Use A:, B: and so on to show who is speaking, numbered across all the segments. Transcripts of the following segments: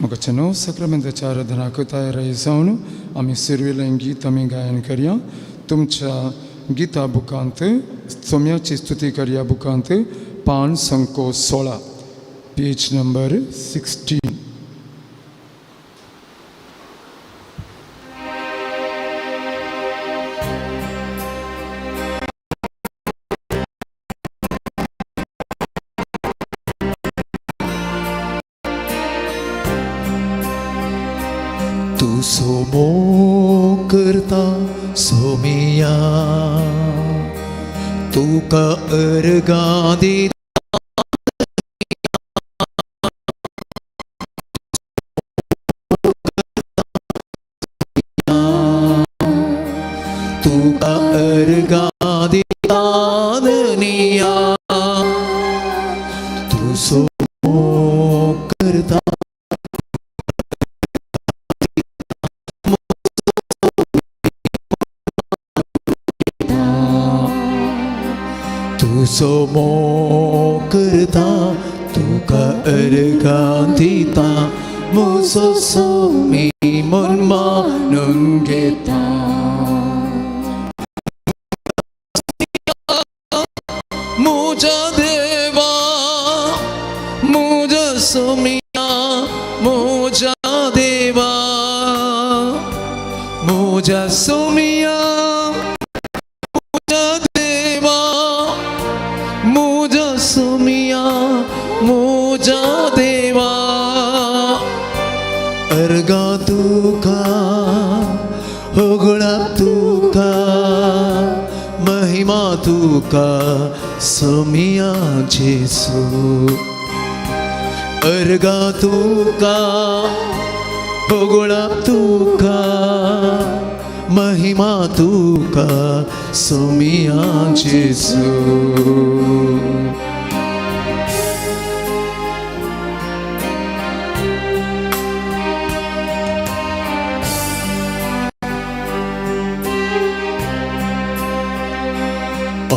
A: मोगाच्या साक्रामेंताच्या आराधनाक तयार जावन आमी सुरवेलें गीत आमी गायन करया. तुमच्या गीता बुकांत सोम्याची स्तुती करया बुकांत पान संको 16, पेज नंबर 16.
B: तूं सोमो करता सोमिया, तुका अर्गां दिता तुका अर्गां दिता धनिया, तूं सोमो करता तूं सोमो करता तुका अर्गां दिता मुजो सोमी म्हूण मानून घेता. मुजा देवा मुजा सोमिया मुजा देवा मुजा सोमिया मुजा देवा मुजा सोमिया मुजा देवा. अर्गां तुका होगळा तुका महिमा तुका सोमिया जेसू. अर्गां तुका होगळा तुका महिमा तुका सोमिया जेसू.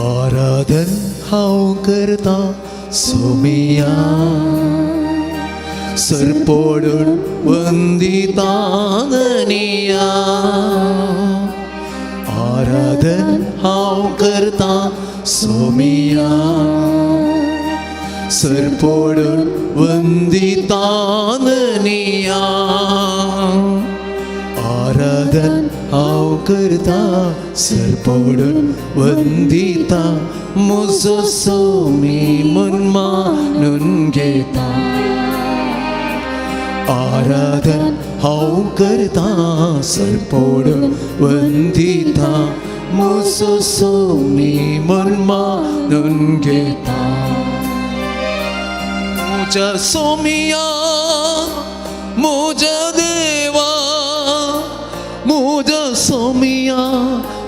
B: आराधन हांव करता सोमिया, सरपोडून वंदिता धनिया. आराधन हांव करता सोमिया, सरपोडून वंदिता धनिया. आराधन हांव करता सरपोडून वंदिता मुजो सोमी म्हूण मानून घेता. आराधन हांव करता सरपोडून वंदिता मुजो सोमी म्हूण मानून घेता. मुजा सोमिया मुजा देवा मुजा सोमिया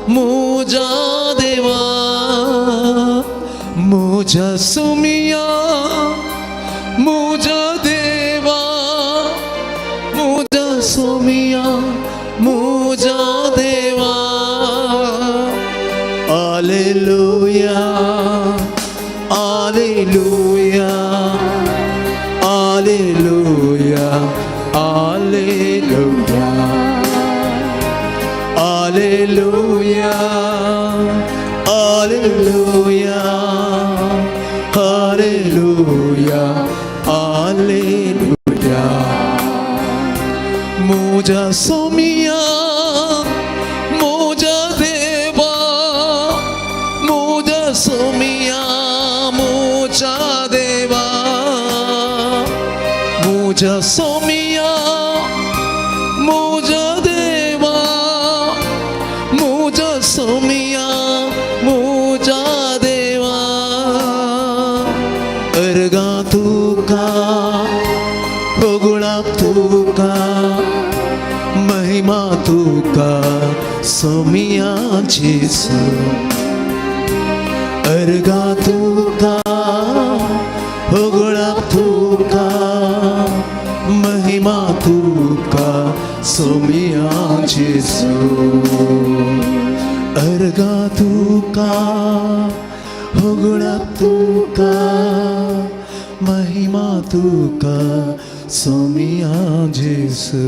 B: मुजा देवा मुजा सोमिया मुजा देवा मुजा सोमिया मुजा देवा. Hallelujah hallelujah hallelujah hallelujah hallelujah hallelujah hallelujah hallelujah. मुजा सोमिया मुजा देवा मुजा सोमिया मुजा देवा मुजा सोमिया मुजा देवा मुजा सोमिया मुजा देवा. अर्गां तुका होगुळा तुका महिमा तुका सोमिया जेसू. अर्गां तुका होगुळा तुका महिमा तुका सोमिया जेसू. अर्गां तुका होगुळा तुका महिमा तुका सोमिया जेजू.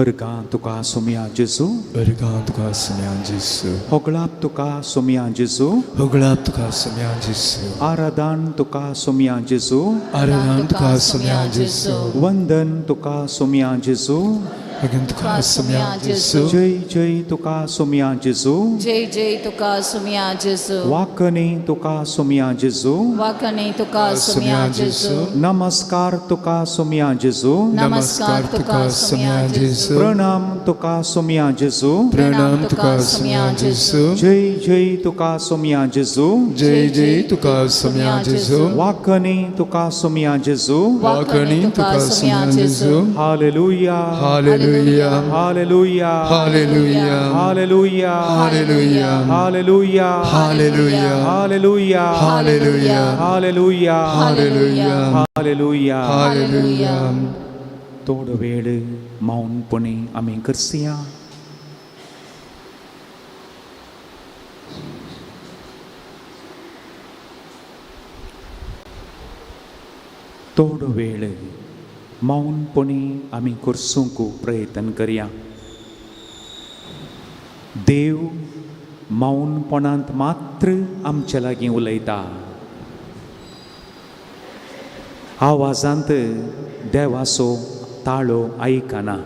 C: अर्गां तुका सोमया जेजू.
A: अर्गां तुका सोम्या जेजू.
C: होगळाप तुका सोमया जेजू.
A: होगळाप तुका सोम्या जेजू.
C: आराधन तुका सोमया जेजू.
A: आराधन तुका सोम्या जेजू.
C: वंदन तुका सोमया जेजू.
A: अगन तुका सोम्या जेजू.
C: जय जय तुका सोमया जेजू.
D: जय जय तुका सुमिया जेजू.
C: वाकणी तुका सोमया जेजू.
D: वाकणे तुका सुमिया जेजू.
C: नमस्कार तुका सोमया जेजू.
D: नमस्कार तुका सुमिया जेजू.
C: प्रणाम तुका सोमया जेजू.
A: प्रणाम तुका सोम्या जेजू.
C: जय जय तुका सोमया जेजू.
A: जय जय तुका सोम्या जेजू.
C: वाकणी तुका सोमया जेजू.
A: वाकणी तुका सोम्या जेजू.
C: Hallelujah.
A: Hallelujah.
C: Hallelujah.
A: Hallelujah.
C: Hallelujah.
A: Hallelujah.
C: Hallelujah.
A: Hallelujah.
C: Hallelujah.
A: Hallelujah.
C: Hallelujah.
A: Hallelujah.
C: Hallelujah.
A: Hallelujah.
C: थोडो वेळ मौनपणी आमी करसया. थोडो वेळ मौनपणी आमी करसूंक प्रयत्न करया. देव मौनपणांत मात्र आमचे लागीं उलयता. आवाजांत देवाचो ताळो आयकना.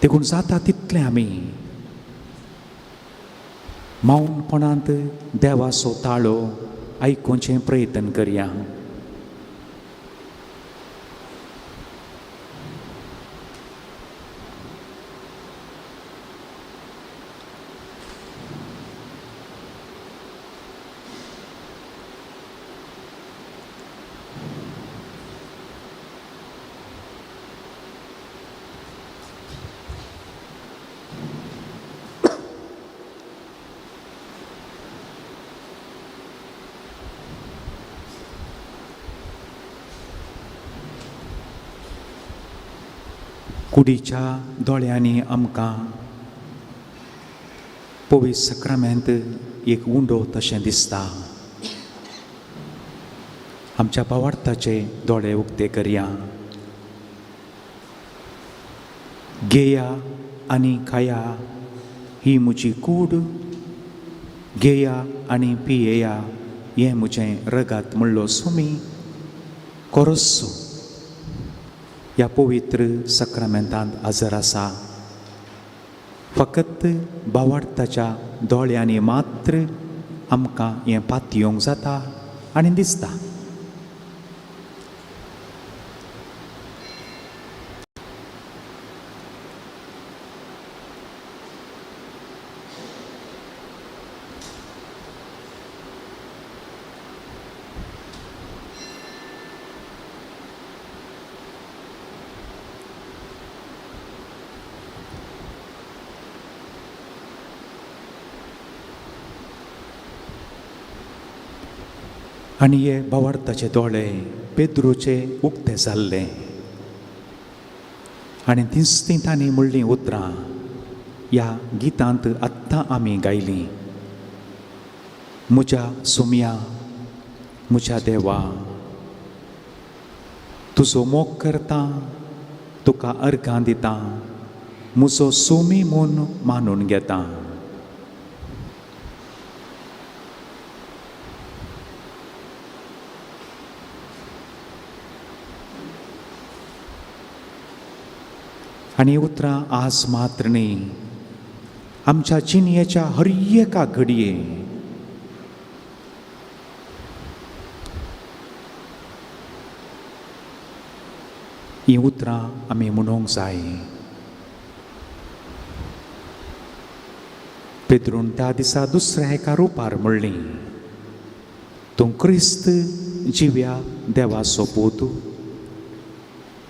C: देखून जाता तितलें आमी मौनपणांत देवाचो ताळो आयकुचें प्रयत्न करया. कुडीच्या दोळ्यांनी आमकां पवित्र सक्रामेंत एक उंडो तशें दिसता. आमच्या भावार्थाचे दोळे उक्ते करया. घेया आनी खाया ही म्हजी कूड, घेया आनी पियेया हें म्हजें रगात म्हणलो सुमी कोरस्सो ह्या पवित्र सक्रामेंतांत हजर आसा. फकत भावार्थाच्या दोळ्यांनी मात्र आमकां हें पातयेवंक जाता आनी दिसता. आनी हे भावार्थाचे दोळे पेद्रूचे उक्ते जाल्ले आनी तींच तीं तांणी म्हणलीं उतरां ह्या गितांत आत्तां आमी गायलीं. म्हज्या सोम्या, म्हज्या देवा, तुजो मोग करता, तुका अर्घां दिता, म्हजो सोमी म्हूण मानून घेता. आनी उतरां आज मात्र न्ही, आमच्या जिणयेच्या हर एका घडये हीं उतरां आमी म्हणूंक जाय. पेद्रून त्या दिसा दुसऱ्या एका रुपार म्हणली, तूं क्रिस्त जिव्या देवाचो पूत.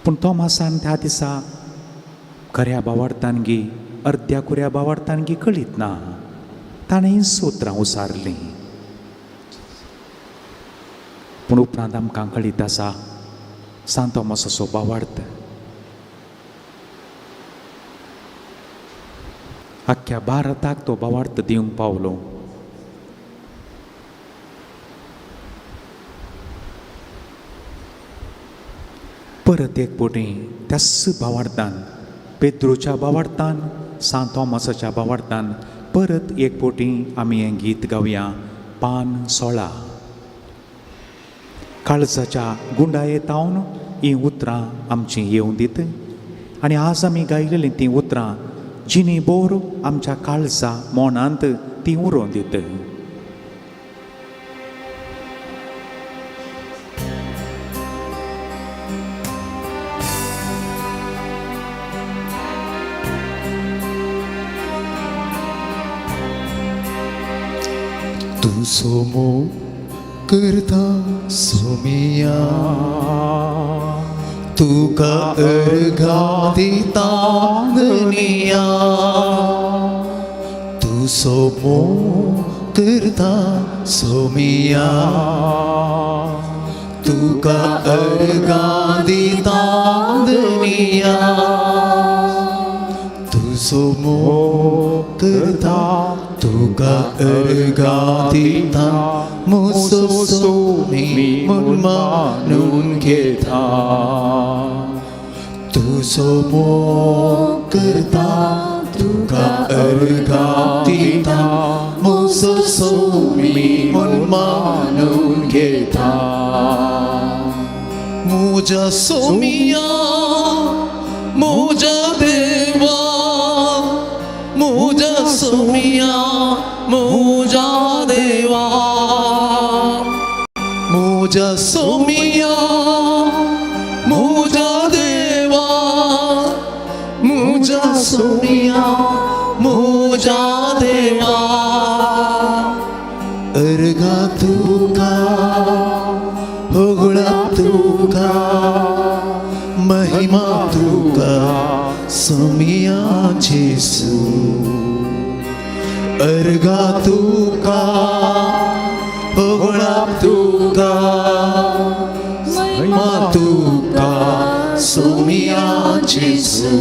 C: पूण तोमासान त्या दिसा खऱ्या भावार्थान गी अर्द्या कुऱ्या भावार्थान गी कळीत ना, ताणें हीं उतरां उसारलीं. पूण उपरांत आमकां कळीत आसा सांत तोमासाचो भावार्थ. आख्ख्या भारताक तो भावार्थ दिवंक पावलो. परत एक फावटी त्याच भावार्थान, पेद्रूच्या भावार्थान, सांत थॉमसाच्या भावार्थान परत एक फावटी आमी हें गीत गावया. पान 16. काळजाच्या गुंडाये तावन हीं उतरां आमचीं येवं दीत आनी आज आमी गायलेलीं तीं उतरां जिणी बोर आमच्या काळजा मोनांत तीं उरोवन दीत.
B: तूं सोमो करता सोमिया, तुका अर्घा दिता धनिया. तूं सोमो करता सोमिया, तुका अर्घा दिता धनिया. तूं सोमो करता, तुका अर्घा दिता, मुसो सोमी म्हूण मानून घेता. तूं सोमो करता, तुका अर्घा दिता, मुसो सोमी म्हूण मानून घेता. मुजा सोमिया, मुजा देवा, मुजा सोमिया, मुजा देवा. मुजा सोमिया, मुजा देवा, मुजा सोमिया, मुजा देवा. अर्घा तुका, होगळा तुका, महिमा तुका सोमिया जेसू. अर्घा तुका, होगळा तुका, महिमा तुका सोमिया जेसू.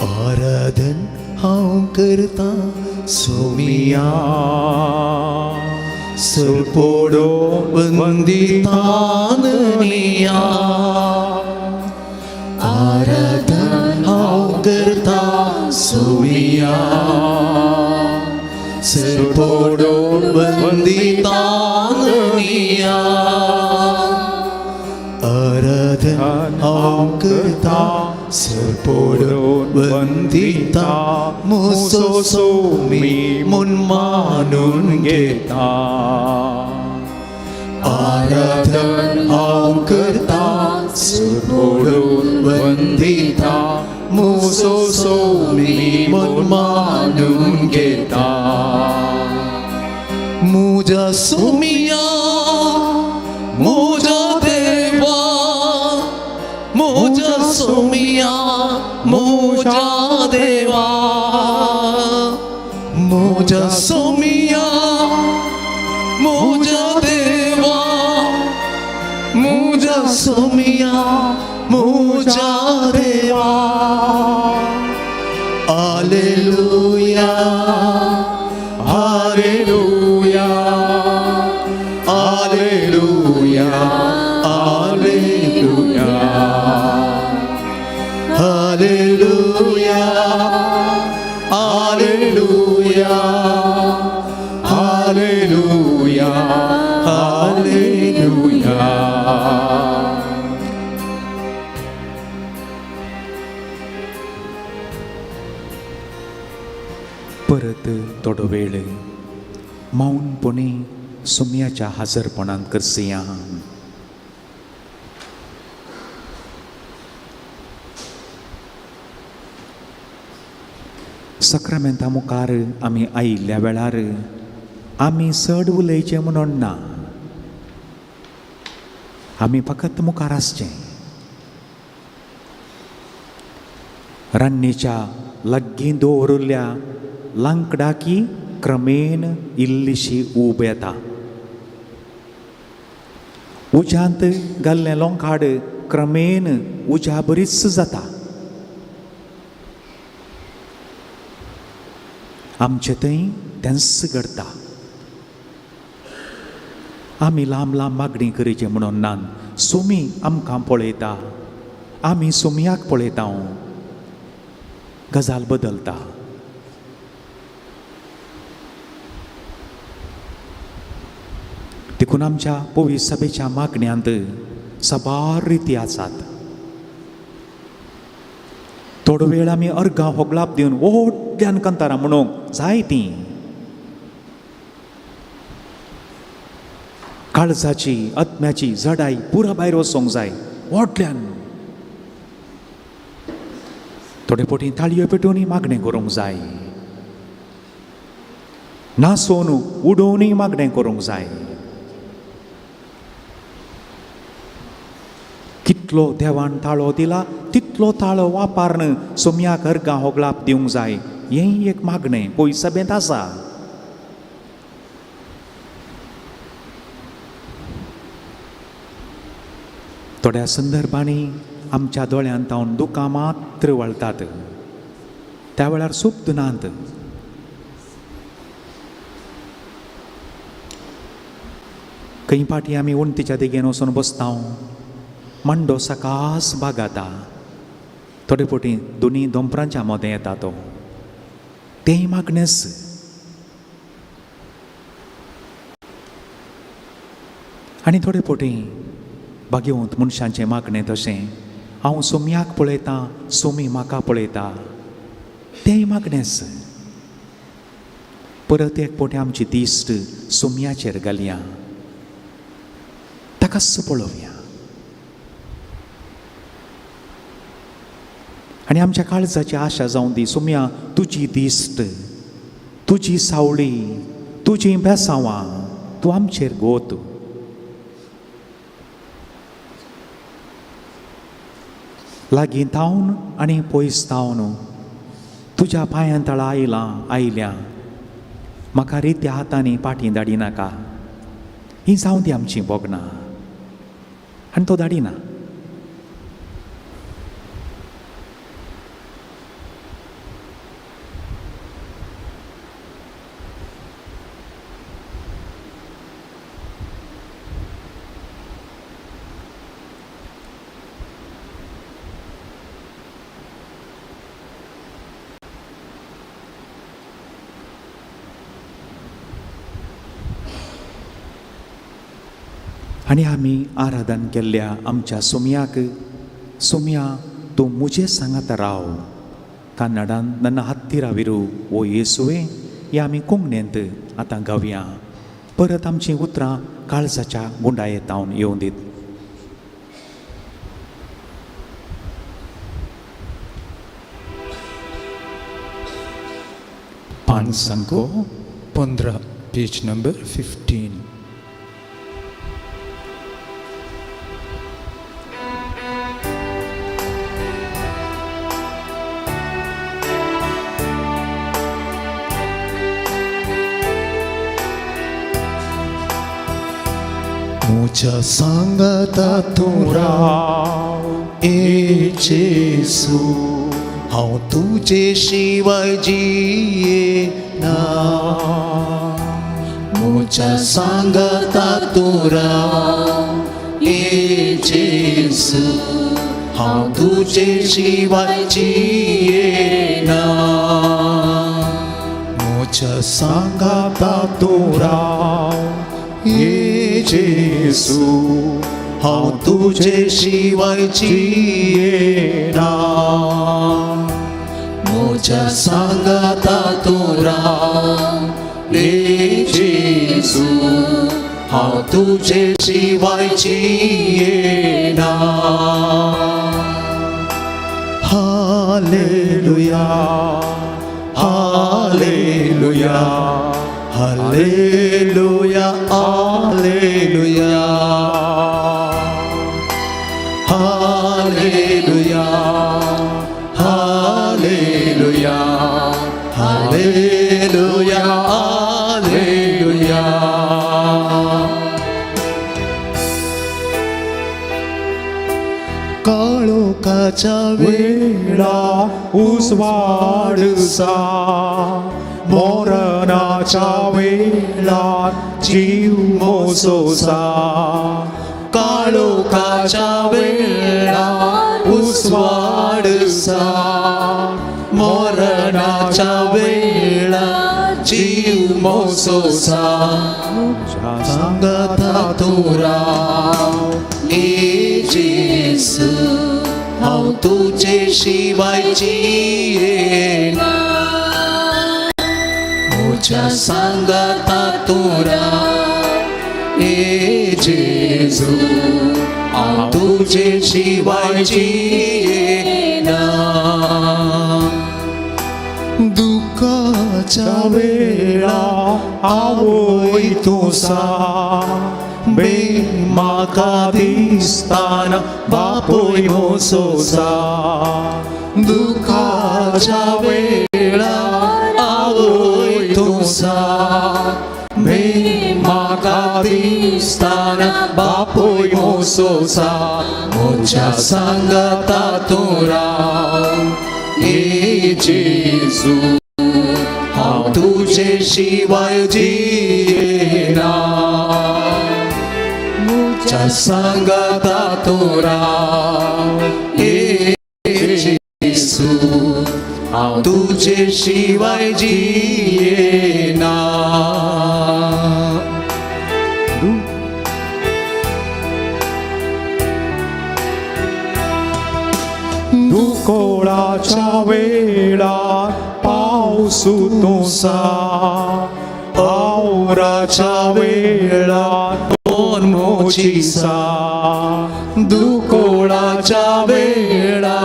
B: आराधन हांव करता सोमिया, सरपोडो वंदिता धनिया. आराधन हांव करता सोमिया, सरपोडो वंदिता धनिया. आराधन हांव करता, सरपोडो वंदिता, मुसो सोमी म्हूण मानून घेता. आराधन हांव करता, सरपोडो वंदिता, मुसो सोमी म्हूण मानून घेता. मुजा सोमिया, मुजा देवा, मुजा सोमिया, मुजा देवा. मुजा सोमिया, मुजा देवा, मुजा सोमिया, मुजा देवा. Alleluia, hallelujah, alleluia, alleluia, hallelujah, alleluia, hallelujah, hallelujah.
C: परत थोडो वेळ मौनपणी सुम्याच्या हाजरपणांत करसिया. सक्रामेंता मुखार आमी आयिल्ल्या वेळार आमी चड उलयचें म्हणून ना, आमी फकत मुखार आसचें. रान्नीच्या लागीं दवरिल्ल्या लांकडाकी क्रमेन इल्लीशी ऊब येता. उज्यांत घाल्लें लोंखाड क्रमेन उज्या बरीच जाता. आमचे थंय तेंच घडटा. आमी लांब लांब मागणी करीचे म्हणून नान सोमी आमकां पळयता, आमी सोमयाक पळयता, गजाल बदलता. देखून आमच्या पवित्र सभेच्या मागण्यांत साबार रिती आसात. थोडो वेळ आमी अर्गां होगलाप दिवन व्हडल्यान कांतारां म्हणूंक जाय तीं. काळजाची आत्म्याची जडाय पुरा भायर वचोंक जाय व्हडल्यान. थोडे फावटी ताळयो पेटोवनूय मागणें करूंक जाय, नासोवन उडोवनूय मागणें करूंक जाय. कितलो देवान ताळो दिला तितलो ताळो वापरून सोमयाक अर्गां होगलाप दिवंक जाय. हें एक मागणें पयस सभेंत आसा. थोड्या संदर्भांनी आमच्या दोळ्यांत तावन दुकां मात्र वळतात, त्या वेळार सुप्त नात. खंय फाटी आमी वण्टीच्या देगेन वचून बसता, मांडो सकास बागाता, थोडे फावटी दोनी दोंपरांच्या मदें येता तो, तेंय मागणेच. आनी थोडे फावटी भाग्यवंत मनशांचें मागणें तशें, हांव सोमयाक पळयतां, सोमी म्हाका पळयता, तेंय मागणेच. परत एक फावटी आमची दिश्ट सोमयाचेर घालया, ताकाच पळोवया आनी आमच्या काळजाची आशा जावं दी, सोमया तुजी दिश्ट, तुजी सावळी, तुजी बेसांवां तूं आमचेर गोत. लागीं तावन आनी पयस तावन तुज्या पांयां तळा आयलां आयल्या, म्हाका रित्या हातांनी पाटी धाडिनाका. ही जावं दी आमची भोगणां. आनी तो धाडिना. आनी आमी आराधन केल्ल्या आमच्या सोमयाक, सोमया तूं मुजे सांगात राव, कन्नडान नन्ना हत्तीरा विरू ओ येसुवे, हे आमी कोंकणींत आतां गावया. परत आमचीं उतरां काळजाच्या गुंडायेत तावन येवं दीत.
A: पान संको 15, पेज नंबर 15.
B: मुझ्या सांगाता तूं राव ए जेसू, हांव तुजे शिवाय जिये ना. मुझ्या सांगाता तूं राव ए जेसू, हांव तुजे शिवाय जिये ना. मुझ्या सांगाता तूं राव ए जेसू, हांव तुजे शिवाय जिये ना. मुझ्या सांगाता तूं राव ए जेसू, हांव तुजे शिवाय जिये ना. Hallelujah, hallelujah, hallelujah, hallelujah, hallelujah, hallelujah, hallelujah, hallelujah. काळोखाच्या
C: वेळा उजवाड सा, मरणाच्या वेळा जीव मोसोसा.
B: काळोखाच्या वेळा उजवाड सा, मरणाच्या वेळा जीव मोसोसा. सांगता तूं राव ए जेसू, हांव तुजे शिवाय जियेना. म्हज्या सांगाता तूं राव ए जेजू, हांव तुजे शिवाय जियेना. दुःखाच्या
C: वेळा आवय तूं सा, बे म्हाका दिसताना बापूय मोसोसा.
B: दुःखाच्या वेळा आवय तूं सा,
C: बे म्हाका दिसताना बापूय मोसोसा.
B: म्हज्या सांगाता तूं राव ए जेजू, हांव तुजे शिवाय जियेना. म्हज्या सांगाता तूं राव ए जेजू, हांव तुजे शिवाय जियेना.
C: दुकोळाच्या वेळा पावसू तूं सा, आवराच्या वेळा
B: कोण
C: मोची सा.
B: दुकोळाच्या वेळा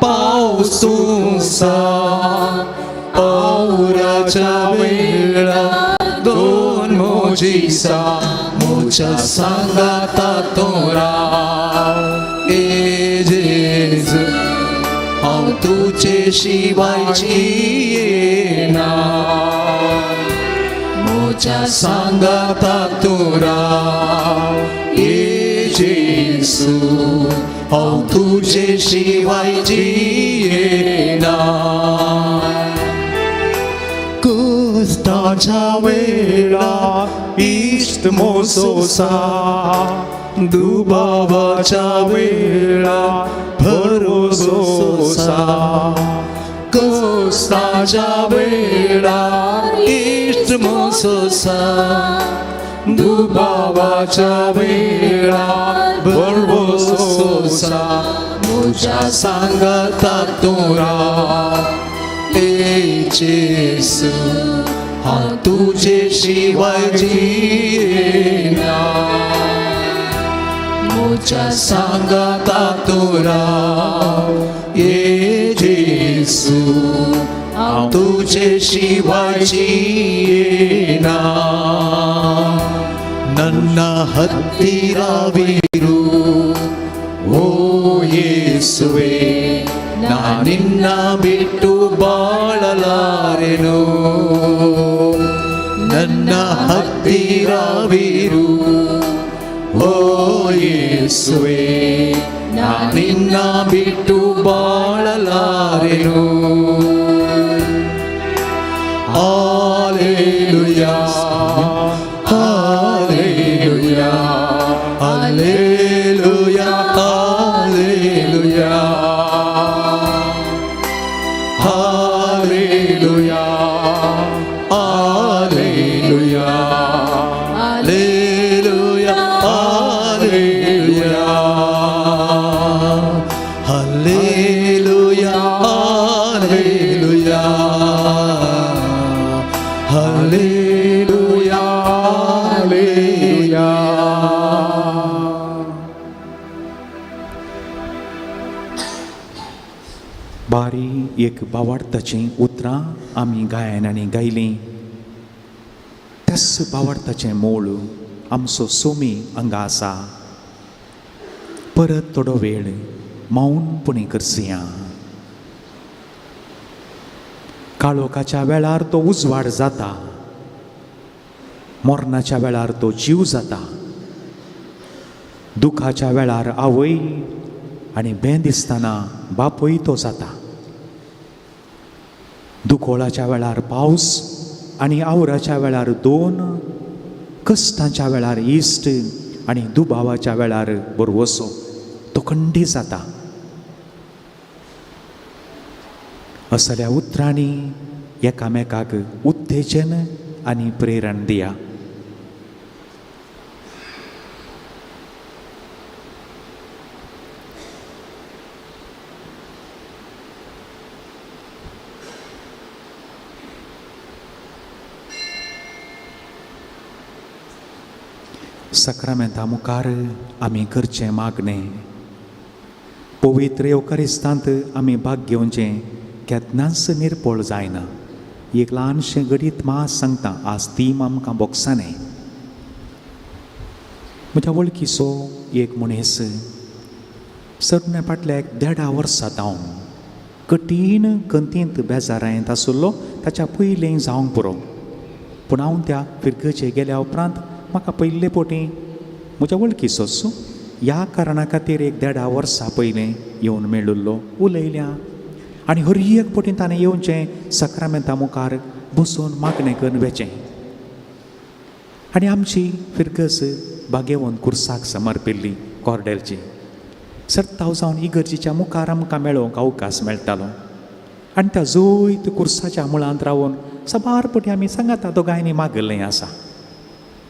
B: पावस तूं सा, आवराच्या वेळा दोन मोजीसा. म्हज्या सांगाता तूं राव ए जेजू, हांव तुजे शिवाय जियेना. म्हज्या सांगाता तूं राव ए जेसू, हांव तुजे शिवाय जियेना.
C: कुस्ताच्या वेळा इश्ट मोसोसा, दुबावाच्या वेळा भरोसोसा.
B: कुस्ताच्या वेळा इश्ट मोसोसा,
C: दुबावाच्या वेळा भरवसोसा.
B: म्हज्या सांगाता तूं राव ए जेसू, हांव तुजे शिवाय जियेना. म्हज्या सांगाता तूं राव ए जेसू, हांव तुजे शिवाय जियेना. ನನ್ನ ಹತ್ತಿರವಿರು ಓ ಯೇಸುವೆ, ನಾ ನಿನ್ನ ಬಿಟ್ಟು ಬಾಳಲಾರೆನು. ನನ್ನ ಹತ್ತಿರವಿರು ಓ ಯೇಸುವೆ, ನಾ ನಿನ್ನ ಬಿಟ್ಟು ಬಾಳಲಾರೆನು. Hallelujah, hallelujah, hallelujah, hallelujah, hallelujah, hallelujah, hallelujah, hallelujah, hallelujah, hallelujah, hallelujah, hallelujah.
C: बारी एक बावार्थाचीं उतरां आमी गायन आनी गायलीं. त्याच बावार्थाचें मूळ आमचो सोमी हांगा आसा. परत थोडो वेळ मौनपणी करसया. काळोखाच्या वेळार तो उजवाड जाता, मरणाच्या वेळार तो जीव जाता, दुखाच्या वेळार आवय, आनी बें दिसतना बापूय तो जाता. दुकोळाच्या वेळार पावस आनी आवराच्या वेळार दोन, कश्टांच्या वेळार इश्ट आनी दुबावाच्या वेळार बरवसो, तो खंडी जाता. असल्या उतरांनी एकामेकाक उत्तेजन आनी प्रेरण दिया. साक्रामेंता मुखार आमी करचें मागणें, पवित्र येवकारिस्तांत आमी भाग घेवचें केन्नाच निर्पोळ जायना. एक ल्हानशें घडीत मास सांगता, आज तीम आमकां बोगसाने. म्हज्या वळखीचो एक मनीस सरण्या फाटल्या एक देडा वर्सा जावन कठीण कंतींत बेजारांत आशिल्लो. ताच्या पयलीं जावंक पुरो, पूण हांव त्या फिरगजे गेल्या उपरांत म्हाका पयले पोटी म्हज्या वळखीचोच ह्या कारणा खातीर एक देडा वर्सा पयलें येवन मेळिल्लो, उलयल्या आनी हर एक पटी ताणें येवचें साक्रामेंता मुखार बसून मागणें करून वेचें. आनी आमची फिरगज बागेवन कुर्साक समर्पिल्ली कॉर्डेलची सर्ताव जावन इगर्जीच्या मुखार आमकां मेळोवंक अवकाश मेळटालो. आनी त्या जैत कुर्साच्या मुळांत रावन साबार पटी आमी सांगाता दोगांयनी मागल्लें आसा,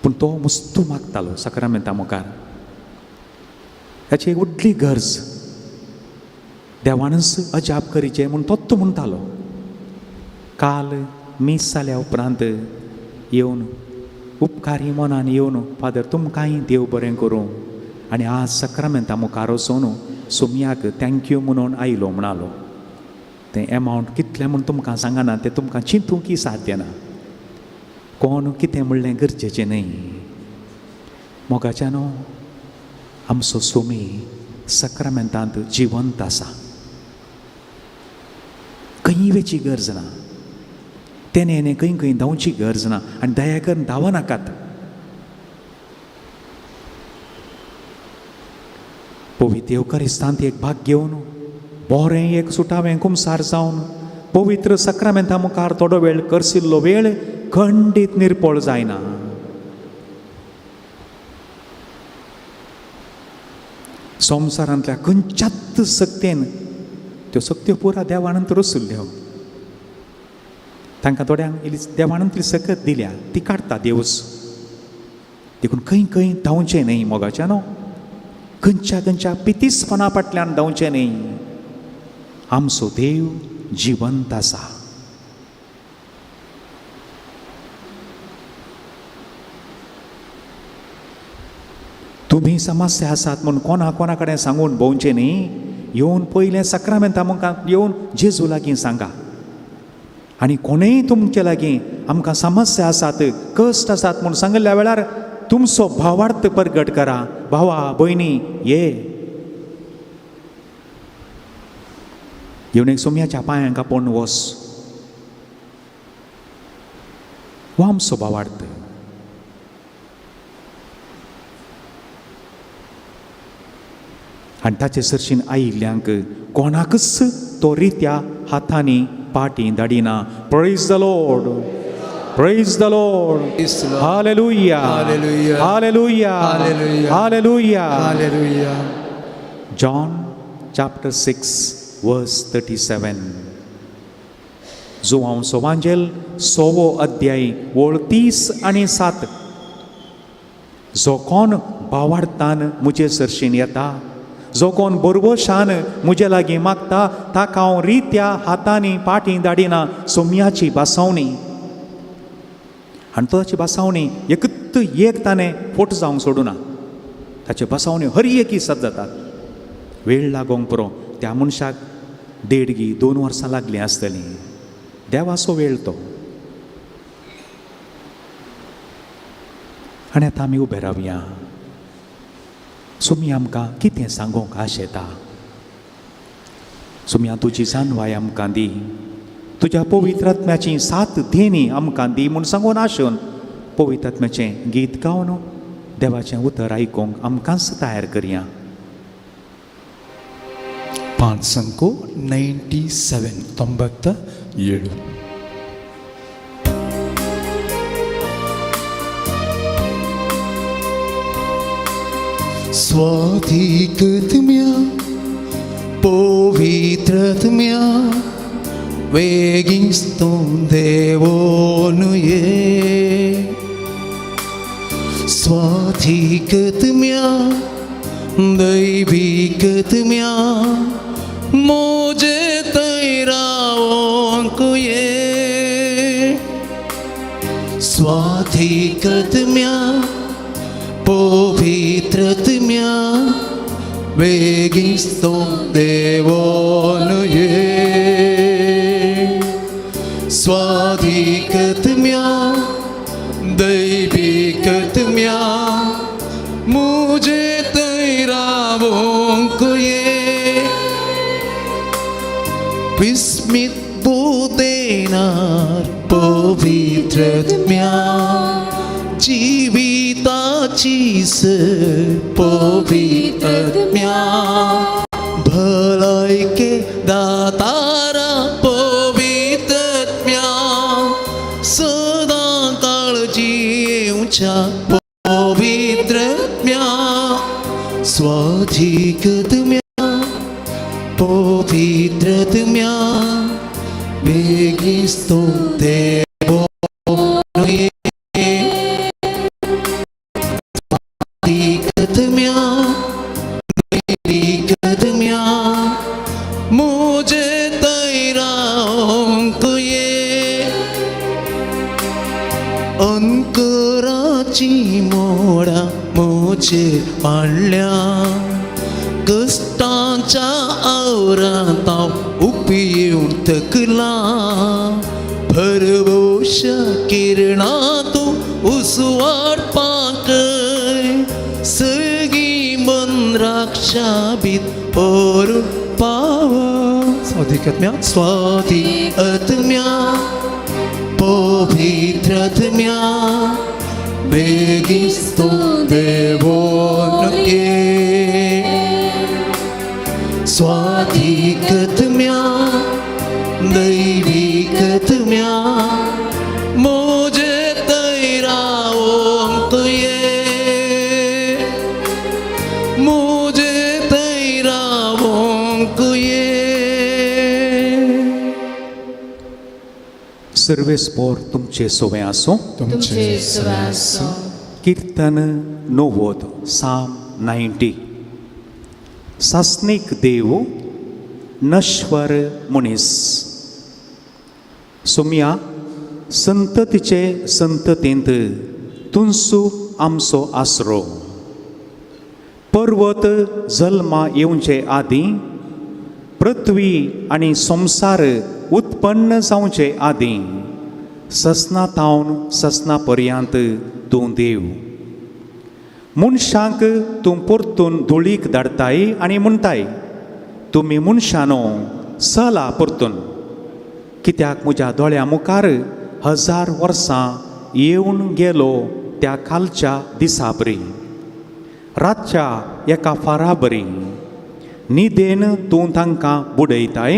C: पूण तो मुस्तू मागतालो साक्रामेंता मुखार. ताची एक व्हडली गरज देवानच अजाप करीचें म्हूण तोत्तो म्हणटालो. काल मीस जाल्या उपरांत येवन उपकारी मनान येवन, फादर तुमकांय देव बरें करूं, आनी आज साक्रामेंता मुखार वचून सोमयाक thank you म्हणून आयलो म्हणालो. तें एमावंट कितलें म्हूण तुमकां सांगना, तें तुमकां चिंतूंकय साध्य ना. कोण कितें म्हणलें गरजेचें न्हय. मोगाच्यानो, आमचो सोमी साक्रामेंतांत जिवंत आसा, खंय वेची गरज ना, तेणे खंय खंय धांवची गरज ना, आनी दया करून धांव नाकात. पवित्र येवकारिस्तांत एक भाग घेवन बरें एक सुटावें कुमसार जावन पवित्र साक्रामेंता मुखार थोडो वेळ करसिल्लो वेळ खंडीत निर्पोळ जायना. संवसारांतल्या खंयच्याच सक्तेन त्यो सक्त्यो पुरा देवानंत रसुल्ल्यो, तांकां थोड्यांक इल्ली देवानंत सकत दिल्या, ती काडटा देवूच. देखून खंय खंय धांवचें न्हय मोगाच्या न्हू, खंयच्या खंयच्या पितीसपणा फाटल्यान धांवचें न्हय. आमचो देव जिवंत आसा. तुमी समस्या आसात म्हूण कोणा कोणा कडेन सांगून भोंवचें न्ही. येवन पयलें साक्रामेंता मुखार येवन जेजू लागीं सांगा. आनी कोणूय तुमचे लागीं आमकां समस्या आसात, कश्ट आसात म्हूण सांगिल्ल्या वेळार तुमचो भावार्थ परगट करा. भावा भयणी ये येवन एक सोमयाच्या पांयांक आपोवन वस, हो आमचो भावार्थ. आनी ताचे सरशीन आयिल्ल्यांक कोणाकच तो रित्या हातांनी पाटी धाडिना. Praise the Lord, praise the Lord. Hallelujah,
B: hallelujah,
C: hallelujah,
B: hallelujah,
C: hallelujah,
B: hallelujah.
C: John chapter 6 verse 37. Joao सोवांजेल 6वो अध्याय ओळ 30 आनी 7. जो कोण भावार्थान म्हजे सरशीन येता, जो कोण बरवशान म्हजे लागीं मागता, ताका हांव रित्या हातांनी पाटी धाडिना. सोमयाची भासावणी, आनी तो ताची भासावणी एकत एक ताणें फोट जावंक सोडूना. ताच्यो भासावण्यो हर एक सत जातात. वेळ लागोंक पुरो त्या मनशाक 1.5 गी 2 वर्सां लागलीं आसतलीं. देवाचो वेळ तो. आनी आतां आमी उबे रावया. सुमी आमकां कितें सांगूंक आशेता. सुमया तुजी जानवाय आमकां दी, तुज्या पवित्र आत्म्याची 7 देणी आमकां दी म्हूण सांगून आशून पवित्र आत्म्याचें गीत गावन देवाचें उतर आयकूंक आमकांच तयार करया.
A: पांच अंको 97 97.
B: स्वाधिकत्म्या पवित्रत्म्या वेगिस्तुं देवोनुये. स्वाधिकत्म्या दैविकत्म्या मोजे तैरावोंकुये. स्वाधिकत्म्या पवित्रत्म्या वेगिस्तो देवोनुये. स्वाधिकत्म्या दैविकत्म्या मुझे तैरावोंकुये. विस्मित बुदेनार पवित्रत्म्या जीविताची पवित्रत्म्या भलायके दातारा पवित्रत्म्या सदां काळजी येवच्या पवित्रत्म्या. स्वाधिकत्म्या पवित्रत्म्या वेगिस्तो देवो स्वाधिकत्म्या दैविकत्म्या मुझे तैरावंकुये. अंकुराची मोडा मोचे पाडल्या कश्टांच्या आवरांत उपयेवन थकला. भरवश किरणांतू उसवाडपाकय सगळीं मनराक्षाबीत व्हरून पाव.
A: स्वाधिकत्म्या
B: स्वाधिकत्म्या पवित्रत्म्या बेगिस्तो देवोनुये. स्वाधिकत्म्या दैविकत्म्या मोजे तैरावोंकुये. मुझे तैरावोंकुये.
C: सर्वेस्पोर तुमचे सोवे आसूं.
D: तुमचे स्वास.
C: कीर्तन 90, साम 90. सासनीक देव नश्वर मनीस सोम्या संततीचे संततींत तुंसू आमचो आसरो. पर्वत जल्मा येवचे आदीं, पृथ्वी आनी संवसार उत्पन्न जावचे आदीं, ससना तावन ससना पर्यांत तूं देव. मनशांक तूं परतून धुळीक धाडताय आनी म्हणटाय, तुमी मनशानो चला परतून. कित्याक म्हज्या दोळ्या मुखार 1000 वर्सां येवन गेलो त्या कालच्या दिसा बरी, रातच्या एका फारा बरी. न्हिदेन तूं तांकां बुडयताय,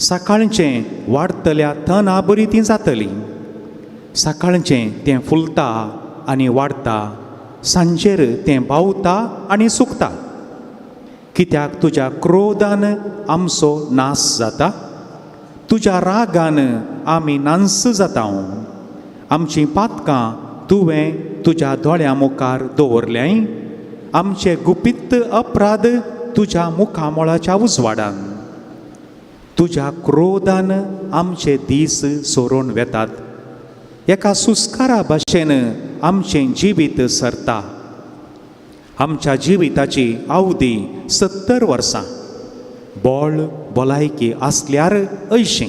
C: सकाळचें वाडटल्या तना बरी तीं जातलीं. सकाळचें तें फुलता आनी वाडटा, सांजेर तें बावता आनी सुकता. कित्याक तुज्या क्रोधान आमचो नाश जाता, तुज्या रागान आमी नांस जाता. आमचीं पातकां तुवें तुज्या दोळ्यां मुखार दवरल्याय, आमचे गुपीत अपराध तुज्या मुखामळाच्या उजवाडान. तुज्या क्रोधान आमचे दीस सोरोवन वेतात, एका सुस्कारा भाशेन आमचें जिवीत सरता. आमच्या जिविताची अवधी 70 वर्सां, बोळ भलायकी आसल्यार 80.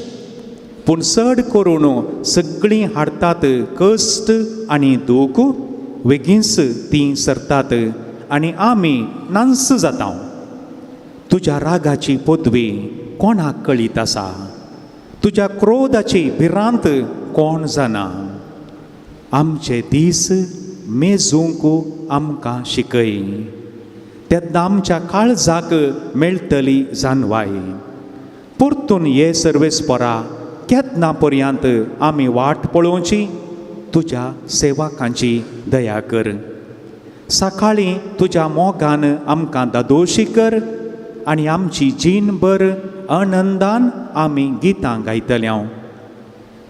C: पूण चड करून सगळीं हाडतात कश्ट आनी दूख, वेगींच तीं सरतात आनी आमी नांस जाता. तुज्या रागाची पदवी कोणाक कळीत आसा? तुज्या क्रोधाची भिरांत कोण जाणा? आमचे दीस मेजूंक आमकां शिकय, तेन्ना आमच्या काळजाक मेळटली जानवाय. परतून ये सर्वेस्परा, केन्ना पर्यंत आमी वाट पळोवची? तुज्या सेवकांची दया कर. सकाळीं तुज्या मोगान आमकां दादोशी कर आनी आमची जीणभर आनंदान आमी गितां गायतले.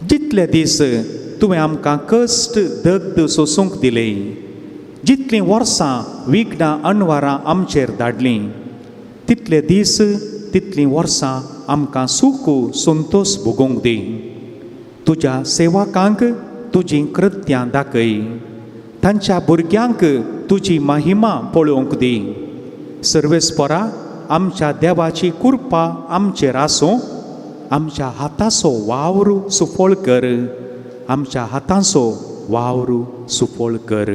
C: जितले दीस तुवें आमकां कश्ट दग्ध सोसूंक दिले, जितलीं वर्सां विघ्नां अनवारां आमचेर धाडलीं, तितले दीस तितलीं वर्सां आमकां सूख संतोश भोगूंक दी. तुज्या सेवकांक तुजीं कृत्यां दाखय, तांच्या भुरग्यांक तुजी महिमा पळोवंक दी. सर्वेस्परा, आमच्या देवाची कृपा आमचेर आसूं. आमच्या हाताचो वावर सुफळ कर, आमच्या हाताचो वावर सुफळ कर.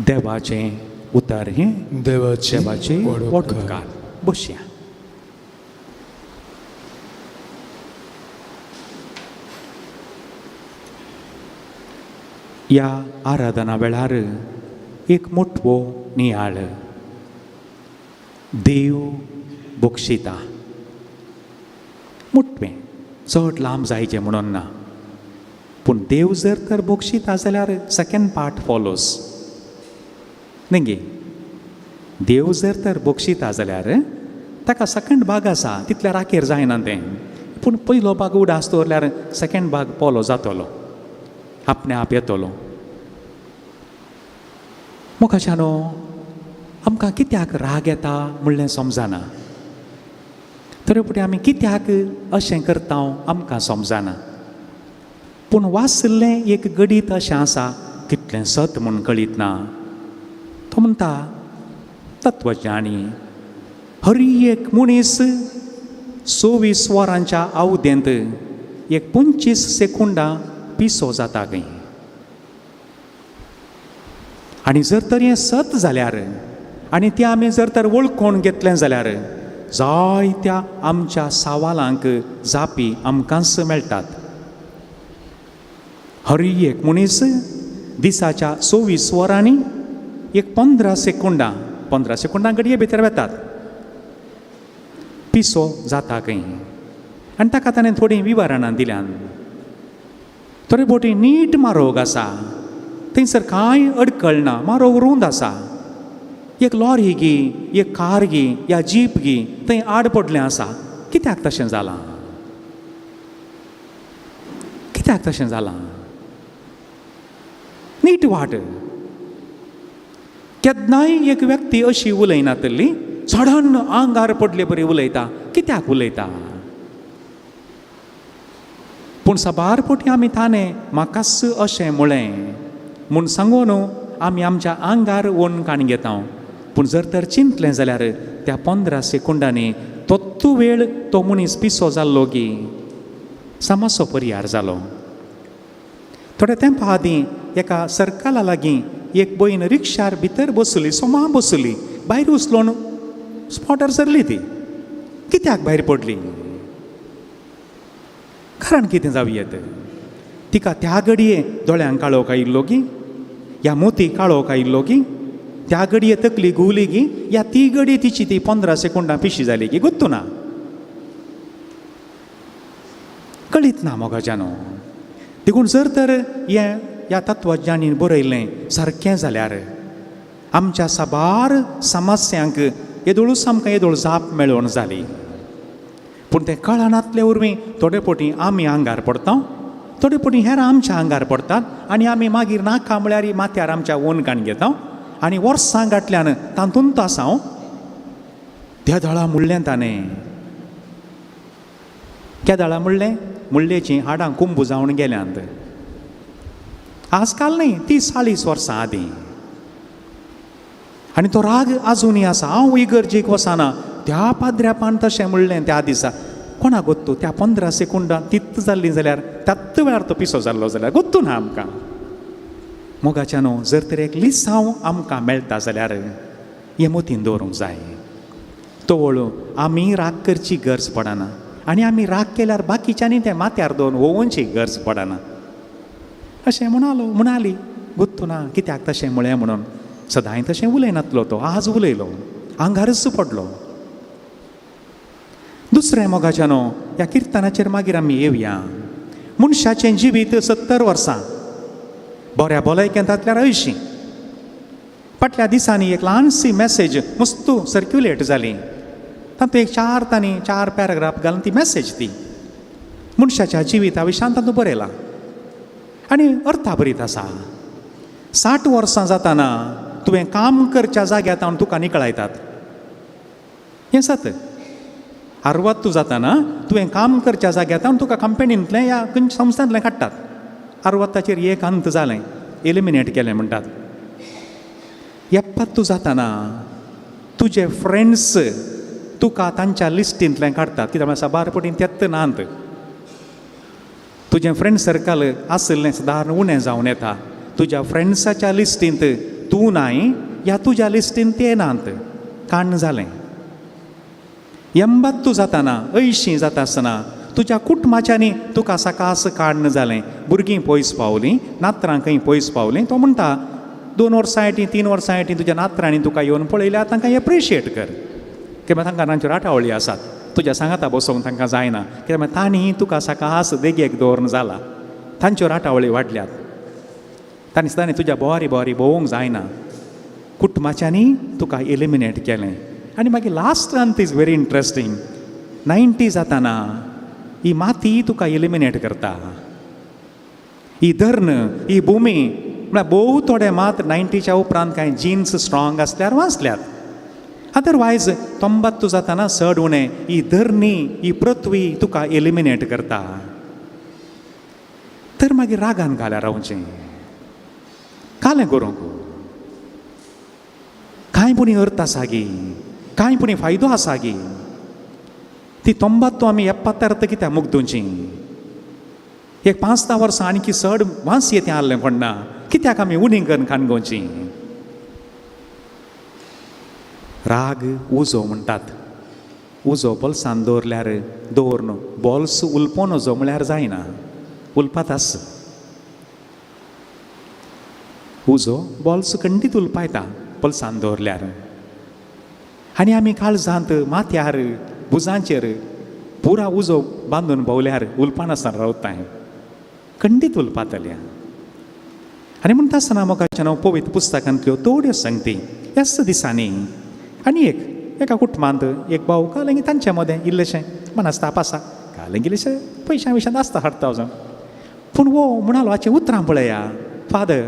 C: देवाचें उतर हें
A: देवाचे
C: देवाचें
A: वडोपकार.
C: वडोपकार. बसया. ह्या आराधना वेळार एक मोटवो नियाळ. देव बक्षिता. मोटवें, चड लांब जायचें म्हणून ना, पूण देव जर तर बक्षिता जाल्यार सेकेंड पार्ट फॉलोस न्ही गे. देव जर तर बक्षिता जाल्यार ताका सेकेंड भाग आसा, तितल्या राखेर जायना तें, पूण पयलो भाग उडास दवरल्यार सेकेंड भाग पोलो जातलो, आपणे आप येतलो. मोगाच्यानो, आमकां कित्याक राग येता म्हणलें समजना, तरी फुडें आमी कित्याक अशें करता आमकां समजना. पूण वाचिल्लें एक गणीत अशें आसा, कितलें सत म्हूण कळीत ना. तो म्हणटा, तत्वज्ञानी, हर एक मनीस 24 वरांच्या अवधेंत एक 25 सेकुंडां पिसो जाता खंय. आनी जर तर हें सत जाल्यार आनी तें आमी जर तर वळखून घेतलें जाल्यार जायत्या आमच्या सवालांक जापी आमकांच मेळटात. हर एक मनीस दिसाच्या 24 वरांनी एक 15 सेकुंडां, 15 सेकुंडां घडये भितर वेतात, पिसो जाता खंय. आनी ताका ताणें थोडीं विवरणां दिल्यान. थोडे बोटी नीट मारोग आसा, थंयसर कांय अडकळ ना, मारोग रूंद आसा. एक लॉरी गी, एक कार गी, या जीप गी थंय आड पडलें आसा. कित्याक तशें जालां? कित्याक तशें जालां? नीट वाट. केन्नाय एक व्यक्ती अशी उलयनातली, सडन आंगार पडले बरी उलयता. कित्याक उलयता? पूण साबार पोटी आमी ताणें म्हाकाच अशें म्हळें म्हूण सांगून आमी आमच्या आंगार ओन काण घेता. पूण जर तर चिंतलें जाल्यार त्या 15 सेकुंडांनी तोत्तू वेळ तो मनीस पिसो जाल्लो की सामासो परियार जालो. थोड्या तेंपा आदीं एका सर्कला लागीं एक बयन रिक्षार भितर बसली, सोमा बसली, भायर उचलून स्पॉटार सरली. ती कित्याक भायर पडली? कारण कितें जावं येत? तिका त्या घडये दोळ्यांक काळोख आयिल्लो की, या मोती काळोख आयिल्लो की, त्या घडये तकली घुंवली की, या ती घडये तिची ती 15 सेकुंडां पिशी जाली की, गुत्तू ना, कळीत ना मोगाच्यानो. देखून जर तर हें ह्या तत्वज्ञानीन बरयल्लें सारकें जाल्यार आमच्या साबार समस्यांक येदोळूच आमकां येदोळ जाप मेळोवन जाली. पूण तें कळनातले वरवीं थोडे पोटी आमी आंगार पडटा, थोडे पोटी हेर आमच्या आंगार पडटात आनी आमी मागीर नाका म्हळ्यार माथ्यार आमच्या ओन काण घेता आनी वर्सां गांठल्यान तातूंत आसा हांव. त्या दळा म्हणलें ताणें, केदळा म्हणलें, मुळ्ळेचीं हाडां कुंबू जावन गेल्यांत. आजकाल न्ही, 30-40 वर्सां आदीं. आनी तो राग आजुनूय आसा. हांव इगर्जेक वचना त्या पाद्र्यापान तशें म्हणलें त्या दिसा. कोणाक गोत्तू त्या 15 सेकुंडां तित्त जाल्ली जाल्यार त्याच वेळार तो पिसो जाल्लो जाल्यार गोत्तू ना आमकां. मोगाच्या न्हू, जर तर एक लिसांव आमकां मेळटा जाल्यार हें मतीन दवरूंक जाय. तवळ आमी राग करची गरज पडना आनी आमी राग केल्यार बाकीच्यांनी तें माथ्यार दवरून वोवनची गरज पडना. अशें म्हणालो म्हणाली. गुत्तू ना कित्याक तशें म्हळें म्हणून. सदांय तशें उलयनातलो तो, आज उलयलो, आंगारच पडलो. दुसरें मोगाच्यानो, ह्या किर्तनाचेर मागीर आमी येवया. मनशाचें जिवीत 70 वर्सां, बऱ्या भलायकेंतांतल्यार 80. फाटल्या दिसांनी एक ल्हानशी मॅसेज मस्तू सर्क्युलेट जाली. तातूंत एक चार तांणी 4 पॅराग्राफ घालून ती मॅसेज ती मनशाच्या जिविता विशयान तातूंत बरयलां आनी अर्थाभरीत आसा. 60 वर्सां जाताना तुवें काम करच्या जाग्यार तावन तुका निकळायतात, हें सत. 60 तूं जाताना तुवें काम करच्या जाग्यार तावन तुका कंपनींतलें या खंयच्या संस्थांतलें काडटात. 60 एक अंत जालें, एलिमिनेट केलें म्हणटात. 70 तूं जाताना तुजे फ्रेंड्स तुका तांच्या लिस्टींतलें काडटात, कित्याक म्हळ्यार साबार पटीन तेत्त नात. तुजें फ्रेंड सर्कल आशिल्लें सदारण उणें जावन येता. तुज्या फ्रेंड्साच्या लिस्टींत तूं नाय या तुज्या लिस्टींत ते नात, काण जालें. 80 तूं जाताना, 80 जाता आसतना तुज्या कुटुंबाच्यांनी तुका सकास काडण जालें. भुरगीं पयस पावलीं, नातरां खंय पयस पावलीं. तो म्हणटा 2 वर्सां फाटीं 3 वर्सां फाटीं तुज्या नातरांनी तुका येवन पळयल्यार तांकां एप्रिशिएट कर, कित्याक तांकां तांच्यो राटावळी आसात, तुज्या सांगाता बसोवंक तांकां जायना, कित्याक तांणी तुका सकास देगेक दवरून जाला, तांच्यो राटावळी वाडल्यात, तांणी सदांनी तुज्या बोवारी बोवारी भोवंक जायना. कुटुंबाच्यांनी तुका एलिमिनेट केलें. आनी मागीर लास्ट अंत is very interesting. 90 जाताना ही माती तुका एलिमिनेट करता, ही धर्ण, ही भुमी. म्हळ्यार भोव थोडे मात 90च्या उपरांत कांय जिन्स स्ट्रॉंग आसल्यार वाचल्यात, अदरवायज 90 जाताना चड उणें ही धरणी, ही पृथ्वी तुका एलिमिनेट करता. तर मागीर रागान घाल्यार रावचें, कालें करूंक कांय पुणी अर्थ आसा गी, कांय पुणी फायदो आसा गी? ती 90 आमी 70 कित्याक मुगदुंची? एक 5-10 वर्सां आणकी चड वांस येते आहलें कोण ना, कित्याक आमी उणी करून काणगोवची? राग उजो म्हणटात. उजो बोल्सान दवरल्यार दवरन बोल्स उलपोन उजो म्हळ्यार जायना, उलपात आस. उजो बोल्स खंडीत उलपायता बोल्सान दवरल्यार. आनी आमी काळजांत, माथ्यार, भुजांचेर पुरा उजो बांदून भोवल्यार उलपानासतना रावताय, खंडीत उलपातल्या. आनी म्हणटा आसतना मोगाच्या पवित्र पुस्तकांतल्यो थोड्यो संगती ह्याच दिसांनी. आनी एक एका कुटुंबांत एक भाव काल तांच्या मदें इल्लेशें मनस्ताप आसा, काल इल्लेशें पयशां विशयांत आसता 8,000. पूण वो म्हणालो हाचीं उतरां पळया, फादर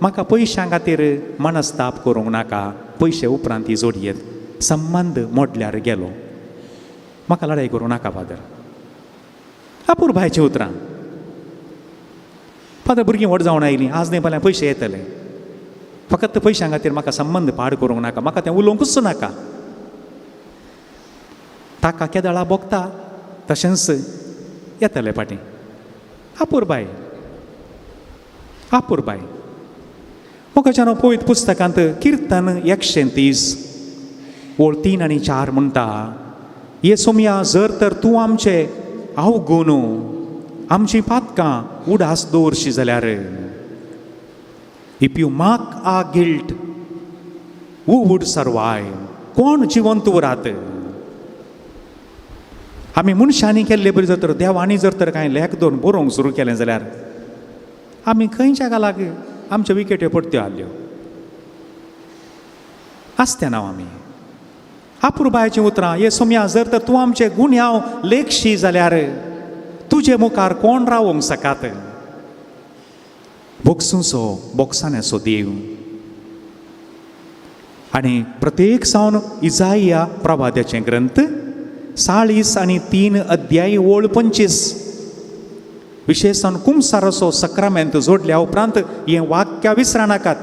C: म्हाका पयशां खातीर मनस्ताप करूंक नाका, पयशे उपरांत ती जोडयेत, संबंद मोडल्यार गेलो, म्हाका लडाई करूं नाका फादर. अपुरबायचीं उतरां. फादर भुरगीं व्हड जावन आयलीं, आज न्ही फाल्यां पयशे येतले, फकत पयशां खातीर म्हाका संबंद पाड करूंक नाका, म्हाका तें उलोवंकूच नाका. ताका केदळा भोगता तशेंच येतले फाटीं. अपुरबाय, अपुरबाय. मोगाच्यानो पवित्र पुस्तकांत किर्तन 130 ओळ 3 आनी 4 म्हणटा, ये सोमया जर तर तूं आमचे अवगुण आमची पातकां उडास दवरशी जाल्यार, if you mark our guilt who would survive, कोण जिवंत उरात? आमी मनशांनी केल्ले बरी जर तर देवांनी जर तर कांय लेख दवरून बरोवंक सुरू केलें जाल्यार आमी खंयच्या गालाक आमच्यो विकेट्यो पडत्यो आहल्यो आसते ना आमी. अपुरबायचीं उतरां, हे सोमया जर तर तूं आमचे गुन्यांव लेखशी जाल्यार तुजे मुखार कोण रावोंक सकात? बोगसुचो बोगसाण्याचो देव. आनी प्रत्येक सावन इजाया प्रवाद्याचें ग्रंथ 40 आनी 3 अध्याय ओळ 25 विशेश जावन कुमसाराचो सक्रामेंत जोडल्या उपरांत हें वाक्य विसरनाकात.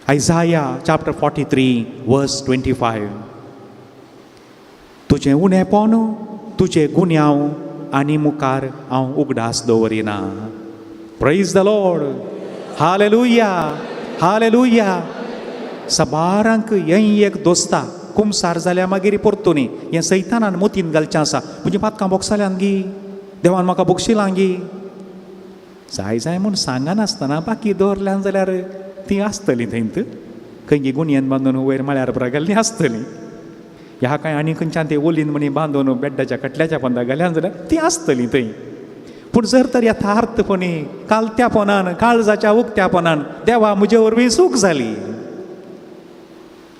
C: आयजाया चॅप्टर 43 वर्स 25, तुजें उणेपण, तुजे गुन्यांव आनी मुखार हांव उगडास दवरिना. Praise the Lord, hallelujah, hallelujah. सबारांक हें एक दोस्ता कुमसार जाल्या मागीर परतून हें सैतानान मोतीन घालचें आसा, म्हजी पातकां बोगसाल्यान गी, देवान म्हाका बोगशिलां गी. जाय जाय म्हूण सांगनासतना बाकी दवरल्यान जाल्यार ती आसतली थंयत खंय गुणयेन बांदून वयर माळ्यार पुरा गेल्लीं आसतलीं. ह्या कांय आनी खंयच्यान ते ओलीन म्हणी बांदून बेड्डाच्या कटल्याच्या पोंदा गेल्यान जाल्यार ती आसतली थंय. पूण जर तर यथार्थपणी कालत्यापणान काळजाच्या उक्त्यापणान देवा म्हजे वरवीं चूक जाली,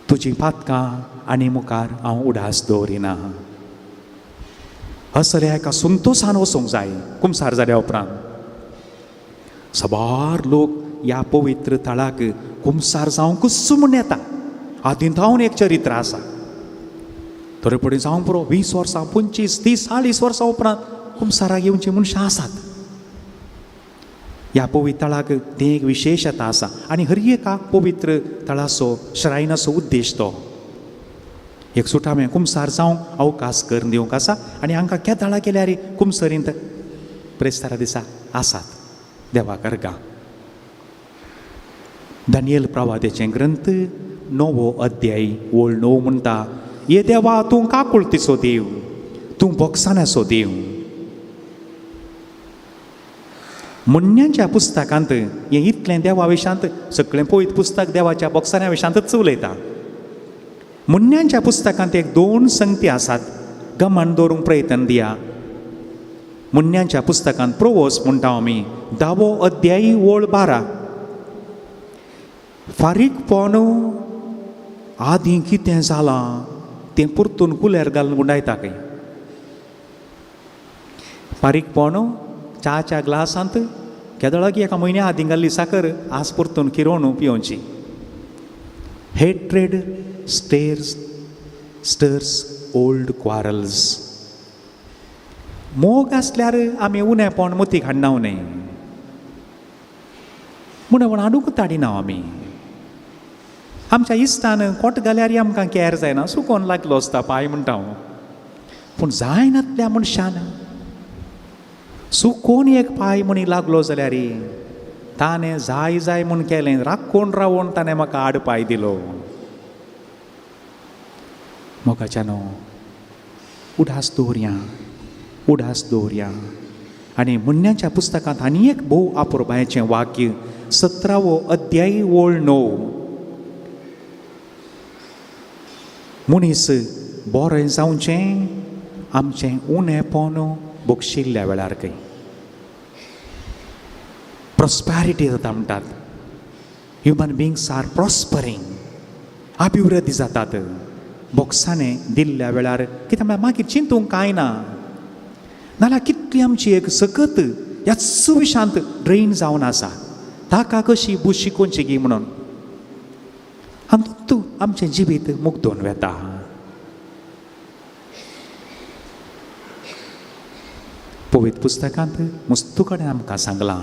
C: तुजी पातकां आनी मुखार हांव उडास दवरिना, असल्या एका संतोशान वचूंक जाय. कुमसार जाल्या उपरांत साबार लोक ह्या पवित्र थळाक कुमसार जावंकूच म्हूण येता. आदीं थावन एक चरित्र आसा, तरी फुडें जावंक पुरो 20 वर्सां 25 30 40 वर्सां उपरांत कुमसाराक येवचीं मनशां आसात. ह्या पवित्र थळाक तें एक विशेशता आसा आनी हर एका पवित्र थळाचो श्रायनाचो उद्देश तो एक सुटावें कुमसार जावंक अवकाश करून दिवंक आसा. आनी हांकां केदाळा केल्यार कुमसरींत प्रेस्तारा दिसा आसात देवा कर्गा. दानियल प्रवाद्याचें ग्रंथ 9वो अध्याय ओळ 9 म्हणटा, ये देवा तूं काकुळतीचो देव, तूं बोगसाण्याचो देव. म्हणण्याच्या पुस्तकांत हें इतलें देवा विशांत सगळें पवित्र पुस्तक देवाच्या बोगसाण्या विशांतच उलयता. म्हणण्याच्या पुस्तकांत एक 2 संगती आसात, गमन दवरूंक प्रयत्न दिया. म्हणण्याच्या पुस्तकांत प्रोवोस म्हणटा आमी 10वो अध्याय ओळ 12, फारीकपण आदीं कितें जालां तें परतून कुल्यार घालून गुंडायता खंय. फारीकपण च्याच्या ग्लासांत केदळाक एका म्हयन्या आदीं घाल्ली साकर आज परतून किरोवन पियोवची. Hatred stirs old quarrels. मोग आसल्यार आमी उणेपण मोतीक हाडना न्हय, उणेपण हाडूंक हाडिना आमी. आमच्या इश्टान कोट घाल्यार आमकां कॅर जायना, सुकोन लागलो आसता पांय म्हणटा हांव. पूण जायनातल्या मनशान सुकोन एक पांय म्हणी लागलो जाल्यार ताणें जाय जाय म्हूण केलें, राखून रावून ताणें म्हाका आड पांय दिलो. मोगाच्यानो उडास दवरया, उडास दवरया. आनी म्हणण्याच्या पुस्तकांत आनी एक भोव आपुरबायेचें वाक्य 17वो अध्याय ओळ 9, मनीस बरें जावचें आमचें उणेपण बक्षिल्ल्या वेळार खंय प्रॉस्पेरिटी जाता म्हणटात. ह्युमन बिंग्स आर प्रॉस्परींग, अभिवृद्धी जातात बोक्सांनी दिल्ल्या वेळार. कित्याक म्हळ्यार मागीर चिंतूंक कांय ना, नाल्यार कितली आमची एक सकत ह्याच विशांत ड्रेन जावन आसा, ताका कशी बूस शिकोवची गी म्हणून आनी तूं आमचें जिवीत मुगदोवन वेता. पवित्र पुस्तकांत मुस्तू कडेन आमकां सांगलां,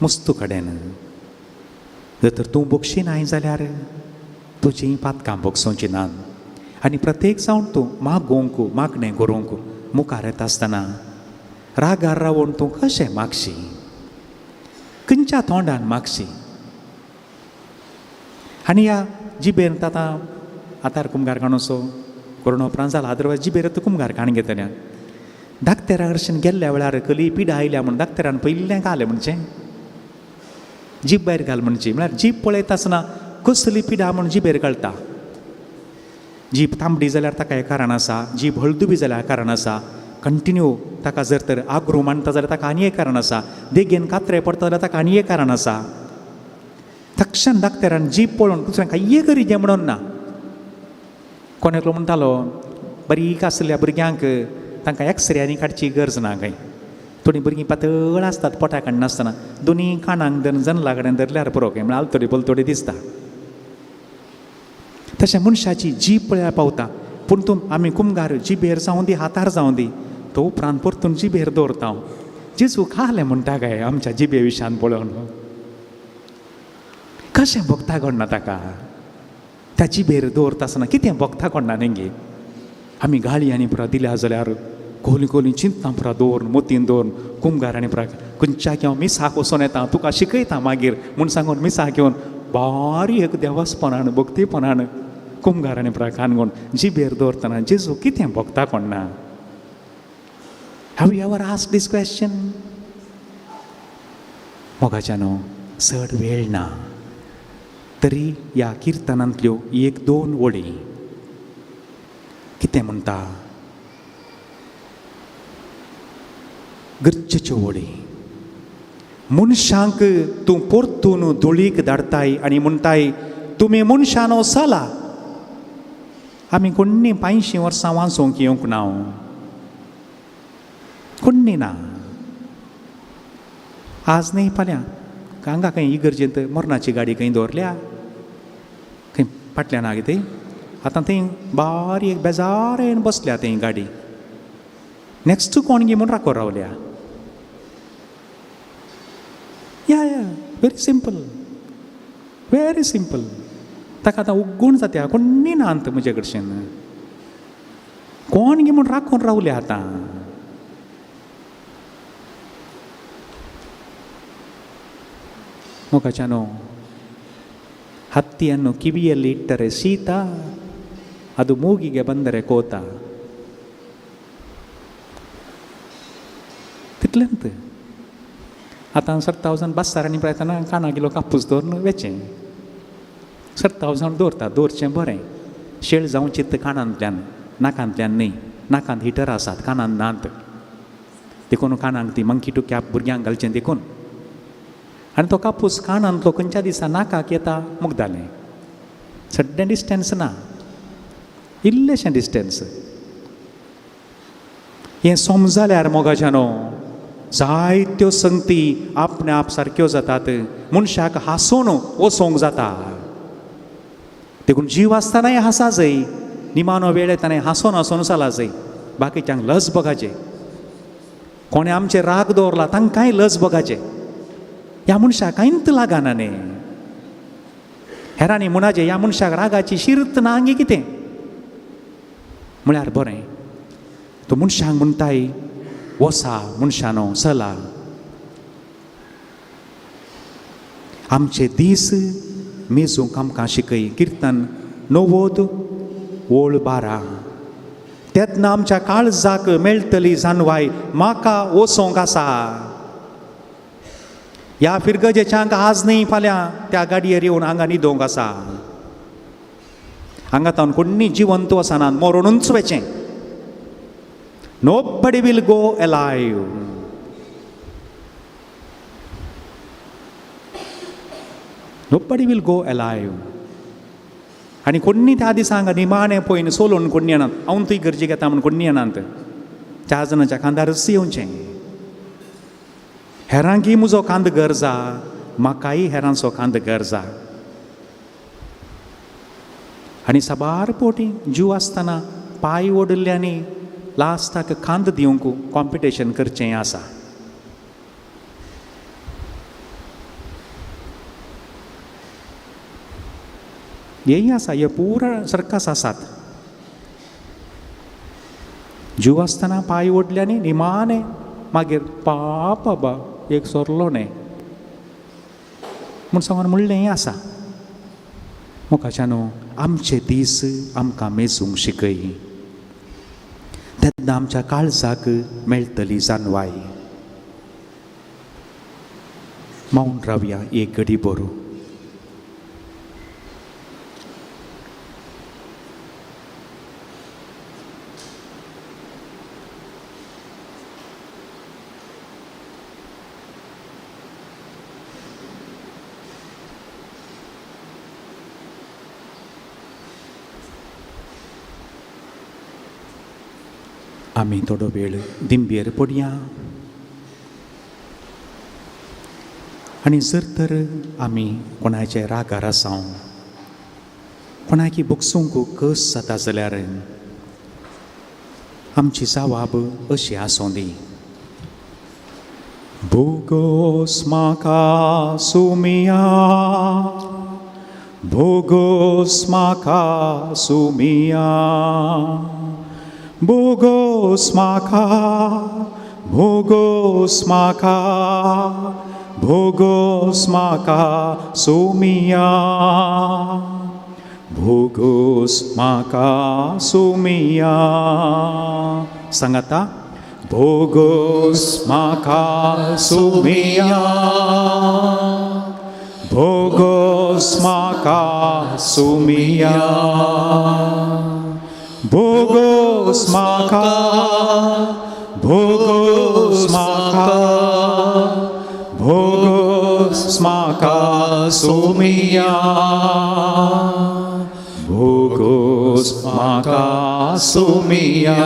C: मुस्तू कडेन जर तर तूं बक्षी नाय जाल्यार तुजी पातकां बक्षोवची नात. आनी प्रत्येक जावन तूं मागोवंक मागणें करूंक मुखार येता आसतना रागार रावून तूं कशें मागशी, खंयच्या तोंडान मागशी. आनी ह्या जिबेर आतां आतां कुमगार काणूसो कोरोना उपरांत जाला, अदरवायज जिबेर आतां कुमगार काण घेतल्या. दाक्तेरा कडच्यान गेल्ल्या वेळार कली पिडा आयल्या म्हूण दाक्तेरान पयलें घालें म्हणचें जीब भायर घाल म्हणची, म्हळ्यार जीब पळयता आसतना कसली पिडा म्हूण जिबेर कळटा. जीब तांबडी जाल्यार ताका एक कारण आसा, जीब हळदुवी जाल्यार कारण आसा, कंटिन्यू ताका जर तर आग्रो मांडटा जाल्यार ताका आनी एक कारण आसा, देगेन कात्रे पडटा जाल्यार ताका आनी एक कारण आसा. तक्षण दाक्तेरान जीब पळोवन दुसऱ्यां कांय करी जें म्हणून ना. कोण एकलो म्हणटालो बारीक आसल्या भुरग्यांक तांकां एक्सरे आनी काडची गरज ना खंय, थोडीं भुरगीं पातळ आसतात पोटा काडनासतना दोनी काणांक धरून जनला कडेन धरल्यार पुरो खंय, म्हळ्यार आलतडी पलतडी दिसता. तशें मनशाची जीब पळयार पावता, पूण तूं आमी कुमगार जिबेर जावं दी हातार जावं दी तो उपरांत परतून जिबेर दवरता. हांव जेजू खालें म्हणटा काय आमच्या जिबे विशान पळोवन कशें भोगता कोण ताका, त्या जिबेर दवरता आसतना कितें भोगता कोण न्ही. आमी गाळी आनी पुरा दिल्या जाल्यार कोली कोली चिंतता पुरा दवरून मोतीन दवरून कुमगार आनी पुरा खंयच्या हांव मिसाक वचोन येता तुका शिकयता मागीर म्हूण सांगून मिसाक येवन बारी एक देवस्पणान भक्तीपणान कुमगार आनी पुरा कानगोन जिबेर दवरतना जेजू कितें भोगता कोण ना. Have you ever asked this question? मोगाच्यानो चड वेळ ना तरी ह्या किर्तनांतल्यो एक दोन ओळी कितें म्हणटा गरजेच्यो ओळी. मनशांक तूं परतून धुळीक धाडताय आनी म्हणटाय तुमी मनशानो चला. आमी कोण्णी 85 वर्सां वाचोंक येवंक ना, कोण्णी ना. आज न्ही फाल्यां हांगा खंय इगर्जेंत मरणाची गाडी खंय दवरल्या खंय फाटल्यान ना कितें आतां थंय बारीक बेजारेन बसल्या थंय गाडी नॅक्स्ट कोण गी म्हूण राखो रावल्या. या या very simple very simple. ताका आतां उग्गूण जाता कोण्णी ना अंत म्हजे कडच्यान कोण गी म्हूण राखून रावल्या आतां. ಮೊಗಜನೋ ಹತ್ತಿಯನ್ನು ಕಿವಿಯಲ್ಲಿ ಇಟ್ಟರೆ ಶೀತ, ಅದು ಮೂಗಿಗೆ ಬಂದರೆ ಕೋತ. तितलेंत आतां 7000 बस्सारांनी प्रयत्न काना किलो कापूस दवरून वेचें 7000 दवरता दवरचें बरें शेळ जावचें तर कानांतल्यान नाकांतल्यान न्ही. नाकांत हिटर आसात कानांत नात देखून कानांक ती मंकी टू कॅप भुरग्यांक घालचें देखून. आनी तो कापूस कानांतलो खंयच्या दिसा नाकाक येता मुगदालें सड्डें डिस्टन्स ना इल्लेशें डिस्टन्स. हें समजाल्यार मोगाच्यानो जायत्यो संगती आपणे आप सारक्यो जातात. मनशाक हांसोन वचोंक जाता देखून जीव आसतनाय हांसा जाय निमानो वेळ येताना हांसोन हांसोन चला जाय. बाकीच्यांक लज बघाचें कोणें आमचेर राग दवरला तांकांय लज बघाचें. ह्या मनशाक कांयच लागना न्ही. हेरांनी म्हणाचें ह्या मनशाक रागाची शिर्त ना गी कितें म्हळ्यार बरें. तो मनशांक म्हणटाय वसा मनशानो चला. आमचे दीस मेजूंक आमकां शिकय. किर्तन 90 ओळ 12. तेन्ना आमच्या काळजाक मेळटली जानवाय म्हाका वचोंक आसा. ह्या फिरगजेच्यांक आज न्ही फाल्यां त्या गाडयेर येवन हांगा न्हिदोंक आसा. हांगा तावन कोण्णी जिवंत वचनात मरोनूच वचें. Nobody will go alive. Nobody will go alive. आनी कोण्णी त्या दिसा हांगा निमाणें पळयन सोलून कोण्णी येनात. हांव तुय गरजेक येता म्हूण कोण्णी येनात. 4 जाणांच्या खांदारच येवचें. हेरांकी म्हजो कांद गरजा म्हाकाय हेरांचो कांद गरजा. आनी साबार पोटी जीव आसतना पांय ओडिल्ल्यांनी लास्टाक कांद दिवंक कॉम्पिटिशन करचें आसा. हेंय आसा हे पुरा सर्कस आसात. जीव आसतना पांय ओडल्यांनी निमाणें मागीर पाप बाबा एक सोरलो न्ही म्हूण सांगून म्हणलें आसा. मोगाच्यानो आमचे दीस आमकां मेजूंक शिकय तेन्ना आमच्या काळजाक मेळटली जानवाय. मौन रावया एक घडी बरो. आमी थोडो वेळ दिंबेर पडया आनी जर तर आमी कोणाचे रागार आसा कोणाकी भोगसूंक कस जाता जाल्यार आमची जवाब अशी आसूं दी. भोगोस म्हाका सुमिया भोगोस म्हाका सुमिया भोगोस म्हाका भोगोस म्हाका भोगोस म्हाका सुमिया भोगोस म्हाका सुमिया. सांगाता भोगोस म्हाका सुमिया, भोगोस म्हाका सुमिया, भोगोस म्हाका, भोगोस म्हाका, भोगोस म्हाका सुमिया, भोगोस म्हाका सुमिया.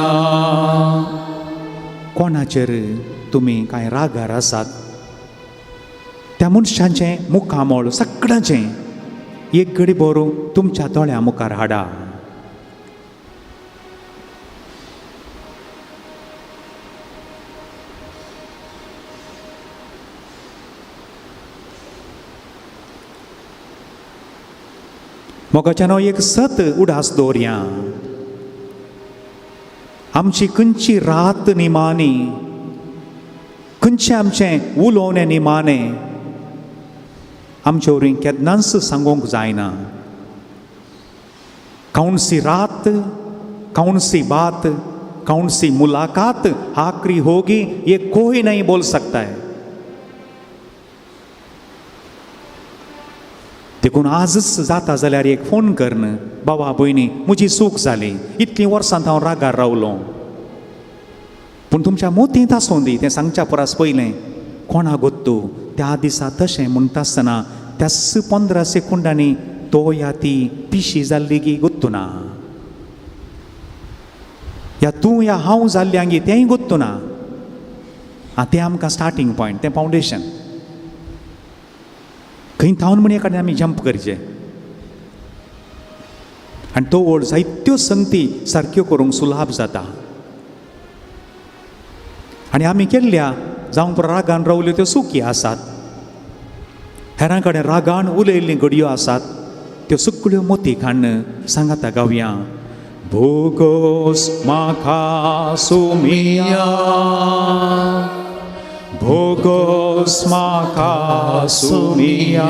C: कोणाचेर तुमी कांय रागार आसात त्या मनशांचें मुखामळ सगळ्यांचें एक घडी बरोवन तुमच्या दोळ्या मुखार हाडा. मोगाच्यानो एक सत उडास दवरया. आमची खंयची रात निमाणी, खंयचें आमचें उलोवणें निमाणें आमचे वरवीं केन्नाच सांगूंक जायना. कौन सी रात, कौन सी बात, कौन सी मुलाकात आखरी होगी ये कोई नहीं बोल सकता है. देखून आजच जाता जाल्यार एक फोन करन, बाबा भयणी म्हजी चूक जाली, इतलीं वर्सां हांव रागार रावलो, पूण तुमच्या मोतींत आसूं दी तें सांगच्या परस पयलें कोणा गोत्तू त्या दिसा तशें म्हणटा आसतना त्याच 15 सेकुंडांनी तो या ती पिशी जाल्ली गी गोत्तू ना, या तूं या हांव जाल्ली आंगी तेंय गोत्तू ना. आं तें आमकां स्टार्टींग पॉयंट, तें फावंडेशन खंय थावन म्हण एकादें आमी जंप करचें आनी तो ओड जायत्यो संगती सारक्यो करूंक सुलाभ जाता. आनी आमी केल्ल्या जावं पुरो रागान रावल्यो त्यो सुखी आसात, हेरां कडेन रागान उलयल्ली घडयो आसात, त्यो सगळ्यो मोती काडून सांगाता गावया. भोगोस म्हाका सुमिया, भोगोस म्हाका सुमिया,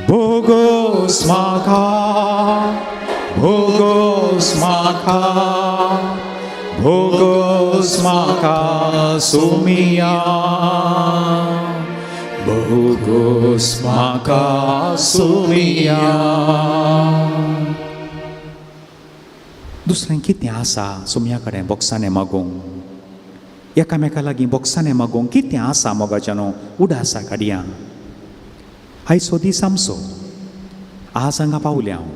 C: भोगोस म्हाका, भोगोस म्हाका, भोगोस म्हाका सुमिया, भोगोस म्हाका सुमिया. दुसरें कितें आसा सुमया कडेन बोक्सांनी मागूंक, एकामेका लागीं बोक्सांनी मागूंक कितें आसा मोगाच्यानो उडासा काडया. आयचो दीस आमचो, आज हांगा पावल्या हांव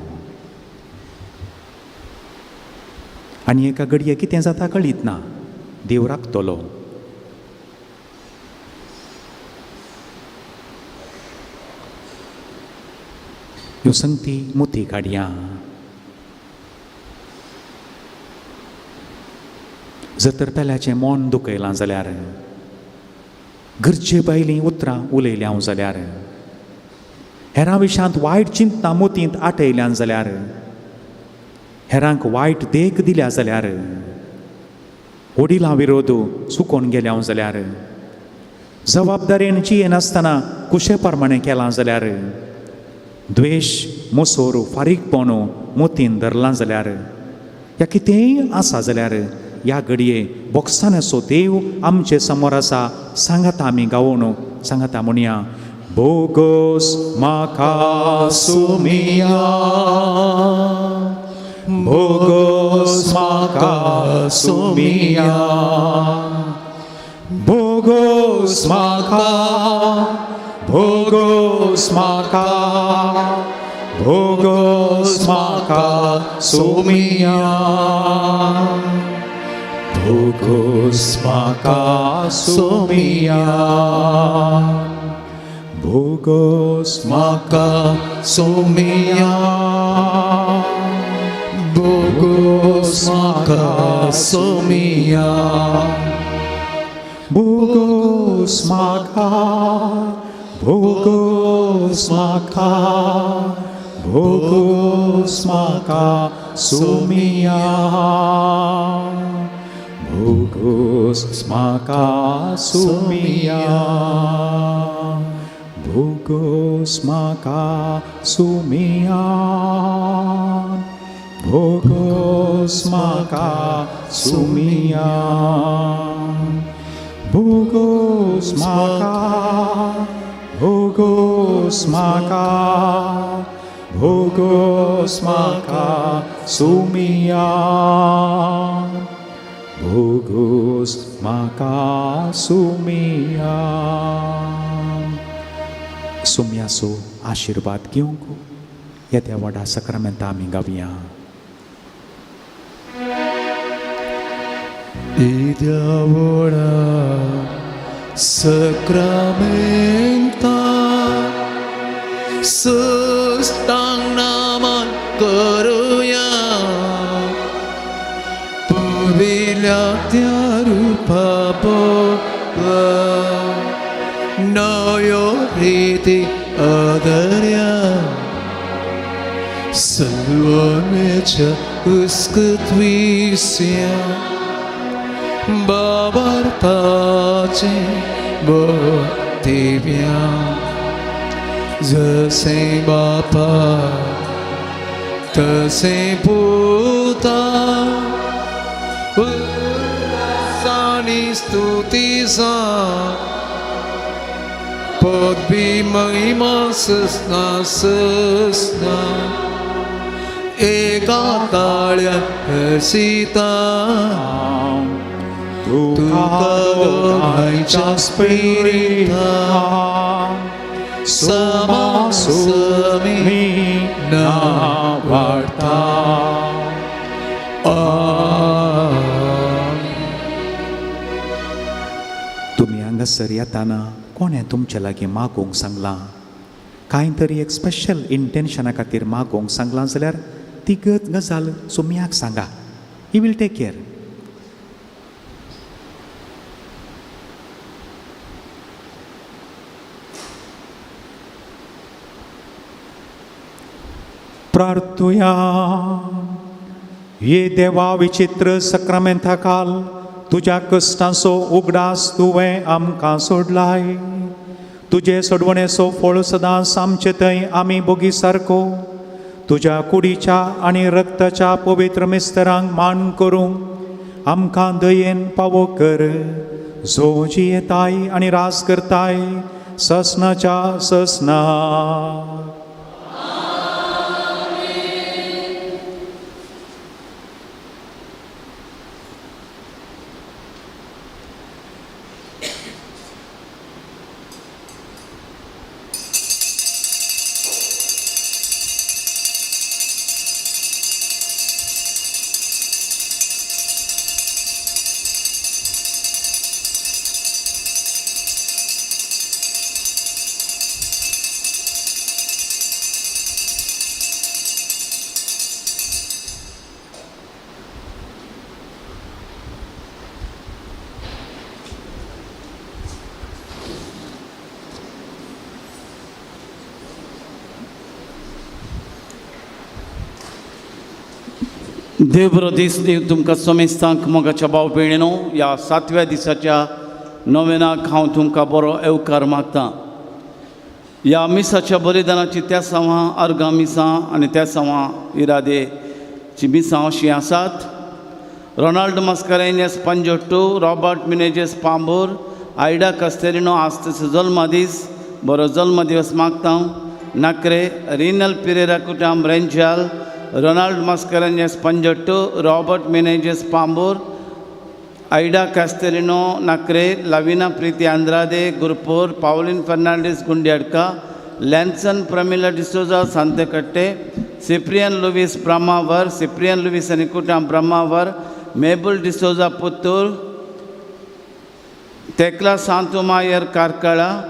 C: आनी एका घडये कितें जाता कळीत ना, देव राखतलो. ह्यो संगती मोती काडया. जर तर पेल्याचें मन दुखयलां जाल्यार, गरजे भायलीं उतरां उलयलीं हांव जाल्यार, हेरां विशांत वायट चिंतना मोतींत आटयल्यान जाल्यार, हेरांक वायट देख दिल्या जाल्यार, वडिलां विरोध चुकोन गेल्या हांव जाल्यार, जबाबदारेन जियेनासतना कुशे प्रमाणें केलां जाल्यार, द्वेश मोसोर फारीकपण मोतीन धरलां जाल्यार, ह्या कितेंय आसा जाल्यार ह्या घडये बोक्सानाचो देव आमचे समोर आसा. सांगाता आमी गावोन सांगाता म्हणया. भोगोस म्हाका सुमिया, भोगोस म्हाका सुमिया, भोगोस म्हाका, भोगोस म्हाका, भोगोस म्हाका सुमिया, भोगोस म्हाका सुमिया, भोगोस म्हाका सुमिया, भोगोस म्हाका सुमिया, भोगोस म्हाका, भोगोस म्हाका, भोगोस म्हाका सुमिया, भोगोस म्हाका सुमिया, भोगोस म्हाका सुमिया, भोगोस भोगोस म्हाका सुमिया, भोगोस म्हाका, भोगोस म्हाका, भोगोस म्हाका सुमिया, भोगोस म्हाका सुमिया। सुम्याचो आशिर्वाद घेवंक येत्या व्हडा सक्रामेंता आमी गावया।
B: येद्या व्हडा सक्रामेंता सस्तांग नामान करुया, पुर्विल्या त्या रुपा बगर नव्यो रिती आदर्या, सर्वमेच्या उस्कत्विस्या बाबार्थाचे बोतिव्या, जसे बापा तसे पुता, उल्लासानी स्तुतीचा पदवी महिमा ससना ससना, एका ताळ्या हसिता
C: तुका दोगांयच्या स्पिरिता
B: समासमी
C: ना वाडटा। तुमी हांगासर येताना कोणें तुमचे लागीं मागूंक सांगलां, कांय तरी एक स्पेशल इंटेन्शना खातीर मागूंक सांगलां जाल्यार ती गजाल सुम्याक सांगा, he will take care. प्रार्थुया। ये देवा विचित्र सक्रामेंता काल तुज्या कश्टांचो उगडास तुवें आमकां सोडलाय, तुजे सोडवणेचो फळ सदांच आमचे थंय आमी बोगी सारको तुज्या कुडीच्या आनी रक्ताच्या पवित्र मिस्तरांक मान करूंक आमकां दयेन पावो कर, जो जियेताय आनी राज करताय ससनाच्या ससना।
E: देव बरो दीस देव तुमकां समेस्तांक मोगाच्या भाव भयणीनो, ह्या सातव्या दिसाच्या नोवेनाक हांव तुमकां बरो येवकार मागता। ह्या मिसाच्या बलिदानाची त्या सवां अर्गां मिसां आनी त्या सवां इरादेची मिसां अशीं आसात। Ronald Mascarenhas Panjottu, Robert Menezes Pambor, Ida Castelino आज ताचो जल्मदीस, बरो जल्मदिवस मागता। नाकरे Rinal Pereira Kutam Renjal, Ronald Mascarenhas Panjottu, Robert Menezes Pambor, Ida Castelino Nakre, Lavina Preethi Andrade Gurpur, Pauline Fernandes Gundiadka, Lanson Pramila D'Souza Santekatte, Cyprian Luis Brahmavar, Cyprian Luis आनी कुटाम Brahmavar, Mabel D'Souza Puttur, Thekla Santumayar Karkala,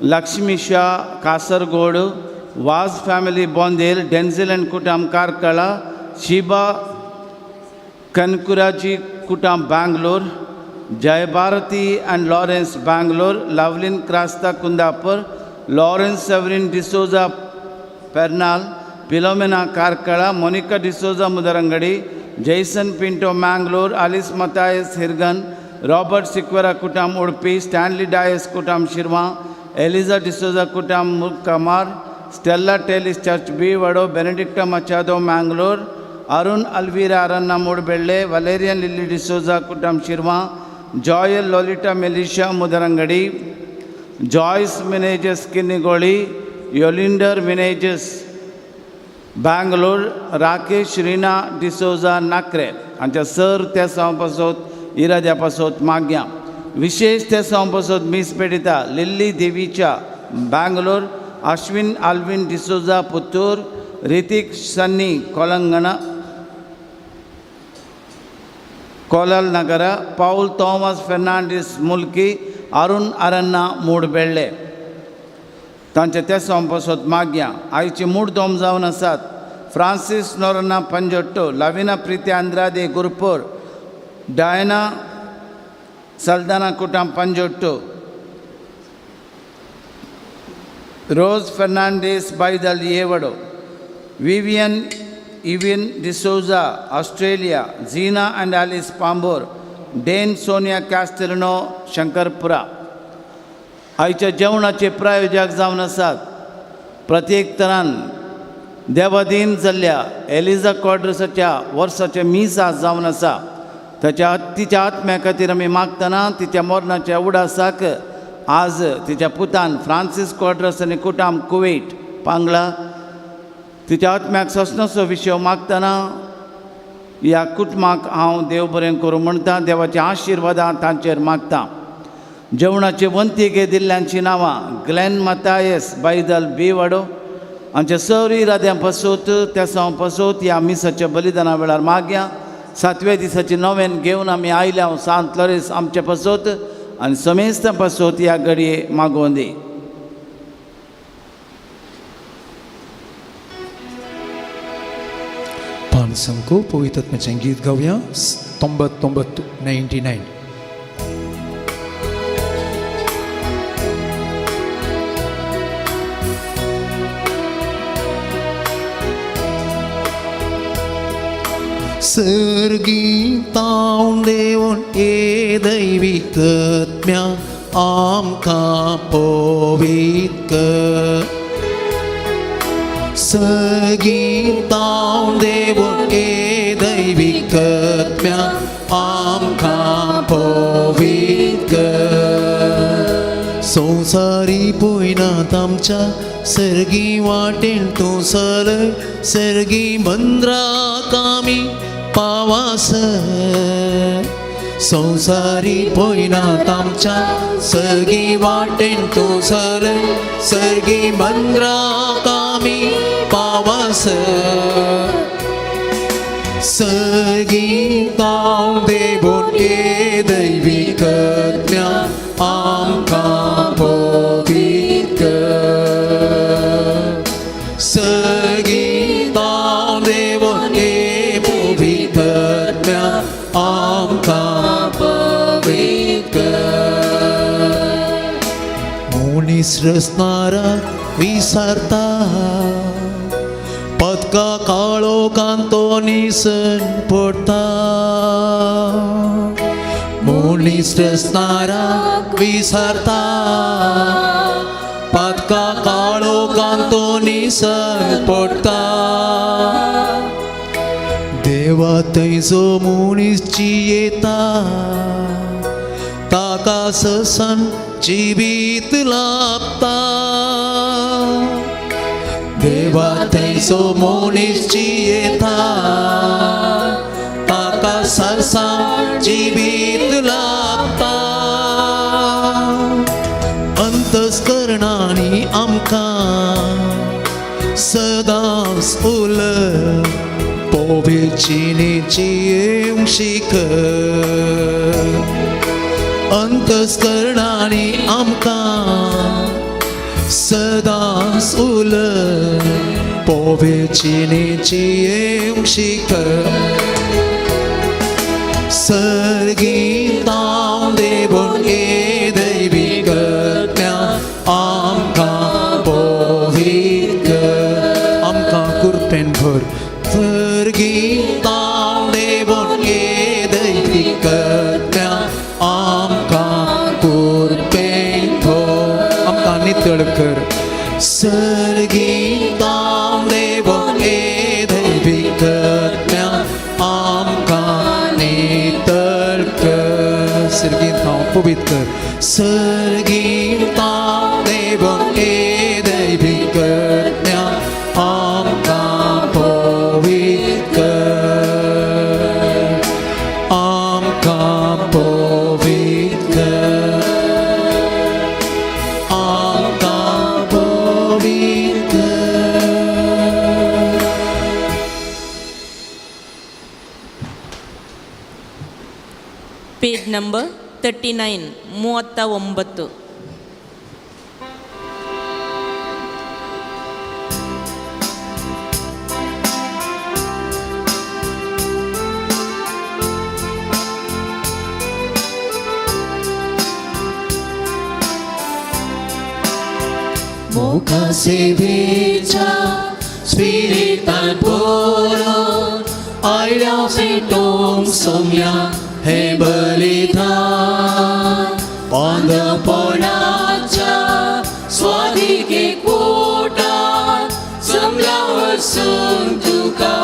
E: Lakshmi Shah Kasaragod, Vaz family Bondel, Denzil and Kutam Karkala, Shiba Kankuraji Kutam Bangalore, Jayabharathi and Lawrence Bangalore, Lovelin Crasta Kundapur, Lawrence Severin D'Souza Pernal, Philomena Karkala, Monica D'Souza Mudarangadi, Jason Pinto Mangalore, Alice Mathias Hirgan, Robert Sequeira Kutam Udupi, Stanley Dias Kutam Shirva, Eliza D'Souza Kutam Kamar, Stella Tellis Church B Vado, Benedicta Machado Mangalore, Arun Alvira Aranha Mudbelle, Valerian Lily D'Souza Kuttam Shirva, Joel Lolita Melisha Mudarangadi, Joyce Menezes Kinnigoli, Yolinder Menezes Bangalore, Rakesh Rina D'Souza Nakre हांच्या sir त्या पासत इराद्या पासत मागया. विशेष त्या पासत मीस पेडिता Lillie देवीच्या Bangalore, Ashwin Allwyn D'Souza Puttur, Hrithik Sunny कोलंगणा कोलाल नगर, Paul Thomas Fernandes Mulki, Arun Aranha Mudbelle तांच्या त्या पासत मागया. आयचे मुडदोम जावन आसात Francis Noronha Panjotto, Lavina Preethi Andrade Gurpur, Diana Saldanha Kutam Panjotto, Rose Fernandes Baidal Yevado, Vivian Evin D'Souza Australia, Zeena and Alice Pambor, Dane Sonia Castelino Shankarpura. आयच्या जेवणाचे प्रायोजक जावन आसात प्रत्येक तरान देवादीन जाल्ल्या एलिजा क्वाड्रसाच्या वर्साचें मीस आज जावन आसा. ताच्या तिच्या आत्म्या खातीर आमी मागतना तिच्या मरणाच्या उडासाक आज तिच्या पुतान फ्रांसीस क्वाड्रस आनी कुटाम कुवेट पांगळा तिच्या आत्म्याक सोंसनाचो विशय मागतना ह्या कुटुंबाक हांव देव बरें करूं म्हणटा. देवाच्या आशिर्वादां तांचेर मागता. जेवणाचे वंतीके दिल्ल्यांची नांवां ग्लॅन मतायस बायदल बेवाडो आमच्या सर इराद्यां पासत तेसांव पासत ह्या मिसाच्या बलिदाना वेळार मागया. सातव्या दिसाची नवेन घेवन आमी आयल्या सांत लॉरेस आमचे पासत आनी समेस्तां पासत ह्या घडये मागोवन दी.
B: पान संको पवित्र गीत गावया 99 99. सर्गीतावन देवन ए दैविकत्म्या आमकां पवित्र कर. सर्गीतावन देवन ए दैविकत्म्या आमकां पवित्र कर. संवसारी पयनात आमच्या सर्गी वाटेन तूं चलय, सर्गी बंद्राक आमी पावासर. संवसारी पयनात आमच्या सर्गी वाटेन तूं चलय, सर्गी बंद्राक आमी पावासर. सर्गीताव देवून ए दैविकत्म्या आमकां पवित्र कर. सर्गीताव देवून ए पवित्रत्म्या आमकां पवित्र कर. मनीस रचणाराक विसरता, पदका काळो कांतो निसन पडटा. मनीस रचणाराक विसरता, पदका काळो कांतो निसन पडटा. देवा थंयचो मनीस जियेता, ताका ससन जिवीत लाभता. देवा थंयचो मनीस जियेता, ताका सरसान जिवीत लाभता. अंतस्करणांनी आमकां सदांच उलय, पोवेचिनीची येवंक शिकय. अंतस्करणांनी आमकां सदांच उलय, पोवेचिनीची येवंक शिकय. सर्गीताव देवून ए दैविकत्म्या आमकां पवित्र कर. आमकां कुरपेन भर. सर्गीताव देवून ए दैविकत्म्या आमकां कुरपेन भर. आमकां नितळ कर. सर्गीताव देवून ए दैविकत्म्या कर सर्गीता देवून ए दैवी करण्या आमकां पवित्र कर आमकां पवित्र कर आमकां पवित्र कर.
D: Page number 39, 39.
B: मोगासेवेच्या स्पिरितान पुरो आयल्या पेटोवंक सोम्या हे बलिदान पांदपणाच्या स्वादिके कोटात जमल्या वरसून तुका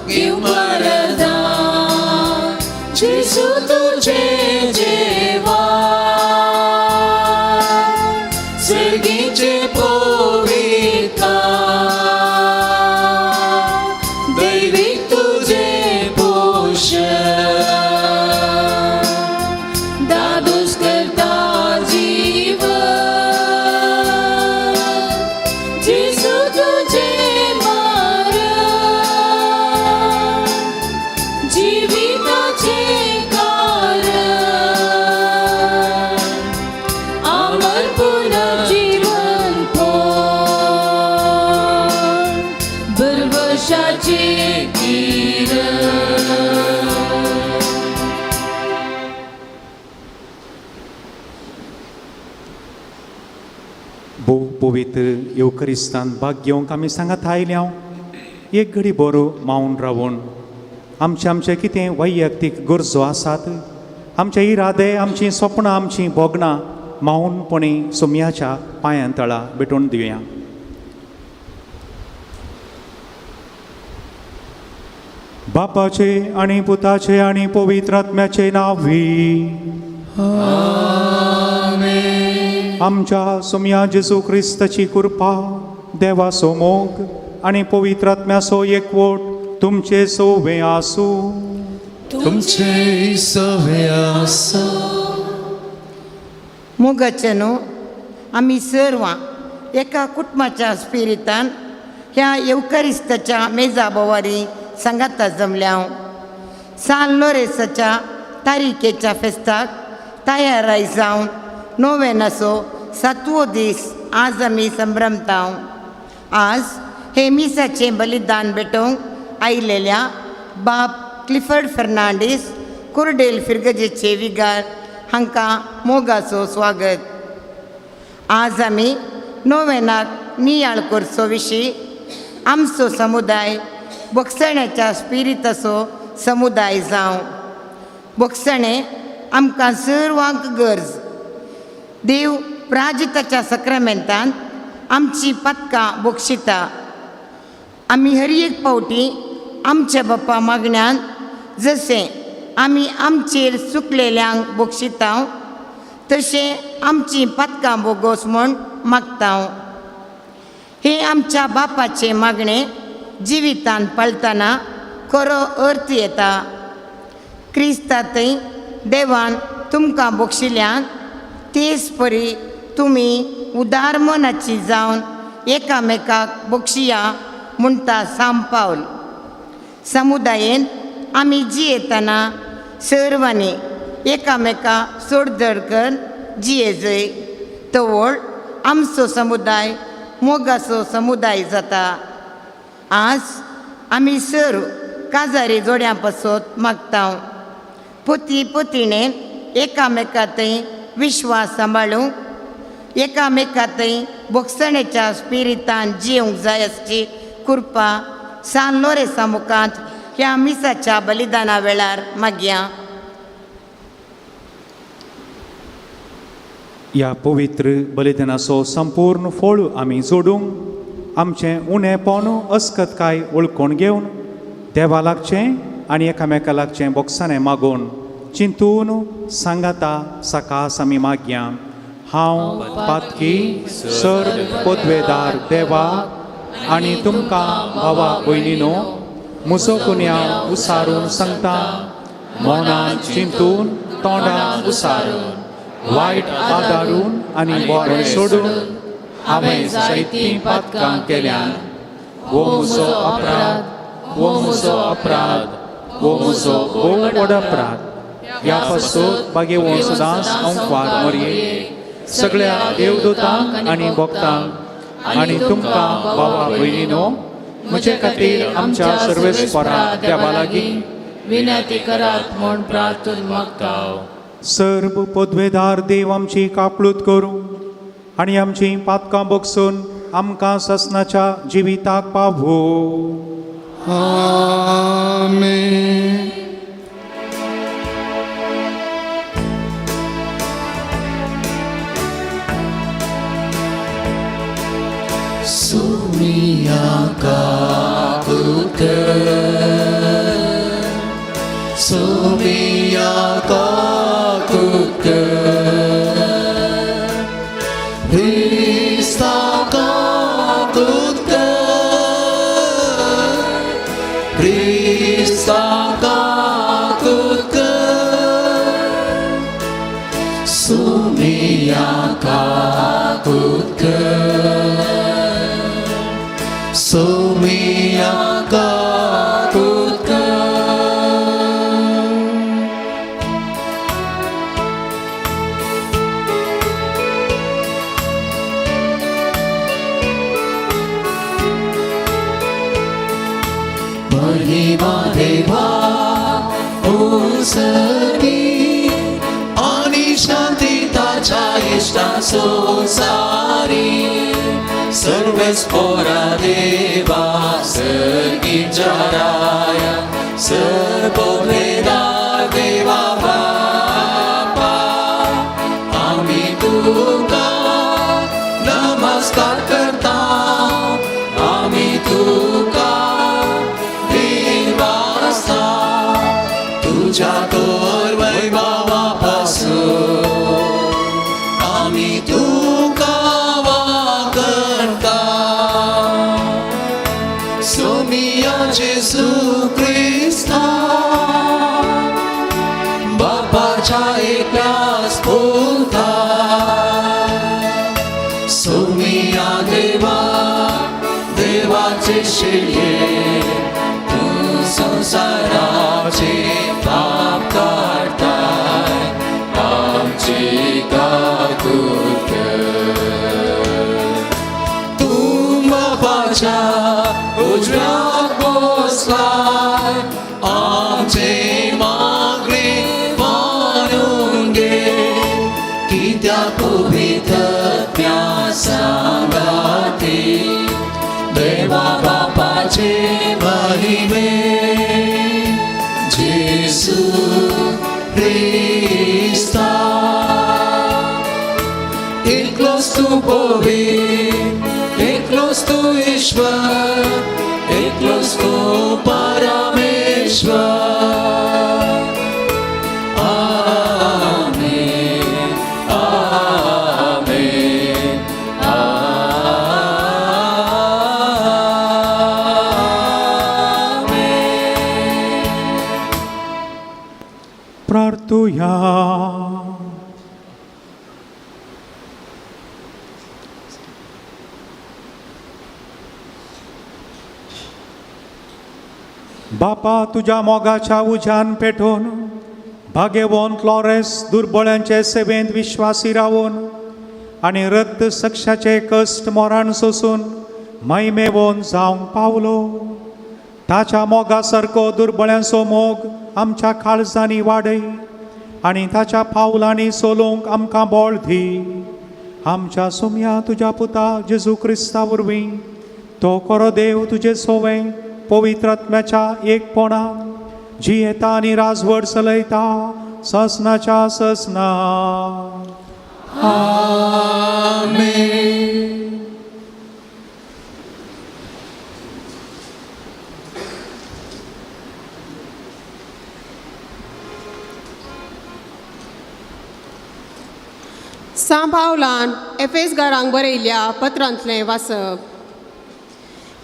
B: घेव वरदान जेजू तुझे जेवा सर्गीचे पवित्र दैविक तुझे पोषण दादूस करता जीवन जेजू तुझे मरण जिविताचे कारण अमर पुनर्जीवन भरवशाचे किरण.
C: भोव पवित्र येवकरिस्तान भाग घेवंक आमी सांगात आयल्या हांव एक घडी बरो मावन रावून आमचे आमचे कितें वैयक्तीक गरजो आसात आमचे इरादे आमचीं सपनां आमचीं भोगणां मावनपणी सोमयाच्या पांयां तळा भेटोवन दिवया. बापाचे आनी पुताचे आनी पवित्र आत्म्याचे नांवी आमच्या सोमया जेजू क्रिस्ताची कृपा देवाचो मोग आनी पवित्र आत्म्याचो एकवट तुमचे सोवे आसूं.
B: तुमचे सवे आसा.
F: मोगाचे न्हू आमी सर्वां एका कुटुंबाच्या स्पिरितान ह्या येवकारिस्ताच्या मेजा भोवारी सांगाता जमल्या. सान लोरेसाच्या तारीखेच्या फेस्ताक तयाराय जावन नोवेनाचो सातवो दीस आज आमी संभ्रमता. आज हे मिसाचें बलिदान भेटोवंक आयलेल्या बाब क्लिफर्ड फर्नांडीस कुर्डेल फिरगजेचे विगार हांकां मोगाचो स्वागत. आज आमी नोवेनाक नियाळ करचो विशीं आमचो समुदाय भोगसण्याच्या स्पिरिताचो समुदाय जावं. भोगसणें आमकां सर्वांक गरज. देव प्राजिताच्या सक्रामेंतान आमची पदकां बक्षिता. आमी हर एक फावटी आमच्या बाप्पा मागण्यान जशें आमी आमचेर चुकलेल्यांक बक्षिता तशें आमचीं पदकां बोगोस म्हूण मागता. हें आमच्या बापाचें मागणें जिवितान पाळतना खरो अर्थ येता. क्रिस्तांतय देवान तुमकां बक्षिल्यान तेच परी तुमी उदार मनाची जावन एकामेकाक बक्षिया म्हणटा साम पावल. समुदायेन आमी जियेतना सर्वांनी एकामेका सोडधड कर जियेजय तवळ आमचो समुदाय मोगाचो समुदाय जाता. आज आमी सर्व काजारी जोड्यां पासत मागता. पती पतिणेन एकामेका थंय विश्वास सांबाळूंक एकामेका थंय भोगसणेच्या स्पिरितान जिवंक जाय आसची कृपा सान लोरेसा मुखांत ह्या मिसाच्या बलिदाना वेळार मागया.
C: ह्या पवित्र बलिदानाचो संपूर्ण फळ आमी जोडूंक आमचें उणेपण अस्कतकाय वळखून घेवन देवा लागचें आनी एकामेका लागचें बोगसाणें मागून चिंतून सांगाता सकास आमी मागया. हांव पातकी सर पदवेदार देवा आनी तुमकां भावा भयणीनो म्हजो गुन्यांव उसारून सांगता. मनान चिंतून तोंडान उसारून वायट आदारून आनी बरें सोडून हांवें जायतीं पातकां केल्यान. हो म्हजो अपराध, हो म्हजो अपराध, हो म्हजो भोव व्हड अपराध. ह्या पासून बागेवन सदांच अंकवार मरये सगळ्या देवदूतांक आनी भक्तांक आनी तुमकां भावा भयणीनो म्हजे खातीर आमच्या सर्वेस्परा देवा लागीं
B: विनंती करात म्हूण प्रार्थून मागता.
C: सर्व पदवेदार देव आमची काकळूत करूं आनी आमची पातकां बगसून आमकां ससनाच्या जिविताक पावो.
A: आमेन.
G: Sumia kakute, Sumia kakute, Krista kakute, Krista kakute, Sumia kakute, Sumia kakute. महिमा देवा ओसगी आणि शांती ताच्या इष्टा संसारी सर्वेस्पोरा देवा सर्गीच्या राया सर्ववेदार देवा बापा आम्ही तुका नमस्कार करता. आम्ही तुका देवास्ता तुझ्या तोर वैभवापासून आम्ही तुका वाकणता. सोमिया जेजू क्रिस्ता बापाच्या एकल्यास पुता सोमिया देवा देवाचे शिये तू संसाराचे पाप काडताय आमची काकूत कर. तूं बापाच्या उजव्याक बसलाय आमचे मागणे मानून घे. कित्याक पवित्रत्या सांगाती देवा बापाचे महिमे जेजू क्रिस्ता. एकलोच तूं पवित्र, एकलोच तूं ईश्वर, एकलोच तूं परमेश्वर. आमेन, आमेन, आमेन.
C: प्रार्थुया. बापा तुज्या मोगाच्या उज्यान पेटोवन भागेवन फ्लॉरेस दुर्बळ्यांचे सेवेंत विश्वासी रावून आनी रक्त सक्षाचे कश्ट मोरान सोसून महिमेवन जावंक पावलो. ताच्या मोगा सारको दुर्बळ्यांचो मोग आमच्या काळजांनी वाडय आनी ताच्या पावलांनी सोलोवंक आमकां बळ दी. आमच्या सुमया तुज्या पुता जेजू क्रिस्ता वरवीं तो खरो देव तुजे सोवें पवित्र आत्म्याच्या एकपणान जियेता आनी राजवट चलयता ससनाच्या ससना.
G: आमेन.
H: सांपावलान एफेसगारांक बरयल्ल्या पत्रांतलें वाचप.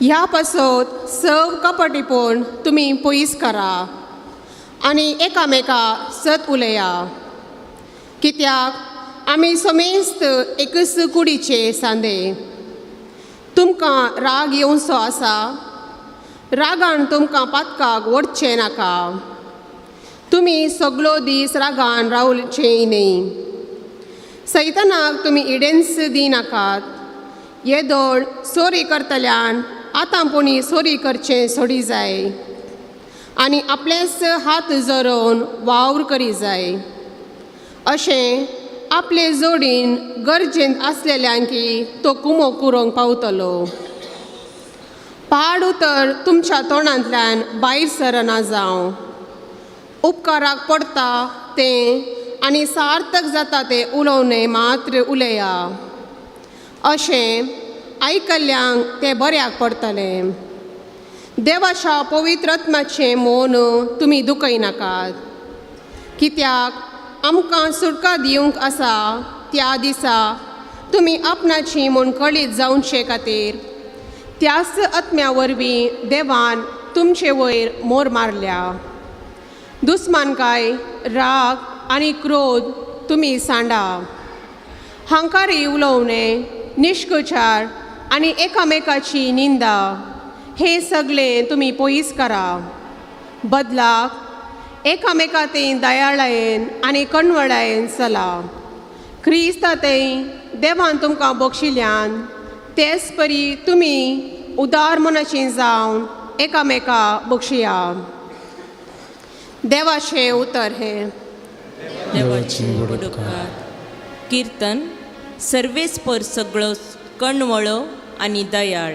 H: ह्या पासत सव कपटीपण तुमी पयस करा आनी एकामेका सत उलया, कित्याक आमी समेस्त एकच कुडीचे सांदे. तुमकां राग येवचो आसा, रागान तुमकां पातकाक ओडचें नाका. तुमी सगलो दीस रागान रावचें न्हय. सैतनाक तुमी इडेन्स दिनाकात. येदोळ सोरी करतल्यान आतां पुणी सोरी करचें सोडी जाय आनी आपलेच हात जरोवन वावर करी जाय. अशें आपले जोडीन गरजेंत आसलेल्यांकी तो कुमो करूंक पावतलो. पाड उतर तुमच्या तोंडांतल्यान भायर सरना जावं. उपकाराक पडटा तें आनी सार्थक जाता तें उलोवणें मात्र उलया. अशें आयकल्ल्यांक तें बऱ्याक पडटलें. देवाच्या पवित्र आत्माचें मौन तुमी दुखयनाकात, कित्याक आमकां सुटका दिवंक आसा त्या दिसा तुमी आपणाची म्हूण कळीत जावचे खातीर त्याच आत्म्या वरवीं देवान तुमचे वयर मोर मारल्या. दुस्मानकाय, राग आनी क्रोध तुमी सांडा. हांकारी उलोवणें, निश्कोचार आनी एकामेकाची निंदा हें सगळें तुमी पयस करा. बदलाक एकामेका ते दयाळायेन आनी कणवळायेन चला. क्रिस्ता ते देवान तुमकां बक्षिल्यान तेच परी तुमी उदार मनाची जावन एकामेका बक्षिया. देवाचें उतर हें.
D: देवाचे उपकार. कीर्तन सर्वेस्पर सगळो कणवळो आनी दयाळ.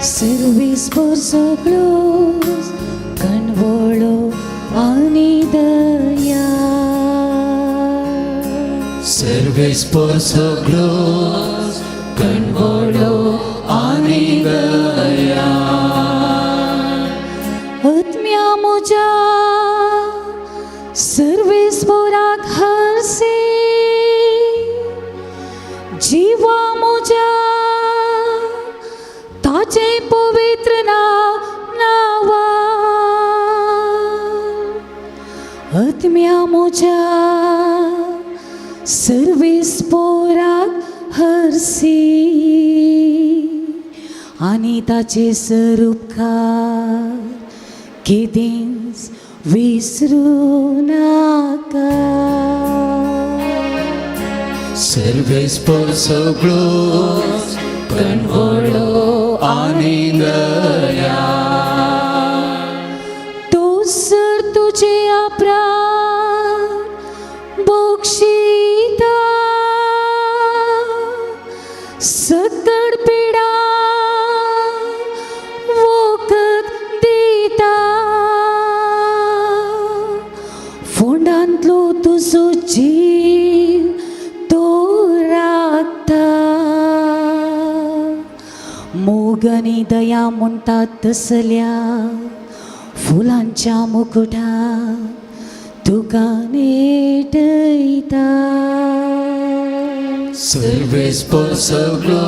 I: सर्वेस्पर सगळो कणवळो आनी दया.
G: सर्वेस्पर सगळो कणवळो आनी दया.
I: आत्म्या म्हज्या सर्वेस्पराक हरसे, जिवा म्हज्या ताचें पवित्र नांव नांवा. आत्म्या म्हज्या सर्वेस्पराक हरसे आनी ताचे स्वरूपकार केदींच विसरूं नाका.
G: सर्वेस्पर सगळो कणवळो आनी दया.
I: तो सर तुजे अपराध बक्षिता, सकड पिडा वखद दिता. फोंडांतलो तुजो जीव तो राखता. मोग आनी दया म्हणटात तसल्या फुलांच्या मुकुटाक तुका नेटयता.
G: सर्वेस्पर सगळो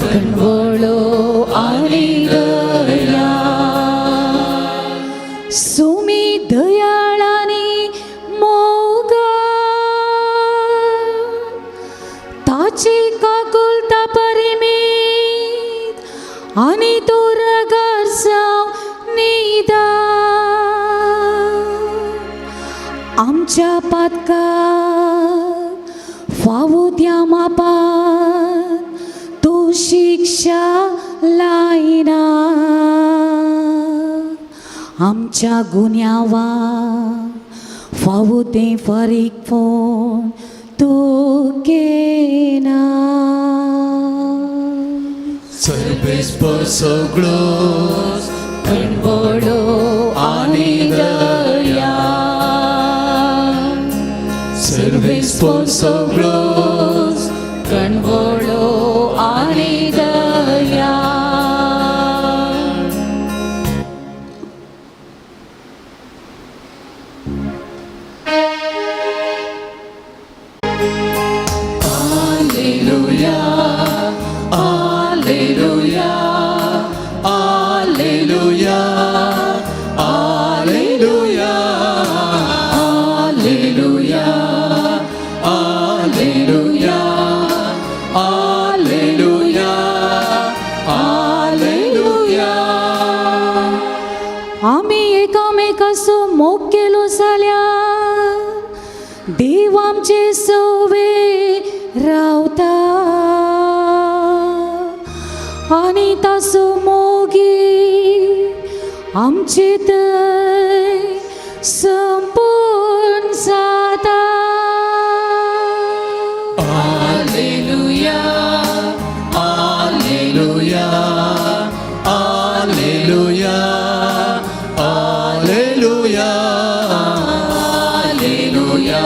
G: कणवळो आनी दया.
I: सुमी दयाळ आनी मोगा, ताची काकुळटा परिमीत आनी तो रगार जावं निदा. आमच्या पातकाक फावो त्या मापान तो शिक्षा लायना. आमच्या गुन्यांवाक फावो तें फारीकपण तो घेना.
G: सर्वेस्पर सगळो कणवळो आनी दया. सर्वेस्पर सर्वेस्पोर सगळोच कणवळो आनी दया.
B: Alleluia, Alleluia, Alleluia, Alleluia, Alleluia, Alleluia, Alleluia, Alleluia.
I: आमी एकामेकाचो मोग केलो जाल्यार देव आमचे सवे रावता आनी ताचो मोगी आमचे थंय संपूर्ण जाता.
B: Alleluia, Alleluia, Alleluia, Alleluia, Alleluia,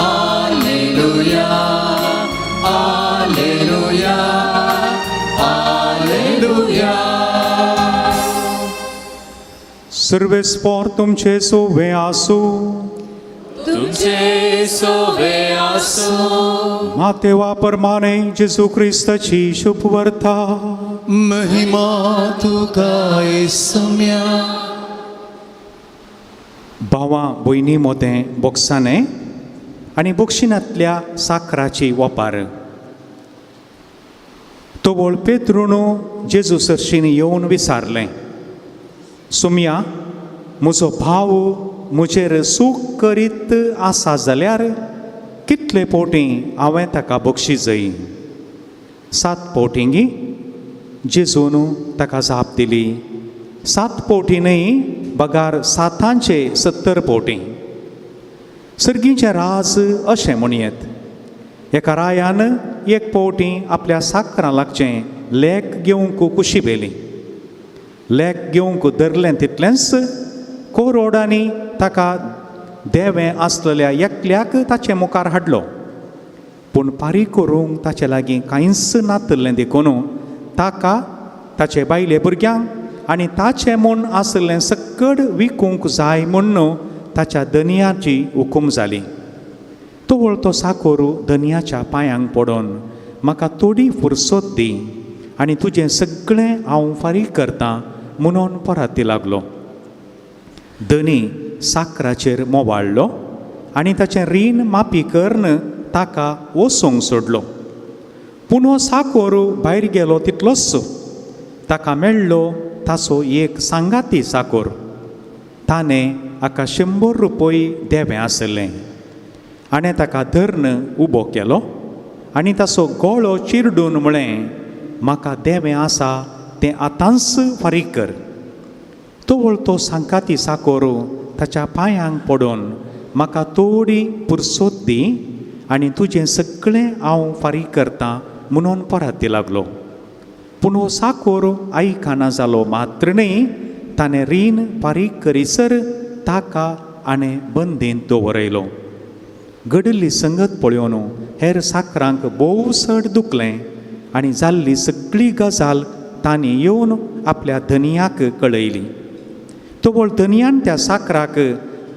B: Alleluia, Alleluia, Alleluia.
C: सर्वेस्पोर तुमचे सोवे आसूं.
B: तुमचे सोवे आसूं.
C: मातेवा परमाने जेजू क्रिस्ताची शुभवर्ता.
G: महिमा तुका सम्या.
C: भावां भयणी मोदें बोक्साने आनी बोक्षिणांतल्या साकराची वपार. तोवळ पेत्रुणू जेजू सरशीन येवन विचारलें, सुमया म्हजो भाव म्हजेर सूख करीत आसा जाल्यार कितले पोटी हांवें ताका बक्षी जाय? 7 पोटी गी? जेजून ताका जाप दिली, 7 पोटी न्हय बगार 7 70 पोटी. सर्गीचें राज अशें म्हणयेत, एका रायान एक पोटी आपल्या साकरां लागचें लेख घेवंक कुशी बेली. लेख घेवंक धरलें तितलेंच कोरोडांनी ताका देवें आसलेल्या एकल्याक ताचे मुखार हाडलो. पूण पारी करूंक ताचे लागीं कांयच नातलें देखून ताका ताचे बायले भुरग्यांक आनी ताचें म्हूण आसलें सकड विकूंक जाय म्हूण ताच्या दनयाची हुकूम जाली. तवळ तो साकोर दनयाच्या पांयांक पडोन म्हाका थोडी फुरसत दी आनी तुजें सगळें हांव फारीक करतां म्हणून पराती लागलो. धनी साकराचेर मोवाळ्ळो आनी ताचें रीण माफी करून ताका वचूंक सोडलो. पूण हो साकोर भायर गेलो तितलोच ताका मेळ्ळो ताचो एक सांगाती साकोर. ताणें हाका 100 रुपये देवें आसलें आनी ताका धरून उबो केलो आनी ताचो गळो चिरडून म्हळें, म्हाका देवें आसा तें आतांच फारीक कर. तवळ तो सांगाती साकोर ताच्या पांयांक पडून म्हाका थोडी पुरसोत दी आनी तुजें सगळें हांव फारीक करतां म्हणून पराती लागलो. पूण हो साकोर आयकना जालो मात्र न्हय, ताणें रीण फारीक करीसर ताका आनी बंदींत दवरयलो. घडिल्ली संगत पळोवन हेर साकरांक भोव चड दुखलें आनी जाल्ली सगळी गजाल तांणी येवन आपल्या धनयाक कळयली. तवळ धनयान त्या साकराक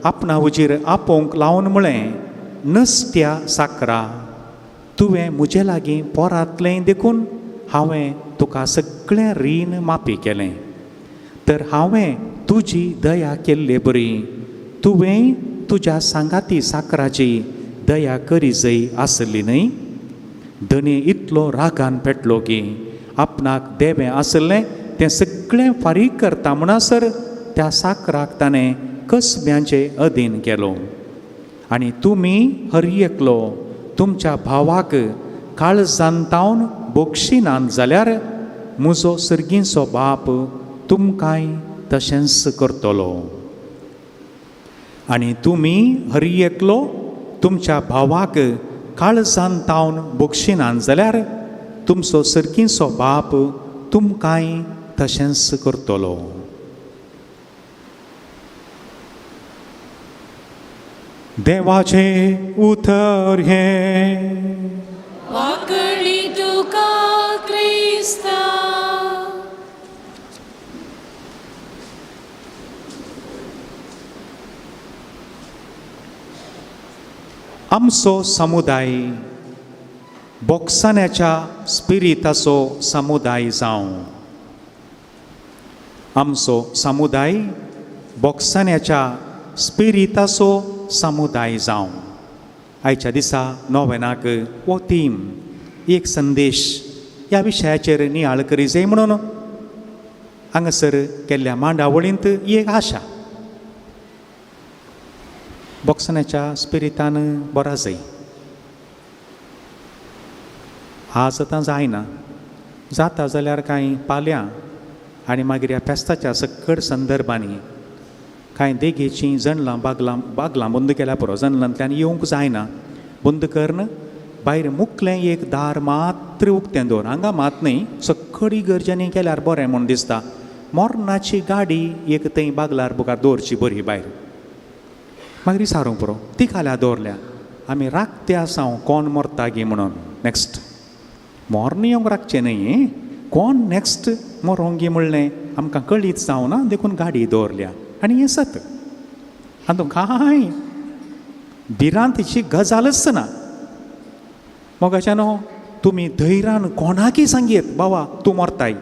C: आपणा हुजीर आपोवंक लावन म्हळें, नसत्या साकरा, तुवें म्हजे लागीं पोरांतलें देखून हांवें तुका सगळें रीण माफी केलें. तर हांवें तुजी दया केल्ले बरी तुवें तुज्या सांगाती साकराची दया करी जय आसली न्हय. धनी इतलो रागान पेटलो की आपणाक देवें आसलें तें सगळें फारीक करता म्हणसर त्या साकराक ताणें कसब्यांचे अधीन केलो. आनी तुमी हर एकलो तुमच्या भावाक काळजान तावन बक्षिनात जाल्यार म्हजो सर्गीचो बाप तुमकांय तशेंच करतलो. आनी तुमी हर एकलो तुमच्या भावाक काळजान तावन बक्षिनात जाल्यार तुमचो सर्गीचो बाप तुमकांय तशेंच करतलो. देवाचें उतर हें.
B: वाकडी तुका क्रिस्ता.
C: आमचो समुदाय बोगसाण्याच्या स्पिरिताचो समुदाय जावं. आमचो समुदाय बोगसाण्याच्या स्पिरिताचो समुदाय जावं. आयच्या दिसा नोवेनाक हो थीम एक संदेश ह्या विशयाचेर नियाळ करी जाय म्हणून हांगासर केल्ल्या मांडावळींत एक आशा बोगसाण्याच्या स्पिरितान बरा जाय. आज आतां जायना, जाता जाल्यार कांय पाल्यां आनी मागीर ह्या फेस्ताच्या सकड संदर्भांनी कांय देगेचीं जणलां बागलां बागलां बंद केल्या पुरो, जणलांतल्यान येवंक जायना, बंद करून भायर मुकलें एक दार मात्र उक्तें दवर, हांगा मात न्हय सकडी गरजेंनी केल्यार बरें म्हूण दिसता. मोरनाची गाडी एक थंय बागलार मुखार दवरची बरी भायर, मागीर सारूंक पुरो ती खाल्या दवरल्या. आमी राखते आसा कोण मरता गी म्हणून नॅक्स्ट मोर्न येवंक राखचें न्हय, कोण नॅक्स्ट मरोंक गी म्हणलें आमकां कळीत जावना देखून गाडी दवरल्या. आनी हें सत, हातूंत कांय भिरांतीची गजालच ना. मोगाच्यानो तुमी धैर्यान कोणाकय सांगयत बाबा तूं मरताय,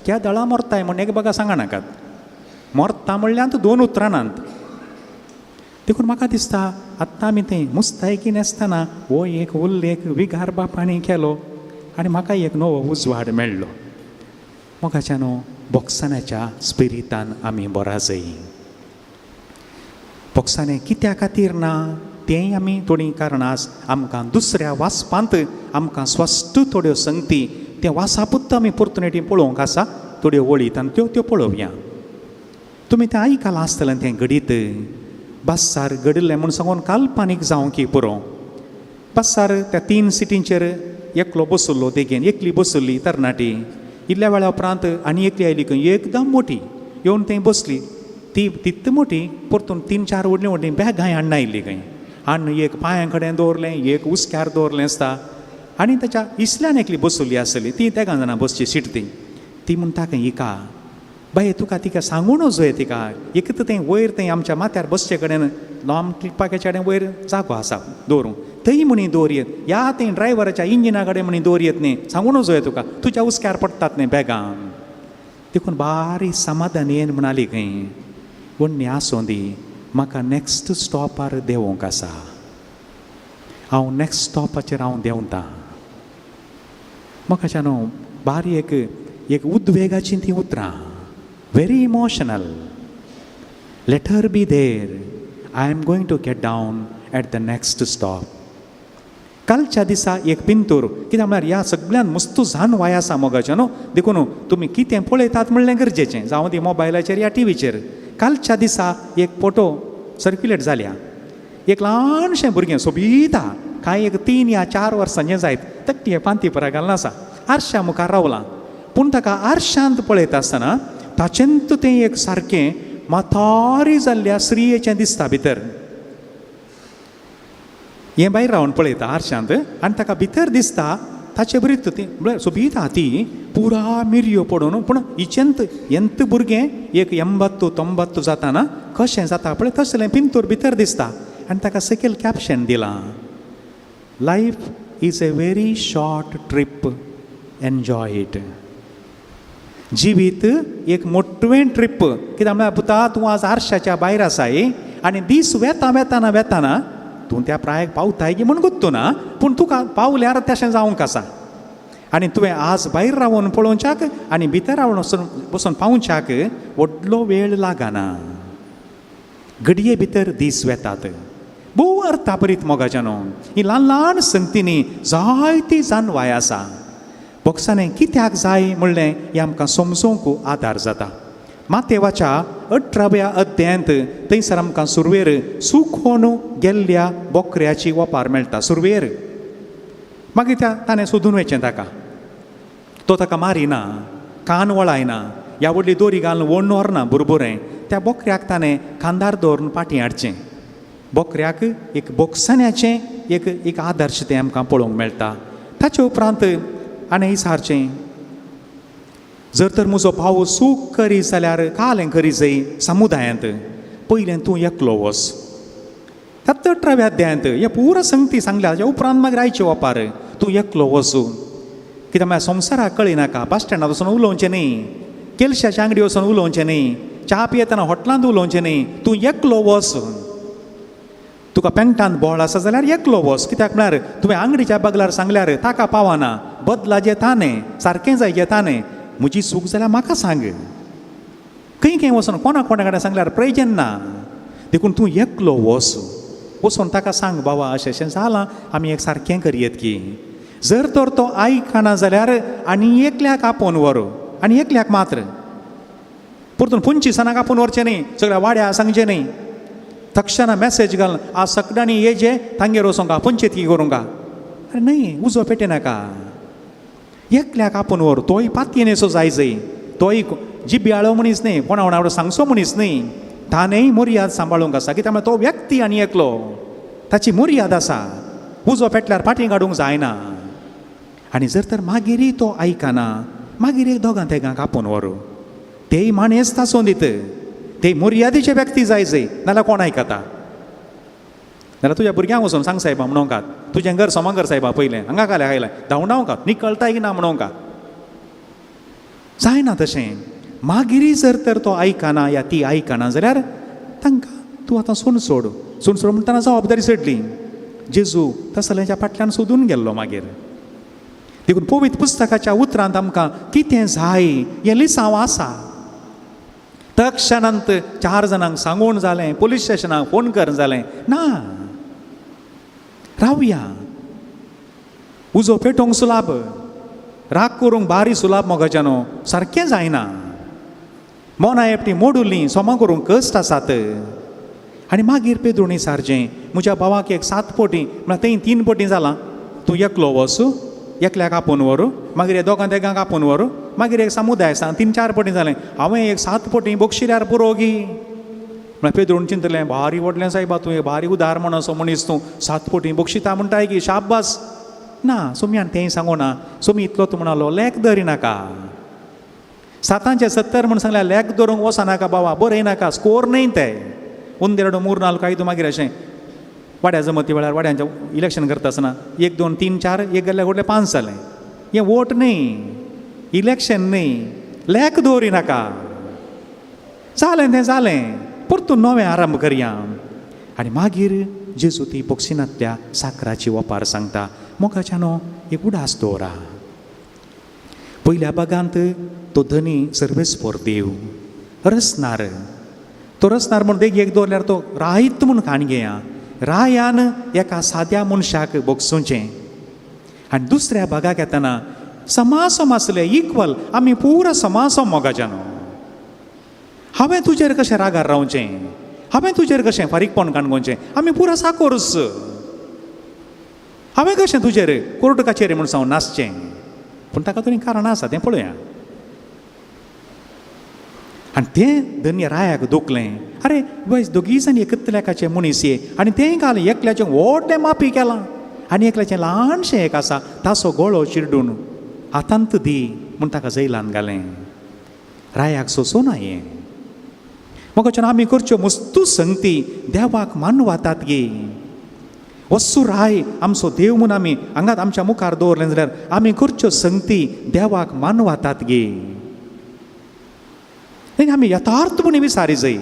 C: त्या दळा मरताय म्हण एक बघा सांगा नाकात, मरता म्हणल्यार दोन उतरां नात. देखून म्हाका दिसता आत्तां आमी थंय मुस्तायकी नासतना हो एक उल्लेख विगार बापांनी केलो आनी म्हाका एक नवो उजवाड मेळ्ळो. मोगाच्यानो बोगसाण्याच्या स्पिरितान आमी बरा जाय. बोगसाणें कित्या खातीर ना तेंय आमी थोडीं कारणां आमकां दुसऱ्या वाचपांत आमकां स्वस्त थोड्यो संगती तें वासापूत आमी परतून पळोवंक आसा, थोड्यो वळीत आनी त्यो त्यो पळोवया. तुमी तें आयकलां आसतलें तें घडीत बसार घडिल्लें म्हूण सांगून काल्पनीक जावं की पुरो. बसार त्या 3 सिटींचेर एकलो बसल्लो देगेन, एकली बसल्ली तरणाटी, इल्ल्या वेळा उपरांत आनी एकली आयली खंय एकदम मोटी येवन थंय बसली. ती तित मोटी परतून 3-4 व्हडलीं व्हडलीं बॅगां हाडून आयली खंय, हाडून एक पांयां कडेन दवरलें, एक हुस्क्यार दवरलें आसता. आनी ताच्या इसल्यान एकली बसल्ली आसली, ती तेगां जाणां बसची सीट ती ती म्हणटा खंय हिका बाये तुका तिका सांगूनच जाय तिका एक तर थंय वयर थंय आमच्या माथ्यार बसचे कडेन लांब क्लिपाच्या कडेन वयर जागो आसा दवरूंक, थंय म्हणी दवर येत, ह्या थंय ड्रायव्हराच्या इंजिना कडेन म्हणी दवर येत न्ही, सांगूनच जाय तुका तुज्या हुस्क्यार पडटात न्ही बॅगां. देखून बारीक समाधान म्हणाली खंय व्हडली आसूं दी म्हाका नॅक्स्ट स्टॉपार देंवोंक आसा, हांव नॅक्स्ट स्टॉपाचेर हांव देंवता. म्हाका न्हू बारीक एक एक उद्वेगाचीं तीं उतरां, very emotional. Let her be there, I am going to get down at the next stop. कालच्या दिसा एक पिंतूर कित्याक म्हळ्यार ह्या सगळ्यान मस्तू जाणवाय आसा मोगाचें न्हू, देखून तुमी कितें पळयतात म्हणलें गरजेचें, जावं ती मोबायलाचेर या टिवीचेर. कालच्या दिसा एक फोटो सर्क्युलेट जाल्या, एक ल्हानशें भुरगें सोबीत आहा, कांय एक 3 या 4 वर्सांचें जायत, तकटे पांती परा घालून आसा, आरश्या मुखार रावलां. पूण ताका आरशांत पळयता आसतना ताचेंत तें एक सारकें म्हातारी जाल्ल्या स्त्रियेचें दिसता भितर. हें भायर रावन पळयता आरशांत आनी ताका भितर दिसता ताचे बरीच ती म्हळ्यार सोबीत आहा ती पुरा मिरयो पडून, पूण हिचेंत एंत भुरगें एक 80 90 जाताना कशें जाता पळय तसलें पिंतूर भितर दिसता. आनी ताका सकयल कॅप्शन दिलां, life is a very short trip, enjoy it. जिवीत एक मोटवें ट्रीप, कित्याक म्हळ्यार पुता तूं आज आरशाच्या भायर आसाय आनी दीस वेता वेताना वेताना तूं त्या प्रायक पावताय की म्हूण गुत्तू ना, पूण तुका पावल्यार तशें जावंक आसा. आनी तुवें आज भायर रावन पळोवच्याक आनी भितर रावन वचून बसून पावच्याक व्हडलो वेळ लागना, घडये भितर दीस वेतात. भोव अर्थापरीत मोगाच्या न्हू ही ल्हान ल्हान संगतींनी जायती जाणवाय आसा. बोगसाणें कित्याक जाय म्हणलें हें आमकां समजूंक आदार जाता. मातेवाच्या 18व्या अध्यायांत थंयसर आमकां सुरवेर सुकोवन गेल्ल्या बोकऱ्याची ओपार मेळटा. सुरवेर मागीर त्या ताणें सोदून वयचें ताका, तो ताका मारिना, कान वळायना, ह्या व्हडली दोरी घालून ओडून व्हरना बुरबुरें, त्या बोकऱ्याक ताणें खांदार दवरून पाटी हाडचें. बोकऱ्याक एक बोगसण्याचें एक एक आदर्श तें आमकां पळोवंक मेळटा. ताचे उपरांत आनी सारचें जर तर म्हजो भाव चूक करी जाल्यार काल करी जाय समुदायांत पयलें तूं एकलो वच. 18व्या अध्यायांत हे पुरा संगती सांगल्या. ताच्या उपरांत मागीर आयचे ओपार तूं एकलो वचू कित्याक म्हळ्यार संवसाराक कळिनाका. बस स्टँडार वचून उलोवचें न्ही, केलशाच्या आंगडी वचून उलोवचें न्ही, च्या पियेतना हॉटलांत उलोवचें न्ही. तूं एकलो वच. तुका पेंगटान बोळ आसा जाल्यार एकलो वच. कित्याक म्हळ्यार तुवें आंगडीच्या बगलार सांगल्यार ताका पावना, बदला जेता न्ही, सारकें जाय जेता न्ही. म्हजी चूक जाल्यार म्हाका सांग. खंय खंय वचून कोणा कोणा कडेन सांगल्यार प्रयोजन ना. देखून तूं एकलो वच, वचून ताका सांग बाबा अशें अशें जालां, आमी एक सारकें करयेत की. जर तर तो आयकना जाल्यार आनी एकल्याक आपोवन व्हर, आनी एकल्याक मात्र. परतून 25 जाणांक आपोवन व्हरचें न्ही, सगळ्या वाड्या सांगचें न्ही. तक्षणा मॅसेज घाल आज सगळ्यांनी येजे तांगेर वचोंका पंचायती करूंका. अरे न्हय, उजो पेटयनाका. एकल्याक आपोवन व्हर, तोय पातयेनेसो जाय जाय, तोय जिब्याळो मनीस न्ही, कोणा कोणा सांगचो मनीस न्ही. ताणेंय मर्याद सांबाळूंक आसा. कित्याक म्हळ्यार तो व्यक्ती आनी एकलो, ताची मर्याद आसा. उजो पेटल्यार फाटीं काडूंक जायना. आनी जर तर मागीरय तो आयकना, मागीर एक दोगां तेगांक आपोवन व्हर. तेय मानेस्त आसूं दीत, ते मर्यादेचे व्यक्ती जाय जाय, नाल्यार कोण आयकता? नाल्यार तुज्या भुरग्यांक वचून सांग सायबा म्हणोंकात, तुजें घर सोमागर सायबा पयलें हांगा घाल्या आयलें धांवडावंकात निकळताय की ना म्हणोंका. जायना तशें. मागीरय जर तर तो आयकना या ती आयकना जाल्यार तांकां तूं आतां सोण सोड. सोण सोड म्हणटना जबाबदारी सोडली. जेजू तसल्यांच्या फाटल्यान सोदून गेल्लो मागीर. देखून पवित्र पुस्तकाच्या उतरांत आमकां कितें जाय हें लिसांव आसा. तक्षणांत 4 जाणांक सांगून जालें, पोलीस स्टेशनाक फोन कर जालें ना. रावया. उजो पेटोवंक सुलाब, राग करूंक बारी सुलाब मोगाच्यानो, सारकें जायना. मोना एकटी मोडुली सोमा करूंक कश्ट आसात. आनी मागीर पेद्रुणी सारचें म्हज्या भावाक एक 7 पटी म्हळ्यार थंय 3 पटी जालां. तूं एकलो वच, एकल्याक आपोवन व्हर, मागीर हे दोगां तेगांक आपोवन व्हर, मागीर एक समुदाय आसा 3-4 पटी जालें. हांवें एक 7 पटी बक्षिल्यार पुरो गी. म्हळ्यार पेद्रून चिंतलें भारी व्हडलें सायबा तूं एक भारी उदार म्हण असो मनीस तूं 7 पटी बक्षिता म्हणटाय की शाबास. ना सोमयान तेंय सांगू ना. सोमी इतलो तूं म्हणालो लेख धरी नाका. 7 70 म्हण सांगल्यार लेख धरूंक वचनाका बाबा, बरय नाका, स्कोर न्हय ते. 1 2 3 4 5 मागीर अशें वाड्या जमती वेळार वाड्यांचें इलेक्शन करता आसतना 1 2 3 4 एक गेल्ले व्हडले 5 जालें. हें वोट न्हय, इलेक्शन न्हय, लेख दवरी नाका. जालें तें जालें, परतून नवें आरंभ करया. आनी मागीर जेजू ती बक्षिणांतल्या साकराची ओपार सांगता. मोगाच्यानो एक उडास दवरा. पयल्या भागांत तो धनी सर्वेस्पोर देव रसनार, तो रसनार म्हूण देग एक दवरल्यार तो रायत म्हूण काण घेया. रायान एका साद्या मनशाक बगसुचें. आनी दुसऱ्या भागाक येतना समासम आसले इक्वल, आमी पुरा समासम मोगाच्यानो. हांवें तुजेर कशें रागार रावचें, हांवें तुजेर कशें फारीकपण काणकोणचें, आमी पुरा साकोरच. हांवें कशें तुजेर कोर्ट कचेरी म्हूण सांगून नासचें. पूण ताका तरी कारणां आसा तें पळोवया. आनी तें धन्य रायाक दुखलें. अरे वयस दोगी जाण एकतल्याकाचे मनीस ये आनी तें घालें एकल्याचें व्हडलें माफी केलां आनी एकल्याचें ल्हानशें एक आसा ताचो गळो चिरडून हातांत दी म्हूण ताका जैलान घालें. रायाक सोंसूं ना हें. मोगाच्यान आमी करच्यो मस्तू संगती देवाक मानवातात गे. वस्तू राय आमचो देव म्हूण आमी हांगात आमच्या मुखार दवरलें जाल्यार आमी करच्यो संगती देवाक मानवातात गे. आमी यथार्थपणी विसारी जाय.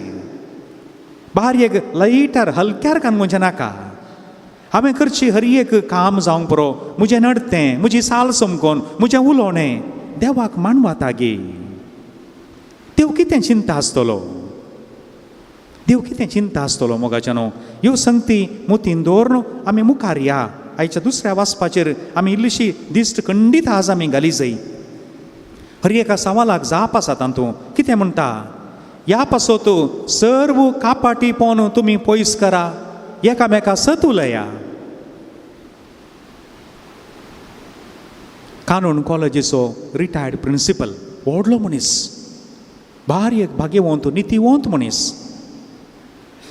C: बारी एक लायटर हलक्यार कानगोवचें नाका. हांवें करची हर एक काम जावंक पुरो, म्हजें नडतें, म्हजी साल समकोन, म्हजें उलोवणें देवाक मानवाता गे. देव कितें चिंता आसतलो, देव कितें चिंता आसतलो मोगाच्यानो. ह्यो संगती मोतीन दवरून आमी मुखार या. आयच्या दुसऱ्या वाचपाचेर आमी इल्लीशी दिश्ट खंडीत आज आमी घाली जाय. हर एका सवालाक जाप आसा तातूंत. कितें म्हणटा, ह्या पासत सर्व कापाटीपण तुमी पयस करा, एकामेका सत उलया. कानून कॉलेजीचो रिटायर्ड प्रिंसिपल, व्हडलो मनीस, भारी एक भाग्यवंत नितीवंत मनीस.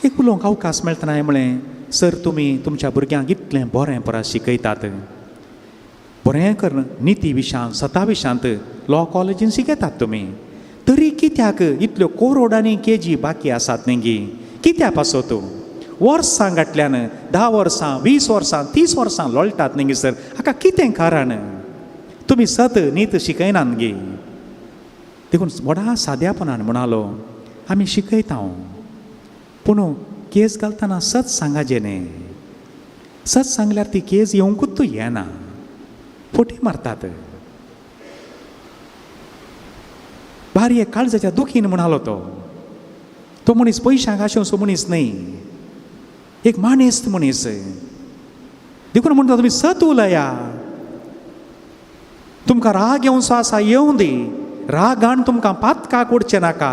C: एक उलोवंक अवकाश मेळतना हांवें म्हळें, सर तुमी तुमच्या भुरग्यांक इतलें बरें परा शिकयतात, बरें करून निती विशयांत सता विशयांत लॉ कॉलेजीन शिकयतात तुमी, तरी कित्याक इतल्यो कोरोडांनी केजी बाकी आसात न्ही गी? कित्या पासत वर्सां गांठल्यान 10 वर्सां 20 वर्सां 30 वर्सां लोळटात न्ही गी सर? हाका कितें कारण? तुमी सत नीत शिकयनात गी? देखून व्हडा साद्यापणान म्हणालो, आमी शिकयता पूण केस घालतना सत सांगाचें न्ही. सत सांगल्यार ती केस येवंकूच येना, फटी मारतात. बारी एक काळजाच्या दुखीन म्हणालो तो. तो मनीस पयशांक आशेवचो मनीस न्हय, एक मानेस्त मनीस. देखून म्हणटा तुमी सत उलया. तुमकां राग येवचो आसा येवं दी, रागान तुमकां पातकाक उडचें नाका.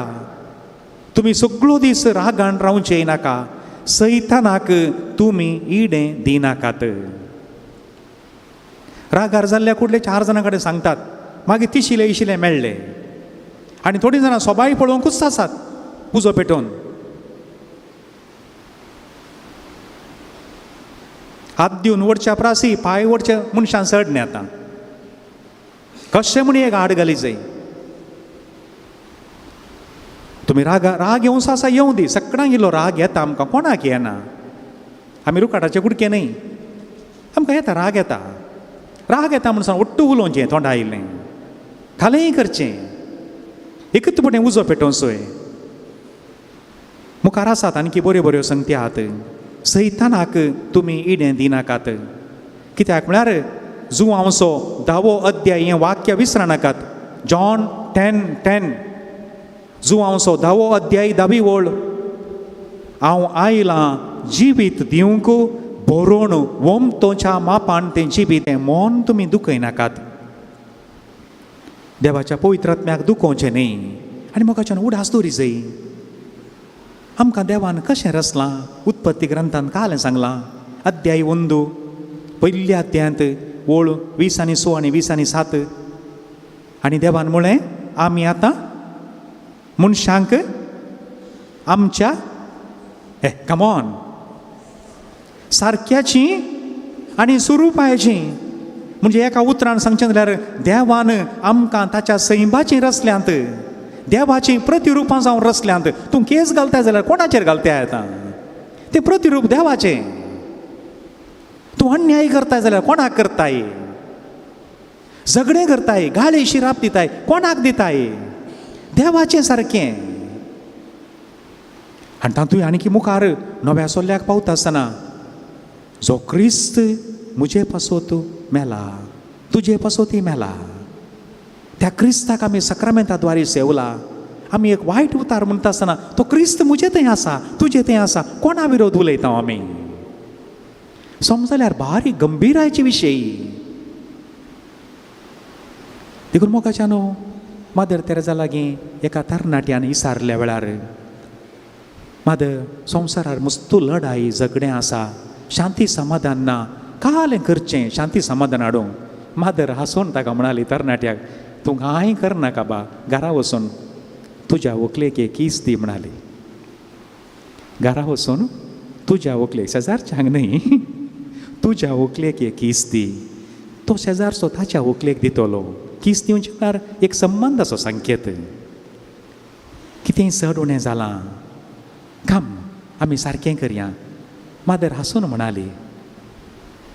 C: तुमी सगळो दीस रागान रावचें नाका. सैतानाक तुमी इडें दिनाकात. रागार जाल्ल्या कुडले 4 जाणां कडेन सांगतात, मागीर तिशिले इशिले मेळ्ळे. आनी थोडीं जाणां सोबाय पळोवंकूच आसात उजो पेटोवन. हात दिवन ओडच्या प्रासी पांय ओडच्या मनशान चड न्ही. आतां कशें म्हण एक आड घाली जाय. तुमी राग येवंचो आसा येवं दी, सगळ्यांक इल्लो राग येता आमकां, कोणाक येना. आमी रुकाटाचे कुडके न्हय, आमकां येता राग येता. राग येता म्हण सांग ஒट्टू उलोवचें तोंडा आयिल्लें, खालेंय करचें, एकूच पटे उजो पेटोवचोय. मुखार आसात आणखी बऱ्यो बऱ्यो संगती आहात. सैतानाक तुमी इडें दिनाकात. कित्याक म्हळ्यार जुवांवचो 10वो अध्याय हें वाक्य विसरनाकात. जॉन 10:10, जुवांवचो 10वो अध्याय 10वी ओळ, हांव आयलां जिवीत दिवंक बरोवन वमतोच्या मापान तें जिवीत. तें मन तुमी दुखयनाकात. देवाच्या पवित्र आत्म्याक दुखोवचें न्ही. आनी मोगाच्यान उडास दवरी जाय. आमकां देवान कशें रचलां उत्पत्ती ग्रंथान कालें सांगलां. अध्याय 1 पयल्या अध्यायांत ओळ 20 आनी 6 आनी 20 आनी 7. आनी देवान म्हळें, आमी आतां मनशांक आमच्या हे कमॉन सारक्याची आनी स्वरुपाची, म्हणजे एका उतरान सांगचें जाल्यार देवान आमकां ताच्या सैमाची रचल्यांत, देवाचीं प्रतिरुपां जावन रचल्यांत. तूं केस घालताय जाल्यार कोणाचेर घालताय आतां? तें प्रतिरूप देवाचें. तूं अन्याय करताय जाल्यार कोणाक करताय? झगडें करताय, गाळी शिराप दिताय, कोणाक दिताय? देवाचें सारकें. आनी तातूंत आनीक मुखार नव्या सोल्ल्याक पावता आसतना, जो क्रिस्त म्हजे पासत मेला, तुजे पासतूय मेला, त्या क्रिस्ताक आमी सक्रामेंता द्वारे सेवला. आमी एक वायट उतार म्हणटा आसतना तो क्रिस्त म्हजे थंय आसा, तुजे थंय आसा, कोणा विरोध उलयता आमी? समजल्यार बारीक गंभीरायचे विशय. देखून मोगाच्या न्हू मादर तेरेजा लागीं एका तरणाट्यान इसारल्या वेळार, मादर संवसारार मस्तू लढाई झगडें आसा, शांती समाधान ना, कालें करचें शांती समाधान हाडूंक? मादर हांसून ताका म्हणाली, तरणाट्याक, तूं कांय करनाका बा, घरा वचून तुज्या व्हंकलेक एक कीस दी म्हणाली. घरा वचून तुज्या व्हंकलेक, शेजारच्यांक न्हय, तुज्या व्हंकलेक एक कीस दी. तो शेजारचो ताच्या व्हंकलेक दितलो. कीस दिवचे म्हळ्यार एक संबंदाचो संकेत. कितेंय चड उणें जालां, काम आमी सारकें करया. मादर हांसून म्हणाली,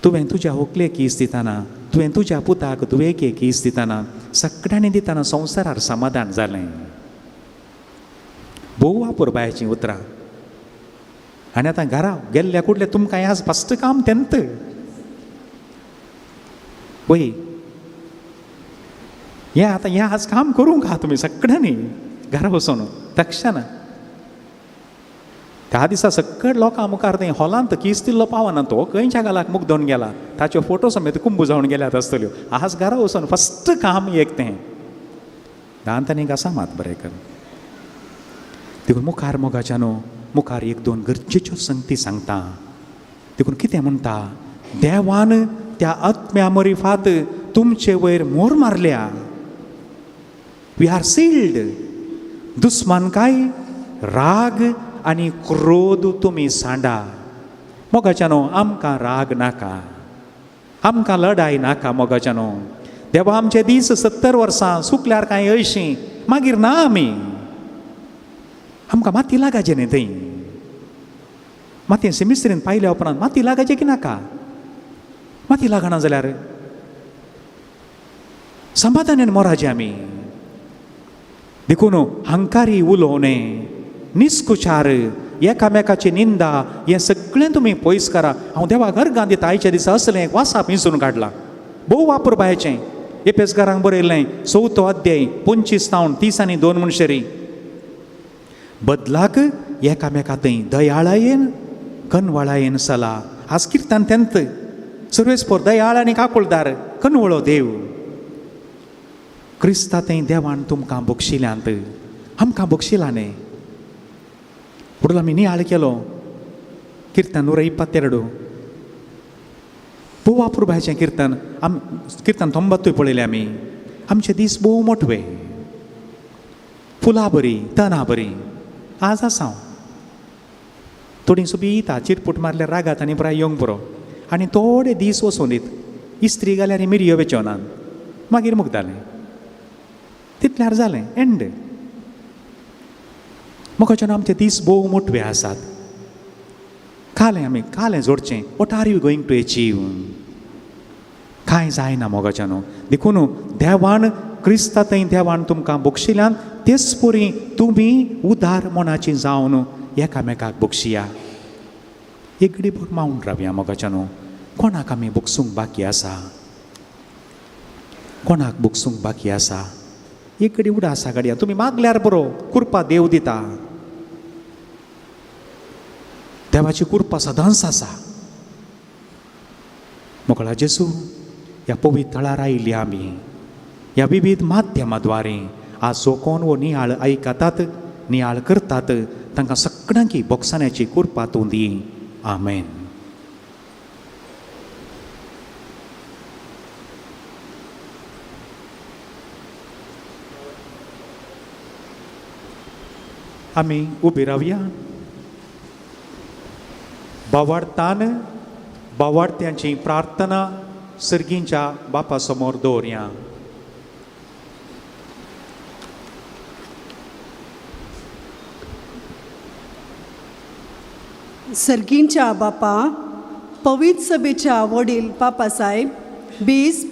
C: तुवें तुज्या व्हंकलेक कीस दितना, तुवें तुज्या पुताक धुवेक एक कीस दितना, सगळ्यांनी दितना संवसारार समाधान जालें. भोव अपुरबायेचीं उतरां. आनी आतां घरा गेल्ल्या कुडले तुमकां आज फस्ट काम तेंत वय हें आतां हें आज काम करूंक आहा तुमी सगळ्यांनी घरा वचून तक्षण. त्या दिसा सगळे लोकां मुखार थंय हॉलांत कीस दिल्लो पावना, तो खंयच्या गालाक मुग्दोवन गेला, ताच्यो फोटो समेत कुंबू जावन गेल्यात आसतल्यो. आज घरा वचून फस्ट काम एक तें दांत आनी घासा मात बरें कर. देखून मुखार मोगाच्या न्हू मुखार एक दोन गरजेच्यो संगती सांगता. देखून कितें म्हणटा, देवान त्या आत्म्या मरिफात तुमचे वयर मोर मारल्या. We are sealed. दुस्मानकाय, राग आनी क्रोध तुमी सांडा. मोगाच्यानो आमकां राग नाका, आमकां लढाय नाका. मोगाच्यानो देवा आमचे दीस 70 वर्सां सुकल्यार कांय अंयशीं, मागीर ना आमी, आमकां माती लागाचें न्ही थंय. मातयेन सिमिस्त्रीन पायल्या उपरांत माती लागाचें की नाका? माती लागना जाल्यार समाधानान मोराचें आमी. देखून हंकारी उलोवणें, निस्कुचार, एकामेकाची निंदा, हें सगळें तुमी पयस करा. हांव देवाक अर्गां दिता आयच्या दिसा असलें एक वासाप पिंजून काडलां. भोव वापरपाचें एपेसकारांक बरयल्लें 4 अध्याय 25 तावन 30 आनी 2 मनशेरी बदलाक एकामेका थंय दयाळायेन कनवळायेन सला. आज किर्तन तेंत सर्वेस्पोर दयाळ आनी काकुळदार कनवळो देव. क्रिस्ता थंय देवान तुमकां बक्षिल्यांत, आमकां बक्षिला न्ही. फुडलो आमी नियाळ केलो किर्तन 122 भोव अपुरबायेचें किर्तन. आम किर्तन 90 पळयलें आमी. आमचे दीस भोव मोटवे, फुलां बरीं तणां बरीं. आज आसा हांव थोडीं सोबीत चिरपूट मारल्यार रागात आनी पुराय येवंक पुरो आनी थोडे दीस वचूं दीत. इस्त्री घाल्यार मिरयो वेच्यो नात, मागीर मुगतालें तितल्यार जालें एंड. मोगाच्यान आमचे दीस भोव मोटवे आसात. कालें आमी कालें जोडचें. What are you going to achieve? कांय जायना मोगाच्यानो. देखून देवान क्रिस्ता थंय देवान तुमकां बक्षिल्यान तेच परी तुमी उदार मनाची जावन एकामेकाक बक्षिया. एक घडी भर मावन रावया मोगाच्यानो. कोणाक आमी बक्षूंक बाकी आसा? कोणाक बक्षूंक बाकी आसा? एक घडी उडासा घडया तुमी मागल्यार बरो कृपा देव दिता. देवाची कृपा सदांच आसा. मोगळा जेजू ह्या पवित्र थळार आयिल्ली आमी ह्या विविध माध्यमाद्वारे आज जो कोण वो नियाळ आयकतात, नियाळ करतात, तांकां सगळ्यांकी बोगसाण्याची कृपा तूं दी. आमेन. आमी उबी रावया. बावाडतान बावाडत्यांची प्रार्थना सर्गींच्या बापा समोर दवरया.
J: सर्गींच्या बापा, पवित्र सभेच्या वडील बापासाहेब, बिस्प,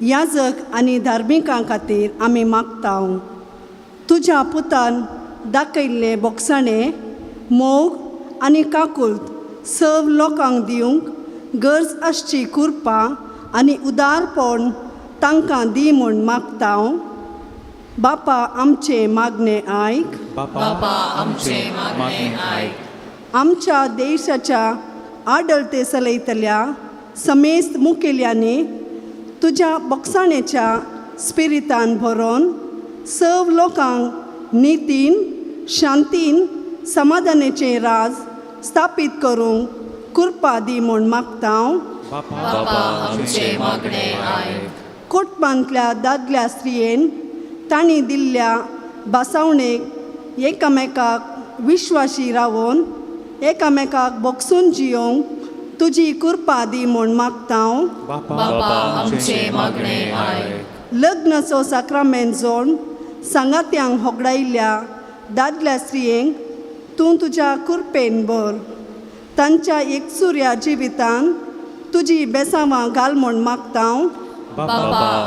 J: याजक आनी धार्मिकां खातीर आमी मागता. तुज्या पुतान दाखयल्ले बोगसाणे, मोग आनी काकुल्त सव लोकांक दिवंक गरज आसची कृपा आनी उदारपण तांकां दी म्हूण मागता. बापा आमचें मागणें आयक.
C: बापा आमचें मागणें आयक.
J: आमच्या देशाच्या आडळते चलयतल्या समेस्त मुखेल्यांनी तुज्या बोगसाणेच्या स्पिरितान भरोन सव लोकांक नितीन, शांतीन, समाधानाचें राज स्थापीत करूंक कृपा दी म्हूण मागता.
B: बापा आमचें मागणें आयक.
J: कुटुंबांतल्या दादल्या स्त्रियेन तांणी दिल्ल्या भासावणेक एकामेकाक विश्वाशी रावोन एकामेकाक बोगसून जियोंक तुजी कृपा दी म्हूण मागता.
B: बापा आमचें मागणें आयक.
J: लग्नाचो साक्रामेंत जोड सांगात्यांक होगडायिल्ल्या दादल्या स्त्रियेंक तूं तुज्या कृपेन भर. तांच्या एकसुऱ्या जिवितान तुजी बेसांवां घाल म्हूण मागता.
B: बापा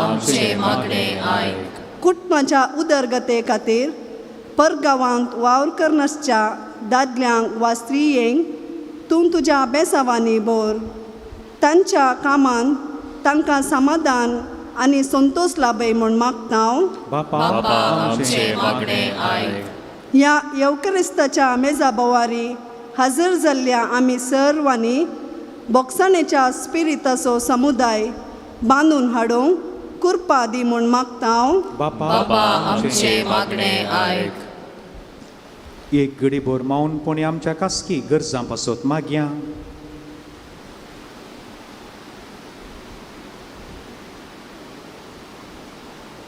B: आमचें मागणें आयक.
J: कुटुंबाच्या उदरगते खातीर परगांवांत वावर करनासच्या दादल्यांक वा स्त्रियेंक तूं तुज्या बेसांवांनी भर. तांच्या कामांत तांकां समाधान आनी संतोश लाभय म्हूण मागता.
C: बापा
B: आमचें मागणें आयक.
J: ह्या येवक्रिस्ताच्या मेजा बोवारी हजर जाल्ल्या आमी सर्वांनी बोगसाणेच्या स्पिरिताचो समुदाय बांदून हाडूंक कृपा दी म्हूण मागता.
C: बापा
B: आमचें मागणें आयक.
C: एक घडीभर मौनपणी आमच्या खासगी गरजां पासत मागया.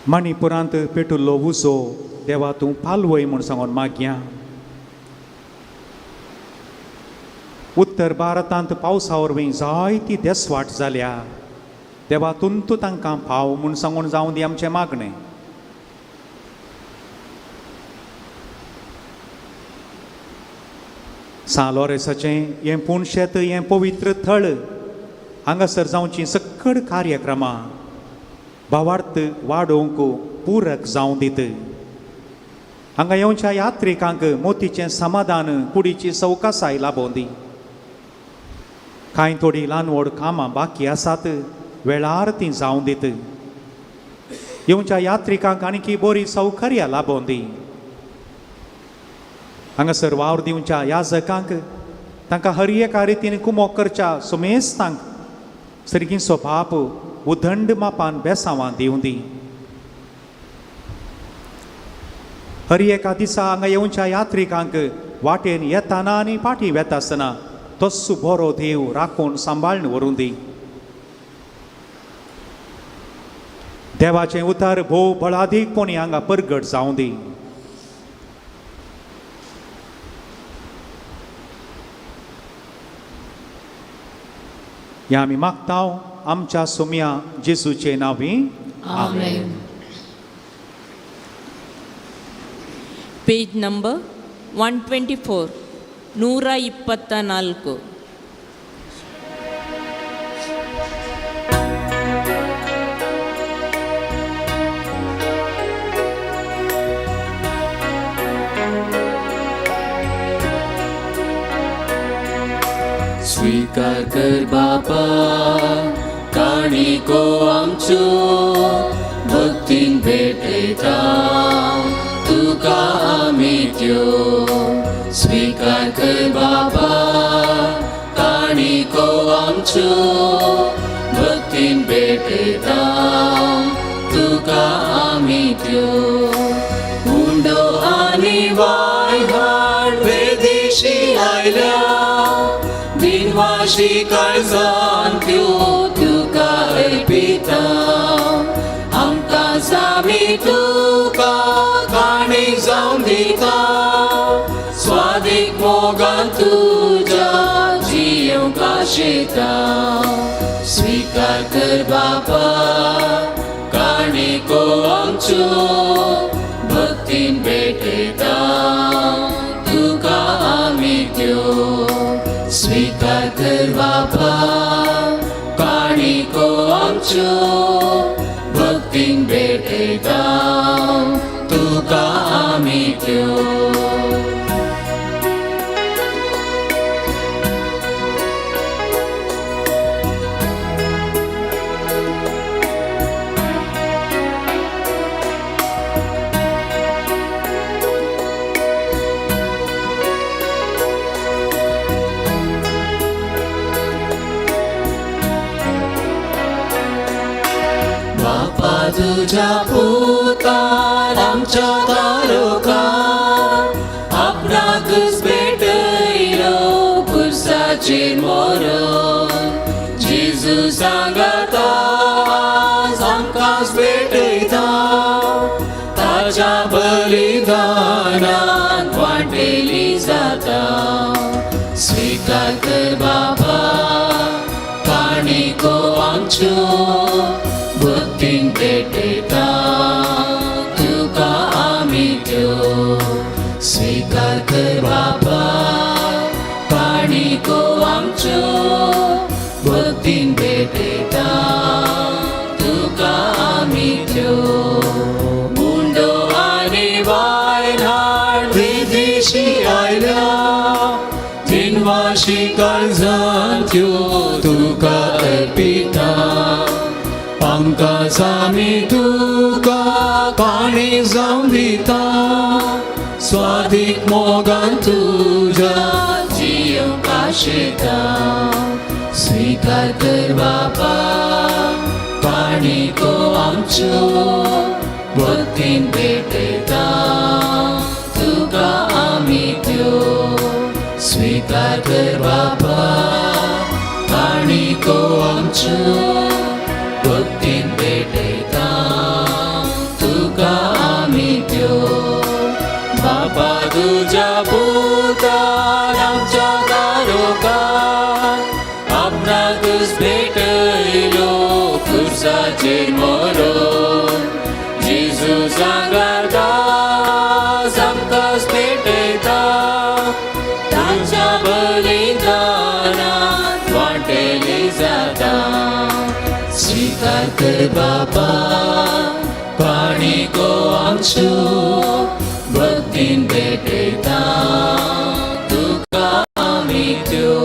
C: मणिपुरांत पेटुल्लो उजो देवा तूं पालवय म्हूण सांगून मागया. उत्तर भारतांत पावसा वरवीं जायती देसवाट जाल्या. देवा तुंतू तांकां पाव म्हूण सांगून जावं दी आमचें मागणें. सां लॉरेसाचें हें पुणशेत हें पवित्र थळ हांगासर जावचीं सकड कार्यक्रमां भावार्थ वाडोवंक पुरक जावं दीत. हांगा येवच्या यात्रिकांक मोतीचें समाधान कुडीची सवकासाय लाबोवं दी. कांय थोडीं ल्हान व्हड कामां बाकी आसात वेळार तीं जावं दीत. येवच्या यात्रिकांक आणखी बरी सौकर्यां लाबोवं दी. हांगासर वावर दिवच्या याजकांक तांकां हर एका रितीन कुमोक करच्या सुमेस्तांक सर्गींचो बाप उदंड मापान बेसांवां दिवं दी. हर एका दिसा हांगा येवच्या यात्रिकांक वाटेन येताना आनी फाटीं वेता आसतना तोच बरो देव राखून सांबाळून व्हरूं दी. देवाचें उतर भोव बळादीकपणी हांगा परगट जावं दी. ह्या आमी मागता आमच्या सोम्या जेजूचे नांवी.
B: आमेन.
D: Page number 124, 124.
B: स्वीकार कर बापा काणिको आमच्यो भक्तीन भेटयता तुका आमी त्यो. स्वीकार कर बापा काणिको आमच्यो भक्तीन भेटयता तुका आमी त्यो. उंडो आनी वाय हाड वेदिशी आयल्या दिनवाशी काळजान त्यो तुका अर्पिता. आमकां जामी तुका काणी जावन दिता स्वादीक मोगान तुज्या जियोंक आशेता. स्वीकार कर बापा काणिको आमच्यो भक्तीन भेटयता तुका आमी त्यो. स्वीकार कर बापा काणिको आमच्यो भक्तीन भेटयता तुका आमी त्यो. बापा तुज्या पुतान आमच्या तारुकार आपणाकच भेटयलो खुर्साचेर मरोन. जेजू सांगाता आमकांच भेटयता ताच्या बलिदानान वांटेली जाता. स्वीकार कर बापा काणिको आमच्यो भक्तीन भेटयता तुका आमी त्यो. स्वीकार कर बापा काणिको आमच्यो भक्तीन भेटयता तुका आमी त्यो. उंडो आनी वायन हाड विदेशी आयल्या दिनवाशी काळजान त्यो तुका अर्पिता. आमकां सामी तुका काणी जावन दिता स्वादीक मोगान तुज्या जियोंक आशेता. स्वीकार कर बापा काणिको आमच्यो भक्तीन भेटयता तुका आमी त्यो. स्वीकार कर बापा काणिको आमच्यो भक्तीन भेटयता तुका आमी त्यो. बापा तुज्या पुतान आमच्या तारुकार कुडीचेर मरून जेजू जागरदास आमकां पेटयता ताच्या बलिदानात वांटेली जाता स्वीकार कर बाबा काणिको आमच्यो भक्तीन भेटयता तुका आमी त्यो.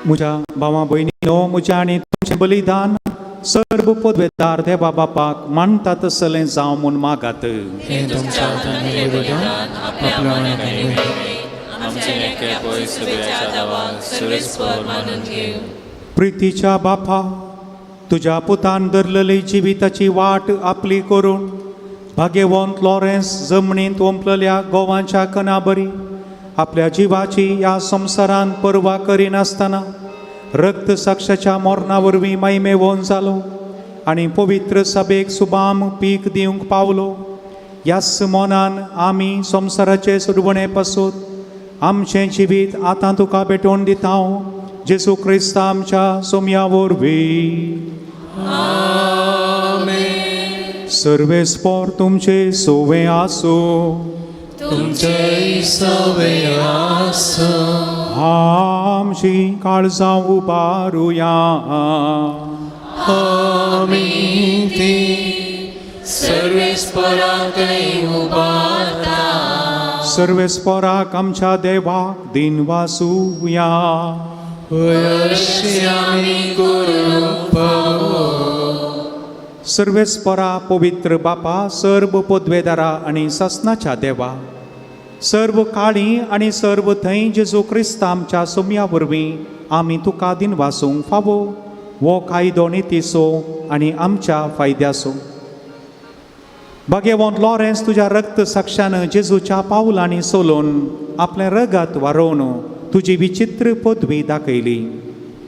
C: म्हज्या भावा भयणीनो, म्हज्या आनी तुमचें बलिदान सर्व पदवेदार देवा बापाक मानता तसलें जावं म्हूण मागात.
A: हें तुमच्या हातान बलिदान आपल्या मनान
B: आमचे नेके पय सगळ्याच्या दावाक सर्वेस्पर मानून घेवं.
C: प्रितीच्या बापा, तुज्या पुतान धरलेली जिविताची वाट आपली करून भाग्यवंत लॉरेन्स जमनींत ओंपलेल्या गोवांच्या कणाबरी आपल्या जिवाची ह्या संवसारांत पर्वा करिनासतना रक्त साक्षाच्या मरणा वरवीं मैमेवोन जालो आनी पवित्र सभेक सुबाम पीक दिवंक पावलो. ह्याच मनान आमी संवसाराचे सुरवणे पासून आमचें जिवीत आतां तुका भेटोवन दिता, जेजू क्रिस्ता आमच्या सोमया वरवीं. सर्वेस्पोर तुमचे सोवे आसूं.
G: तुमचे सवे आसूं.
C: आमची काळजां उबारुया.
G: आमी ती सर्वेस्पराकय उबारता.
C: सर्वेस्पोराक आमच्या देवाक दिन वासुया.
G: अशी आमी करूंक फावो.
C: सर्वेस्परा पवित्र बापा, सर्व पदवेदारा आनी सासनाच्या देवा, सर्व काळी आनी सर्व थंय जेजू क्रिस्ता आमच्या सोमया वरवीं आमी तुका दिन वासूंक फावो वो कायदो नितीचो आनी आमच्या फायद्याचो. भाग्यवंत लॉरेन्स तुज्या रक्त साक्षान जेजूच्या पावलांनी सोलोवन आपलें रगत वारोवन तुजी विचित्र पदवी दाखयली.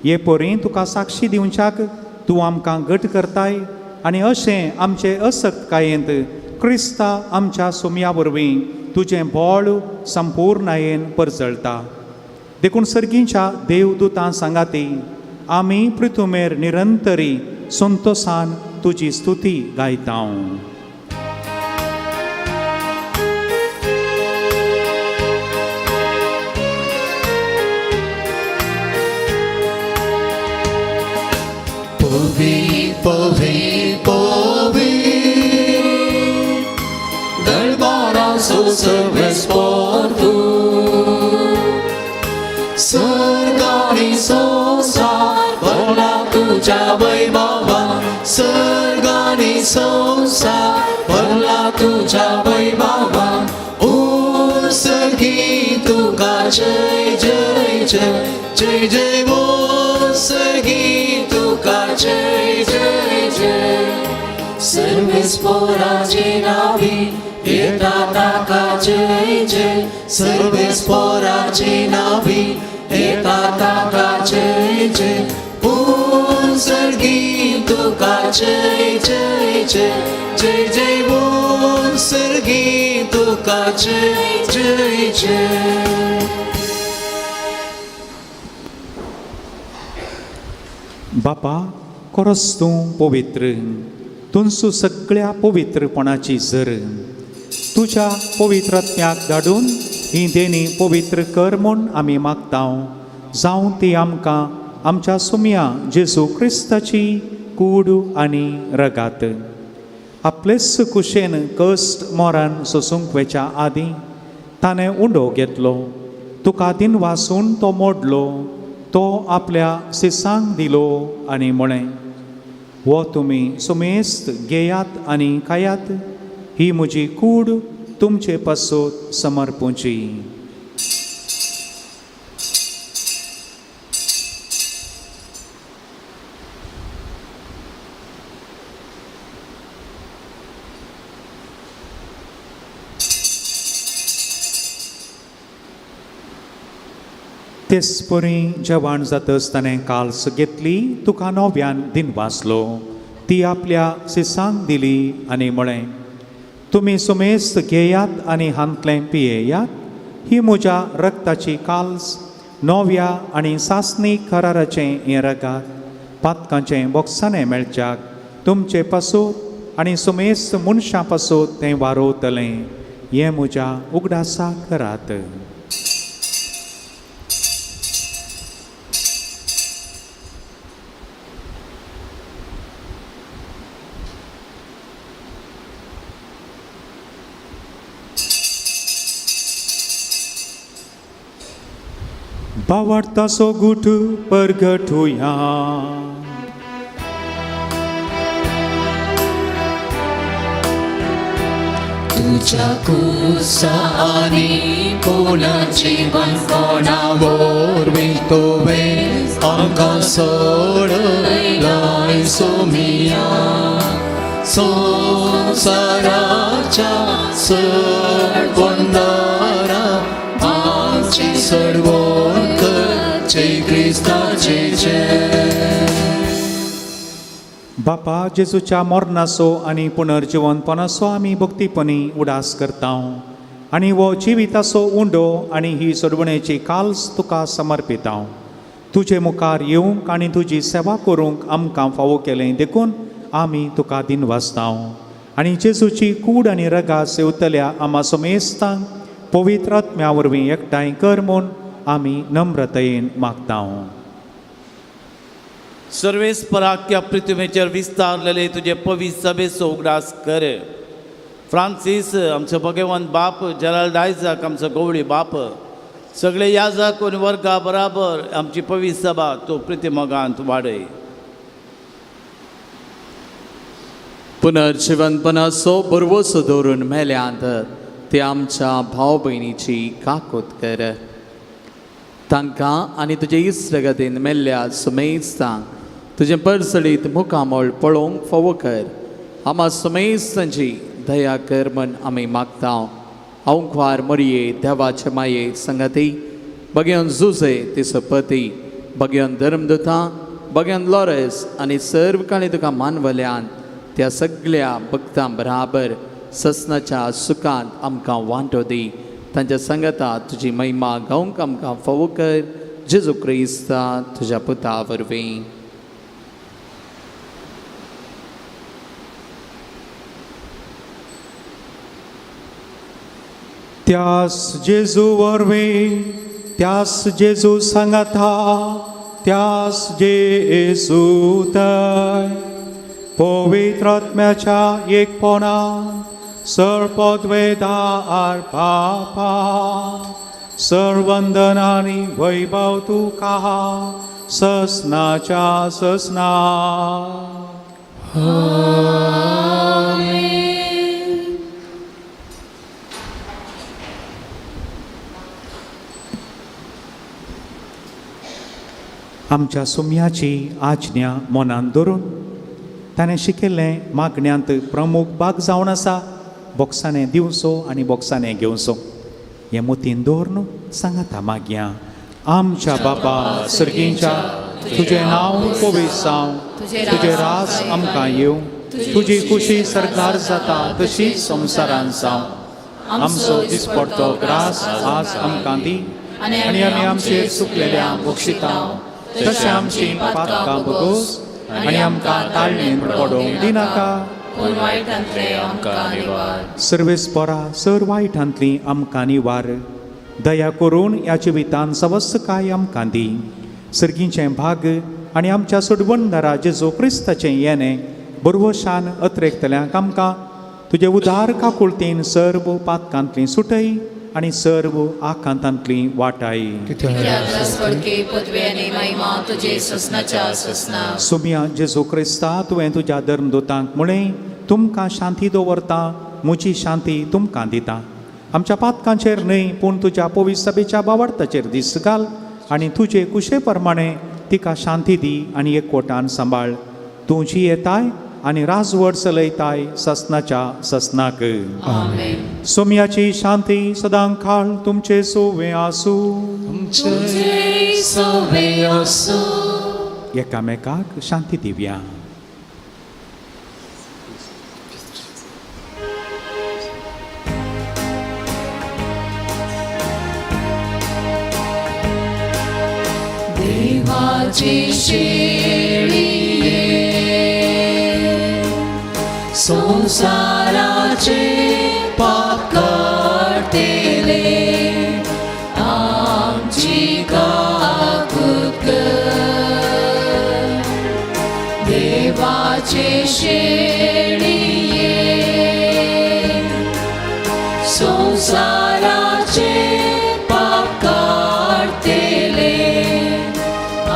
C: हे परी तुका साक्षी दिवच्याक तूं आमकां घट करताय आनी अशें आमचे असक्तकायेंत क्रिस्ता आमच्या सोमया वरवीं तुजें बळ संपूर्णायेन परजळटा. देखून सर्गींच्या देवदूतां सांगाती आमी पृथुमेर निरंतरी संतोसान तुजी स्तुती गायता.
G: पवी पवी पवी दरबाराचो सर्वेस्पोर तूं, सर्ग आनी संवसार भरला तुज्या वैभवान, सर्ग आनी संवसार भरला तुज्या वैभवान. ओ सर्गी तुका जय जय जय जय जय, ओ सर्गी तुका जय जय जय. सर्वेस्पोराचे नावी येता ताका जय जय, सर्वेस्पोराचे नावी येता ताका जय जय. ओ सर्गी तुका जय जय जय जय जय, ओ सर्गी तुका जय जय जय.
C: बापा, खरोच तूं पवित्र, तुमचो सगळ्या पवित्रपणाची जर तुज्या पवित्रात्म्याक धाडून ही देणी पवित्र कर म्हूण आमी मागता, जावं ती आमकां आमच्या सुमया जेजू क्रिस्ताची कूड आनी रगात. आपलेच कुशेन कश्ट मोरान सोसूंक वेच्या आदीं ताणें उंडो घेतलो, तुका दिन वासून तो मोडलो, तो आपल्या सिसांक दिलो आनी म्हळें, हो तुमी सुमेस्त घेयात आनी खायात, ही म्हजी कूड तुमचे पासत समर्पूची. तेच परी जेवण जातच ताणें काल्स घेतली, तुका नव्यान दिन वाचलो, ती आपल्या सिसांक दिली आनी म्हळें, तुमी सुमेस्त घेयात आनी हांतलें पियेयात, ही म्हज्या रक्ताची काल्स, नव्या आनी सासणी कराराचें हें रगात. पातकांचें बोगसाणें मेळच्याक तुमचे पासून आनी सुमेस्त मनशां पासून तें वारोवतलें. हें म्हज्या उगडासा करात. बावडतासो गुट परगटुया.
G: तुझ्या कुसा आनी पुनर्जीवन कोणा वरवीं तुवें आमकां सोडयलाय सोमिया. संवसाराच्या सडवंदारा आमची सडवण करचे क्रिस्ताचे जय.
C: बापा जेजूच्या मरणाचो आनी पुनर्जिवनपणाचो आमी भक्तीपणी उडास करता आनी हो जिविताचो उंडो आनी ही सोडवणेची काल्स तुका समर्पिता. तुजे मुखार येवंक आनी तुजी सेवा करूंक आमकां फावो केलें देखून आमी तुका दिनवासता. आनी जेजूची कूड आनी रगा सेवतल्या आमा समेस्तांक पवित्र आत्म्या वरवीं एकठांय कर म्हूण आमी नम्रतायेन मागता.
E: सर्वेस्पराक ह्या पृथ्वीचेर विस्तारलेले तुजे पवित्र सभेचो उगडास कर. फ्रांसीस आमचो भगवंत बाप, जेराल्ड आयजाक आमचो गवळी बाप, सगळे याजक आनी वर्गा बराबर आमची पवित्र सभा तूं प्रितीमोगांत वाडय.
K: पुनर्जिवनपणाचो बरवसो दवरून मेल्यांत ते आमच्या भाव भयणीची काकूत कर. तांकां आनी तुजे इश्टगतीन मेल्ल्या सुमेस्तांक तुजें परसळीत मुखामळ पळोवंक फावो कर. आमा सुमेस्तांची दया कर म्हण आमी मागता. अवंख्वार मोरये देवाचे माये संगती बगेवन जुजे तिचो पती, बगेवन धर्मदुतां, बगेवन लॉरेस आनी सर्व काणी तुका मानवल्यान त्या सगळ्या भक्तां बराबर ससनाच्या सुखांत आमकां वांटो दी. तांच्या संगता तुजी महिमा गावंक आमकां फावो कर. जेजू क्रिस्ता तुज्या पुता वरवीं.
C: त्यास जेजू वरवीं, त्यास जेजू सांगाता, त्यास जेजू तय पवित्र आत्म्याच्या एकपणान सर्वपदवेदार बापा सर्वंदन आनी वैभव तुका ससनाच्या ससना. आमच्या सुम्याची आज्ञा मनान धरून ताणें शिकयल्लें मागण्यांत प्रमुख भाग जावन आसा बोक्सांनी दिवचो आनी बोक्सांनी घेवचो. हें मोतीन दवरून सांगाता मागया. आमच्या बापा सर्गींच्या, तुजें नांव पवित्र जावं, तुजें राज आमकां येवं, तुजी खुशी सरकार जाता तशी संवसारान जावं. आमचो दिसपडतो ग्रास आज आमकां दी आनी आमी आमचेर चुकलेल्या बक्षिता तशें आमची पातकां बगोस आनी आमकां ताळणेन पडोवंक दिनाका.
B: पूण वायटांतले आमकां निवार.
C: सर्वेस्परा सर वायटांतली आमकां निवार. दया करून ह्या जिवितान सवस्तकाय आमकां दी. सर्गीचें भाग आनी आमच्या सोडवणदारा जेजू क्रिस्ताचें येणें बरवशान अत्रेकतल्यांक आमकां तुजे उदार काकुळतीन सर्व पातकांतली सुटय आनी सर्व आकांतांतली वाटाय. सुमिया जेजू क्रिस्ता, तुवें तुज्या धर्मदूतांक म्हळें, तुमकां शांती दवरता, म्हजी शांती तुमकां दिता. आमच्या पातकांचेर न्हय पूण तुज्या पवित्र सभेच्या बावडताचेर दीस घाल आनी तुजे कुशे प्रमाणे तिका शांती दी आनी एकवटान सांबाळ. तूं जी येताय आनी राजवट चलयताय ससनाच्या ससनाक. सोम्याची शांती सदां काळ तुमचे सोवे आसूं. एकामेकाक शांती दिवया.
G: देवाची शेळी संवसाराचे पाप काडटले आमची काकूत कर देवाचे शेळये संवसाराचे पाप काडटले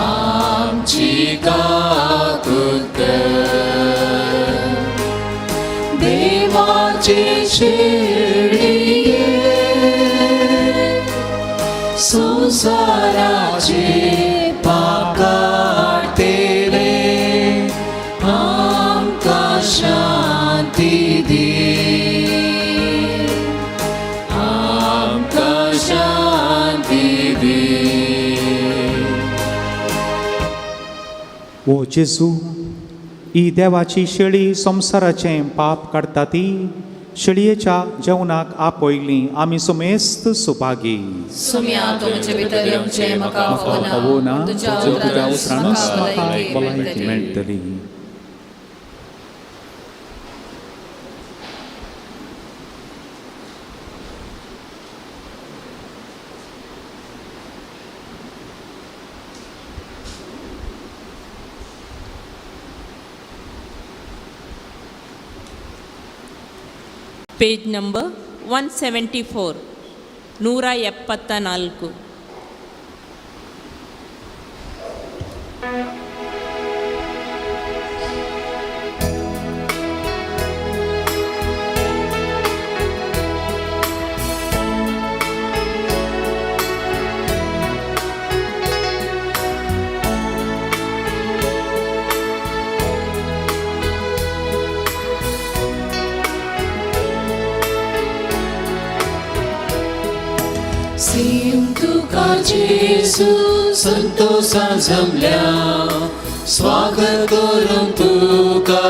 G: आमची काकूत कर देवाचे शेळये संवसाराचे पाप काडटले आमकां शांती दी आमकां शांती दी.
C: ओ जेजू, ही देवाची शेळी संवसाराचें पाप काडटा ती शेळयेच्या जेवणाक आपयली आमी सुमेस्त सुभागी.
B: सुम्या तुमचे भितर येवचें म्हाका
C: म्हाका फावो ना,
B: तुज्या
C: तुज्या उतरानूच म्हाका
B: भलायकी
C: भलायकी मेळटली.
D: Page number 174, 174.
G: सीम तुका जेजू संतोषा जमल्या स्वागत करून तुका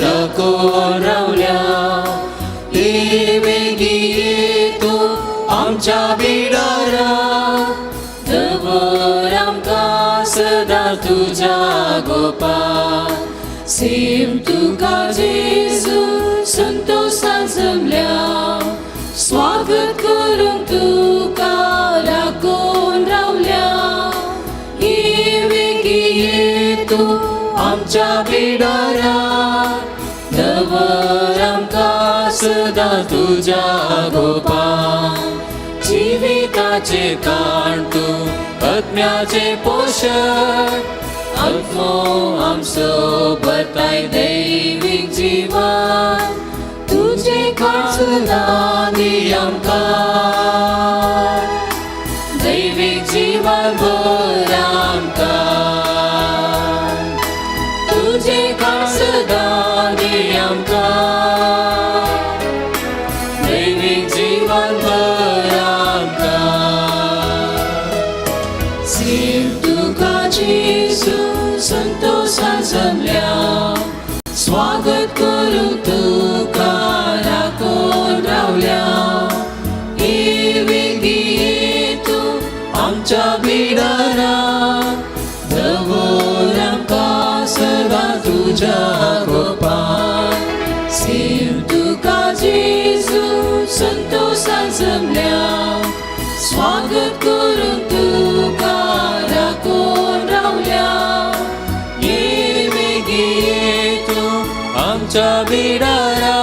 G: राखून रावल्या ये वेगी येतो आमच्या बिडारा दवर आमकां सदां तुज्या गोपा. सीम तुका जेजू संतोषा जमल्या स्वागत करून तुका राखून रावल्या ये वेगी येतो आमच्या बिडारा दवर आमकां सदां तुज्या गोपा. जिविताचे काण तूं आत्म्याचे पोशण आत्मो आमचो भरताय दैवीक जीवन तुझे खासदां दी आमकां दैवीक जीवन भर आमकां तुझे खासदां दी आमकां दैवीक जीवन भर आमकां. सीम तुका जेजू संतोषा जमल्या स्वागत करूं तुका राखून रावल्या ये वेगी येतो आमच्या बिडारा दवर आमकां सदां तुज्या गोपान. सीम तुका जेजू संतोषा जमल्या स्वागत करूं तुका राखून रावल्या ये वेगी येतो आमच्या बिडारा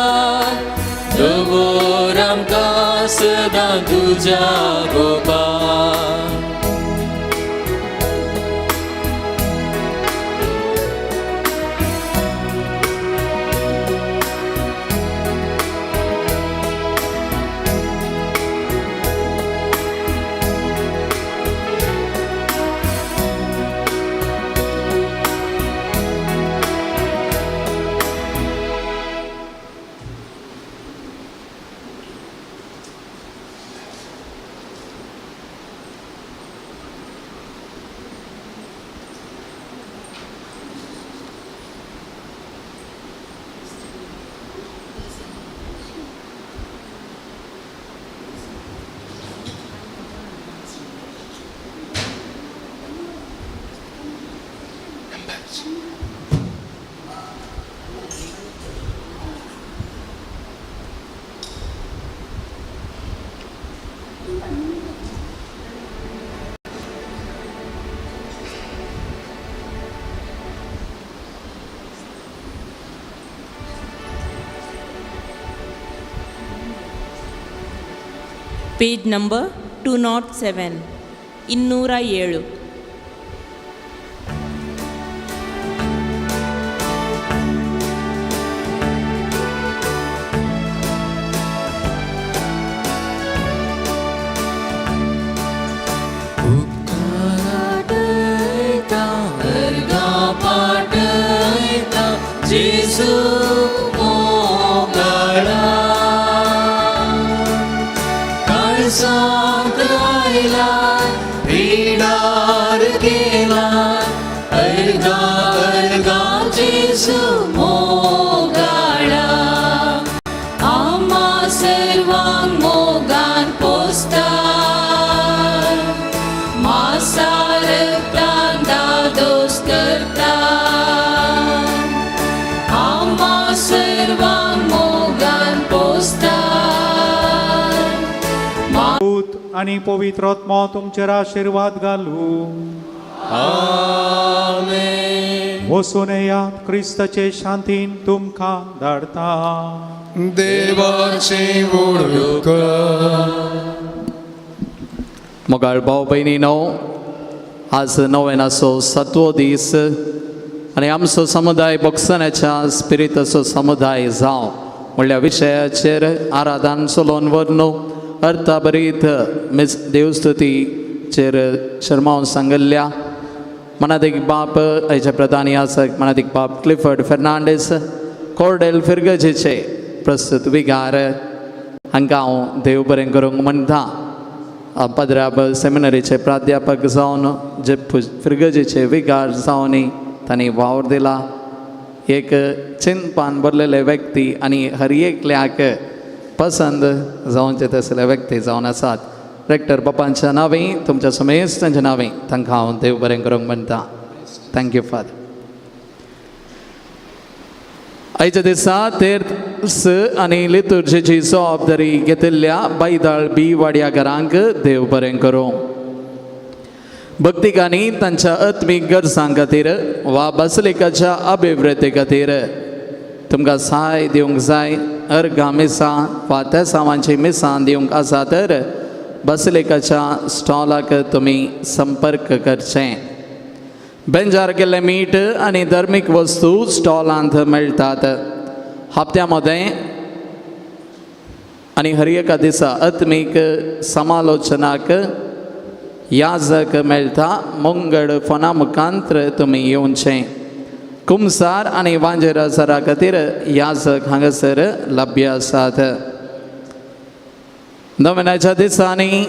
G: दवर आमकां सदां तुज्या गोपान.
D: Page number 207, 207.
G: जेजू मोगाळा काळजांत आयला पिडार गेला अर्गा अर्गा जेजू मोगाळा आम्हा सर्वांक मोगान पोसता मासारक्तान दादोस करता आम्हा सर्वांक मोगान पोसता.
C: पूत आनी पवित्र आत्मो तुमचेर आशिर्वाद घालू.
G: आमेन.
C: वचून येयात, क्रिस्ताचे शांतीन तुमकां धाडता.
A: देवाची वळख.
K: मोगाळ भाव भयणीनो, आज नव्यानाचो सातवो दीस आनी आमचो समुदाय भोगसण्याच्या स्पिरिताचो समुदाय जावं म्हणल्या विशयाचेर आराधन चलोवन व्हरून अर्थाभरीत मिस देवस्तुतीचेर शर्मावन सांगिल्ल्या मनादीक बाप आयच्या प्रधान याचक मनादीक बाप क्लिफर्ड फेर्नांडीस कोर्डेल फिरगजेचे प्रस्तुत विगार हांकां हांव देव बरें करूंक म्हणटा. पाद्राब सेमिनरीचे प्राध्यापक जावन जे फिरगजेचे विगार जावन तांणी वावर दिला. एक चिंतपान भरलेले व्यक्ती आनी हर एकल्याक पसंद जावचे तसले व्यक्ती जावन आसात. रेक्टर बापांच्या नांवे, तुमच्या समेस्तांच्या नांवे तांकां हांव देव बरें करूंक म्हणटा. Thank you father. आयच्या दिसा तेर्स आनी लितुर्जेची जबाबदारी घेतिल्ल्या बायदाळ बी वाड्या घरांक देव बरें करूं. भक्तिकांनी तांच्या आत्मीक गरजां खातीर वा बासलिकाच्या अभिवृद्धी खातीर तुमकां सहाय दिवंक जाय, अर्घां मिसां वा तेसांवांची मिसां दिवंक आसा तर बासलिकाच्या स्टॉलाक तुमी संपर्क करचें. बेंजार केल्लें मीठ आनी धर्मीक वस्तू स्टॉलांत मेळटात. हप्त्या मदें आनी हर एका दिसा आत्मीक समालोचनाक याजक मेळटा. मंगळ फोना मुखांत्र तुमी येवचें. कुमसार आनी वांजेरासरा खातीर याजक हांगासर लभ्य आसात. नव्याच्या दिसांनी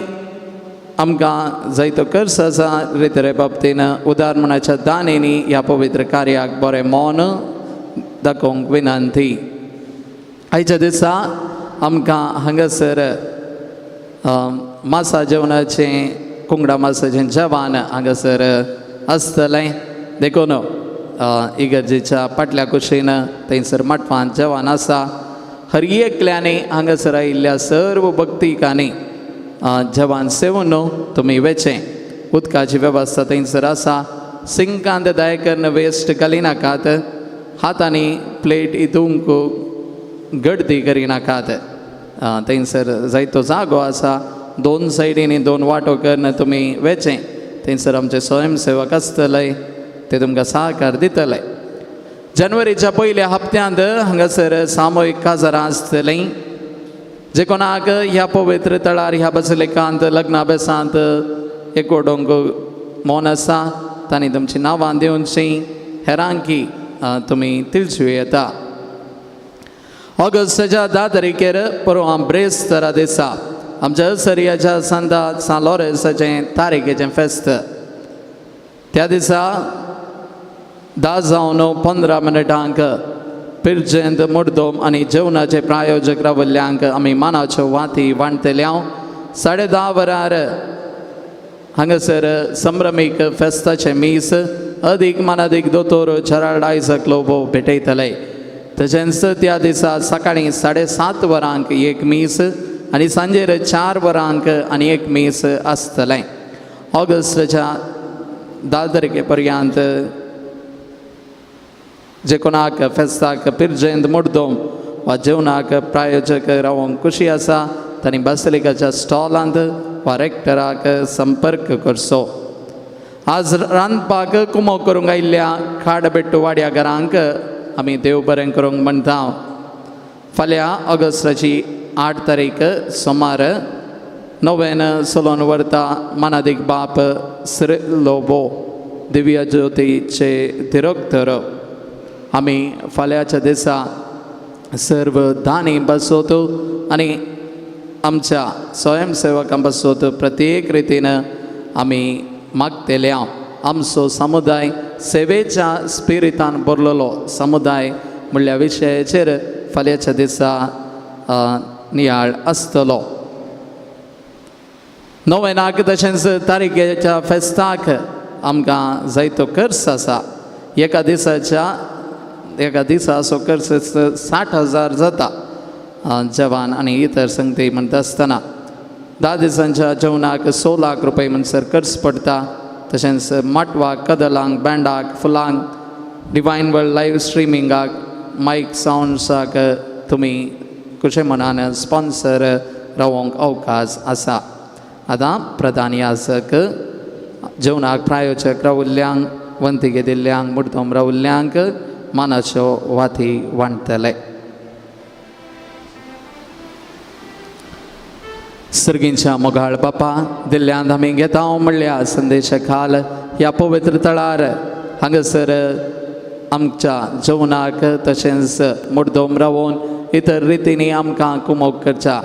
K: आमकां जायतो खर्च आसा रितरे बाबतीन उदारमणाच्या दानेनी ह्या पवित्र कार्याक बरें मौन दाखोवंक विनंती. आयच्या दिसा आमकां हांगासर मासा जेवणाचें कुंगडा मासाचें जेवण हांगासर आसतलें. देखून इगर्जेच्या पाटल्या कुशीन थंयसर मठपांत जेवण आसा. हर एकल्यानी हांगासर आयिल्ल्या सर्व भक्तिकांनी जेवण सेवून तुमी वेचें. उदकाची वेवस्था थंयसर आसा. सिंकांत दया वेस्ट घालिनाकात. हातांनी प्लेट हितूंक गर्दी करिनाकात. थंयसर जायतो जागो आसा. दोन सायडींनी दोन वांटो करून तुमी वेचें. थंयसर आमचे स्वयंसेवक आसतले, ते तुमकां सहकार दितले. जानेवारीच्या पयल्या हप्त्यांत हांगासर सामुहीक काजारां आसतलीं. जे कोणाक ह्या पवित्र तळार ह्या बसलेकांत लग्ना बेसांत एकवडोंक मौन आसा तांणी तुमचीं नांवां दिवचीं. हेरांकी तुमी तिळसू येता. ऑगस्टाच्या 10 तारखेर परवां ब्रेस्तरा दिसा आमच्या सरियाच्या सांता सान लॉरेन्साचें तारीखेचें फेस्त. त्या दिसा 10 जावन 15 मिनटांक पिर्जेंत मुर्दोम आनी जेवणाचे प्रायोजक रावल्ल्यांक आमी मानाच्यो वाती वांटतल्या. 10:30 वरार हांगासर संभ्रमीक फेस्ताचें मीस अदीक मानादीक दोतोर जेराल्ड आयजक लोबो भेटयतले. तशेंच त्या दिसा सकाळीं 7:30 वरांक एक मीस आनी सांजेर 4 वरांक आनी एक मीस आसतलें. ऑगस्टाच्या 10 तारखे पर्यंत जे कोणाक फेस्ताक पिर्जेंत मुर्दोम वा जेवणाक प्रायोजक रावंक खुशी आसा तांणी बासिलिकाच्या स्टॉलांत वा रेक्टराक संपर्क करचो. आज रांदपाक कुमो करूंक आयिल्ल्या खाडबेट्टू वाड्या घरांक आमी देव बरें करूंक म्हणटा. फाल्यां ऑगस्टाची 8 तारीख सोमार नव्यान चलोवन व्हरता मानादीक बाप श्री लोबो दिव्य ज्योतीचे दिरक्तर. आमी फाल्यांच्या दिसा सर्व दानी बसोत आनी आमच्या स्वयंसेवकां बसोत प्रत्येक रितीन आमी मागतले. आमचो समुदाय सेवेच्या स्पिरितान भरलेलो समुदाय म्हणल्या विशयाचेर फाल्यांच्या दिसा नियाळ आसतलो. नोवेनाक तशेंच तारखेच्या फेस्ताक आमकां जायतो खर्च आसा. एका दिसा असो खर्च 60,000 जाता जेवण आनी इतर संगती म्हणटा आसतना. 10 दिसांच्या जेवणाक 100 लाख रुपये म्हणसर खर्च पडटा. तशेंच माटवाक, कदलांक, बँडाक, फुलांक, डिवायन वर्ल्ड लायव्ह स्ट्रिमिंगाक, मायक सावंड्साक तुमी खुशे मनान स्पॉन्सर रावोंक अवकाश आसा. आतां प्रधान याजक जेवणाक प्रायोजक रावुल्ल्यांक, वंती घेतिल्ल्यांक, मुर्दम रावुल्ल्यांक मानाच्यो वाती वांट्टले. सर्गींच्या मोगाळ बापा, दिल्ल्यांत आमी घेता म्हणल्या संदेशा खाल ह्या पवित्र तळार हांगासर आमच्या जेवणाक तशेंच मुर्दम रावोन इतर रितींनी आमकां कुमोक करच्या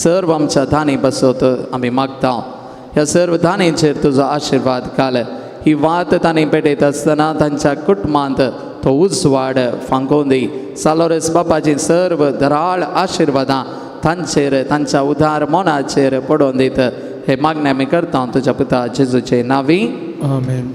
K: सर्व आमच्या धानी बसोत आमी मागता. ह्या सर्व धानीचेर तुजो आशिर्वाद घाल. ही वात तांणी पेटयत आसतना तांच्या कुटुंबांत तो उजवाड फांकोवन दी. सालोरेस बापाची सर्व धराळ आशिर्वादां तांचेर, तांच्या उदार मनाचेर पडोवन दीत. हे मागणें आमी करता तुज्या पुता जेजूचे नांवी,
A: आमेन.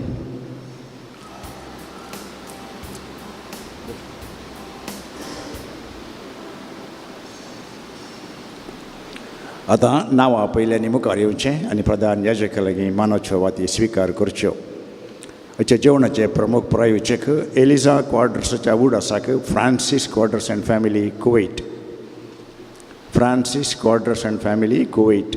L: आतां नांवां पयल्यांनी मुखार येवचें आनी प्रधान याजका लागीं मानाच्यो वाती स्विकार करच्यो. हाच्या जेवणाचे प्रमुख प्रायोजक Elijah क्वाड्रसाच्या उडासाक Francis Quadros and family Kuwait. Francis Quadros and family Kuwait.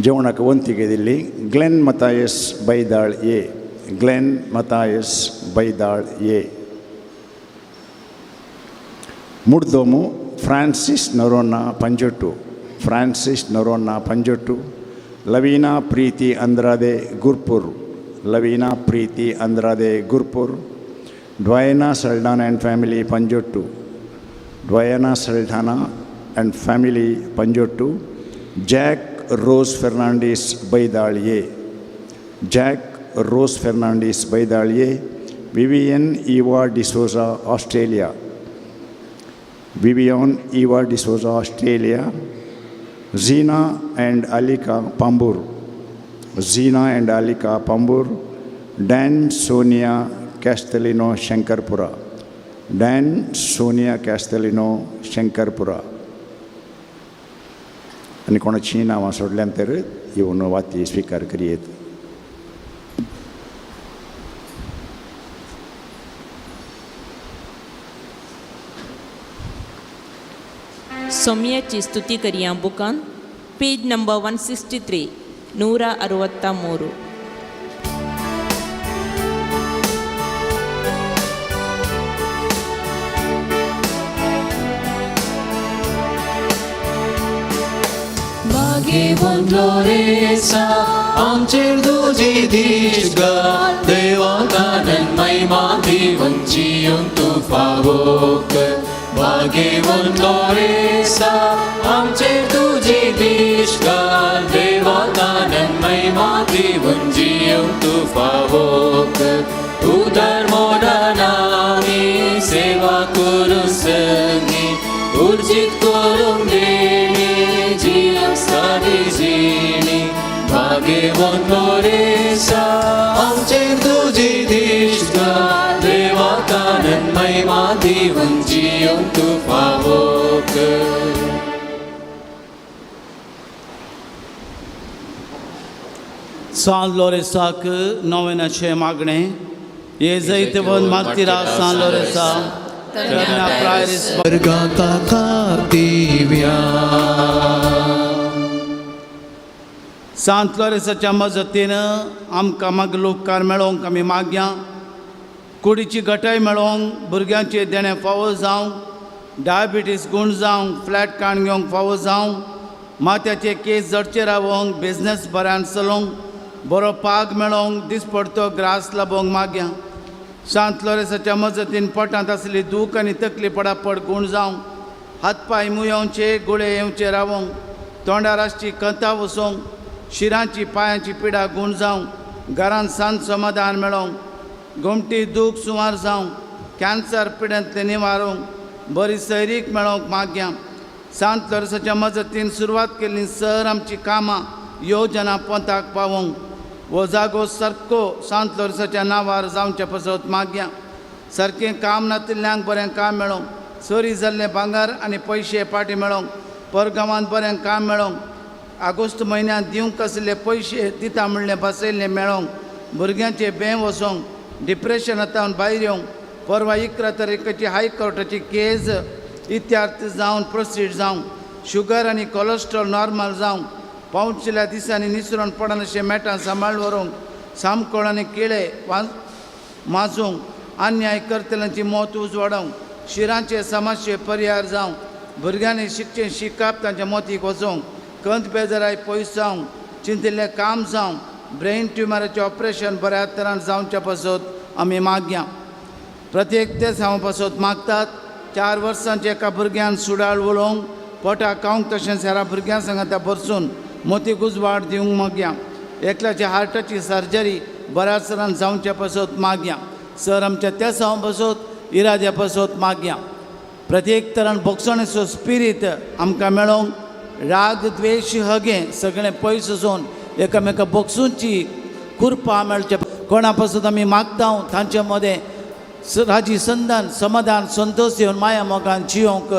L: जेवणाक वंती घेतिल्ली Glenn Mathias बैदाळ A. Glenn Mathias बैदाळ A. मुर्दोमू Francis Noronha Panjottu. Francis Noronha Panjottu. Lavina Preethi Andrade Gurpur. Lavina Preethi Andrade Gurpur. Dwayna Saldanha and family Panjottu. Dwayna Saldanha and family Panjottu. Jack Rose Fernandes Baidalye. Jack Rose Fernandes Baidalye. Vivian Eva D'Souza Australia. Vivian Eva D'Souza Australia. Zeena and Alika Pambur. Zeena and Alika Pambur. Dan Sonia Castelino Shankarpura. Dan Sonia Castelino Shankarpura. आनी कोणाचीं नांवां सोडल्यान तर येवन वाती स्विकार करयेत.
D: ಸೊಮ್ಯची ಸ್ತುತಿ ಕರಿಯ ಬುಕಾನ್ page number 163 163.
B: भाग्यवंत लोरेसा आमचेर तुजी दीश घाल देवाकानन महिमा दिवन जियोन तूं फावोक. भाग्यवंत लोरेसा आमचेर तुजी दीश घाल देवाकानन महिमा दिवन जियोन तूं फावोक. उदार मोडान आमी सेवा करूं संगी उर्जीत करूंक देणी जियोंक सादी जिणी. भाग्यवंत लोरेसा आमचेर तुजी दीश घाल देवाकानन महिमा दिवन जियोंक तूं फावोक.
E: सान लोरेसाक नोवेनाचें मागणें. हे जैतवंत मागतीरा सान लोरेसा, तरण्या प्रायरीस
M: स्वर्गांत दिव्या.
E: सांत लोरेसाच्या मजतीन आमकां मागीर मेळोवंक आमी मागया. कुडीची घटाय मेळोवंक, भुरग्यांचे देणें फावो जावंक, डायबिटीस गूण जावंक, फ्लॅट काण घेवंक फावो जावंक, माथ्याचे केस जडचे रावोंक, बिजनेस बऱ्यान चलोवंक, बरो पाग मेळोवंक, दिसपडतो ग्रास लाबोवंक मागया. सांत लोरेसाच्या मजतीन पोटांत आसली दूख आनी तकली पडापड गूण जावंक, हात पांय मुयेवचे, गुळे येवचे रावोंक, तोंडार आसची कंता वसोवंक, शिरांची पांयांची पिडा गूण जावंक, घरांत सांत समाधान मेळोवंक, गोमटी दूख सुमार जावंक, कॅन्सर पिड्यांतलें निवारूंक, बरी सैरीक मेळोवंक मागया. सांत लोरेसाच्या मजतीन सुरवात केल्ली सर आमची कामां योजना पोंताक पावोवंक, हो जागो सारको सांत लोरेसाच्या नांवार जावचे पासत मागया. सारकें काम नातिल्ल्यांक बरें काम मेळोवंक, चोरी जाल्लें भांगर आनी पयशे पाटी मेळोवंक, परगांवांत बरें काम मेळोवंक, आगोस्त म्हयन्यांत दिवंक आशिल्ले पयशे दिता म्हणलें बसयल्लें मेळोवंक, भुरग्यांचे बें वचोंक, डिप्रेशनांतल्यान भायर येवंक, परवां 11 तारखेची हायकोर्टाची केज इत्यार्थ जावन प्रोसीड जावंक, शुगर आनी कोलेस्ट्रॉल नॉर्मल जावंक, पावशिल्ल्या दिसांनी निसरून पडनाशें मेटां सांबाळ व्हरूंक, सामकोळ आनी किळे माजूंक, अन्याय करतल्यांची मौत उजवाडोवंक, शिरांचे समस्ये परिहार जावंक, भुरग्यांनी शिकचें शिकप तांच्या मोतीक वचोवंक, कंत बेजाराय पयस जावंक, चिंतिल्लें काम जावंक, ब्रेन ट्युमराचें ऑपरेशन बऱ्या तरान जावचे पासत आमी मागया. प्रत्येक ते हांव पासत मागतात. 4 वर्सांचे एका भुरग्यान सुडाळ उलोवंक, पोटाक खावंक तशेंच हेरा भुरग्यां सांगाता भरसून मोतीक उजवाड दिवंक मागया. एकल्याच्या हार्टाची सर्जरी बऱ्याच तरान जावचे पासत मागया. सर आमच्या त्या हांव पासत इराद्या पासत मागया. प्रत्येक तरान भोगसणेचो स्पिरीत आमकां मेळोवंक, राग द्वेश हगें सगळें पयस वचून एकामेका भोगसूंची कृपा मेळचे कोणा पासत आमी मागता तांचे मदें राजी संदान समाधान संतोश येवन माया मोगान जियोंक,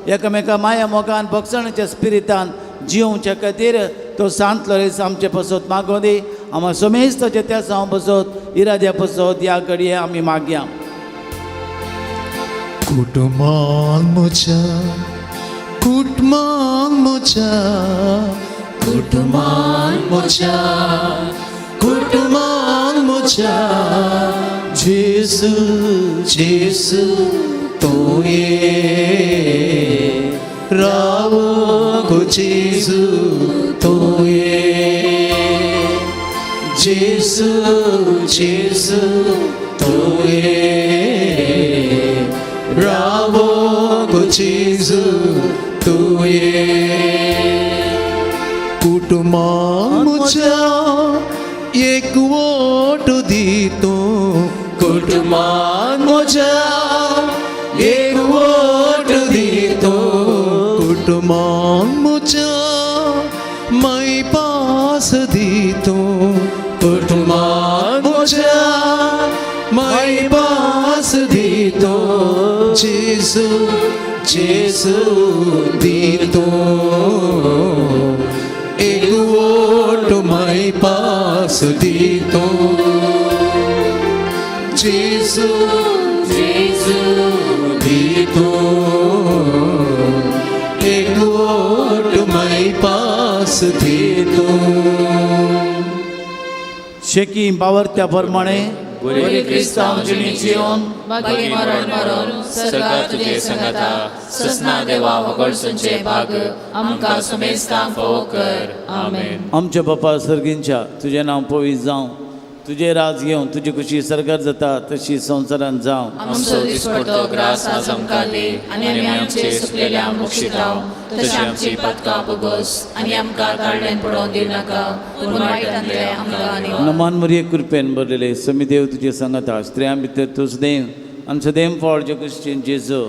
E: एकामेका माया मोगान भोगसण्याच्या स्पिरितान जियोवच्या खातीर तो सांत लोरेस आमचे पासत मागों दी. आमा समेस्ताचे त्या हांव पासत इराद्या पासत ह्या घडये आमी मागया.
M: कुटुंबान म्हज्या, कुटुंबान म्हज्या, कुटुंबान म्हज्या, कुटुंबान म्हज्या, जेजू जेजू तूं ये, रावो जेजू तूं ये, जेजू जेजू तूं ये, रावो जेजू तूं ये. कुटुंबान म्हज्या एक वोट दी तूं, कुटुंबान म्हज्या एक वोट दी तूं, कुटुंबान म्हज्या माय पास दी तूं, कुटुंबान म्हज्या माय पास दी तूं, जेजू जेजू दी तूं, एक वोट माय पास दी तूं, जेजू जेजू दी तूं, एक वोट माय पास दी तूं.
E: शेकी बावरत्या प्रमाणे
B: बरी क्रिस्तांव जिणी जिवन बरी मरण मरण सर्गात तुजे संगता ससना देवा वगळसूंचे भाग आमकां सुमेस्तांक फावो कर. आमेन.
E: आमच्या बापा सर्गींच्या, तुजें नांव पवित्र जावं, तुजें राज घेवन तुजी खुशी सर्गात जाता तशी संवसारांत जावं.
B: आमचो दिसपडतो ग्रास आज आमकां दी आनी आमी आमचे सुकलेल्या मोक्षिताव तशें आमची पातकां भोगोस आनी आमकां ताळ्यान पडोवन दिवनाका पूण वायटांतले आमकां निवार.
E: नमान मरिये, कृपेन भरलेले, समी देव तुजे सांगाता, स्त्रियां भितर तूं सदैव आनी सदैव फळ जे क्रिश्चन जेजू.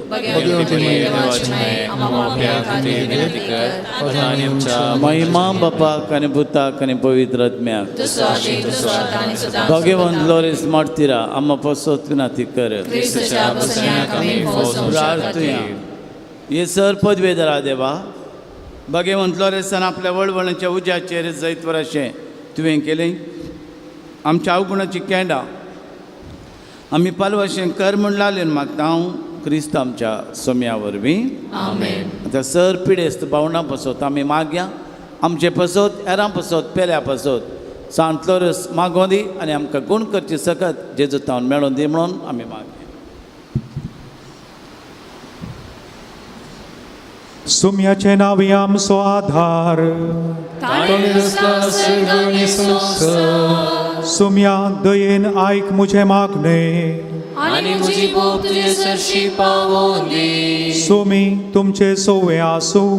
E: महिमा बापाक आनी पुताक आनी पवित्र आत्म्याक. भगवंत लोरेस मार्तिरा आम्हा पसत विनंती कर. प्रार्थुया. ये सर पदवेदरा देवा, भगवंत लोरेसान आपल्या वळवळाच्या उज्याचेर जैतवर अशें तुवें केलें. आमच्या अवगुणाची केंडा आमी पालवाशें कर म्हूण लालेन मागता हांव. क्रिस्त आमच्या सोम्या वरवीं.
B: आमेन.
E: आतां सर पिडेस्त भावंडां पसत आमी मागया, आमचे पसत, हेरां पसत, पेल्या पसत सांतलो रस मागों दी आनी आमकां गुण करची सकत जेजू तावन मेळोन दी म्हणून आमी मागया.
C: सुम्याचे नांव आमचो आधार. सुम्या दयेन आयक मुझे मागणे.
B: आनी म्हजी बोब तुजे सरशी पावोवन दी.
C: सुमी तुमचे सोवे आसूं.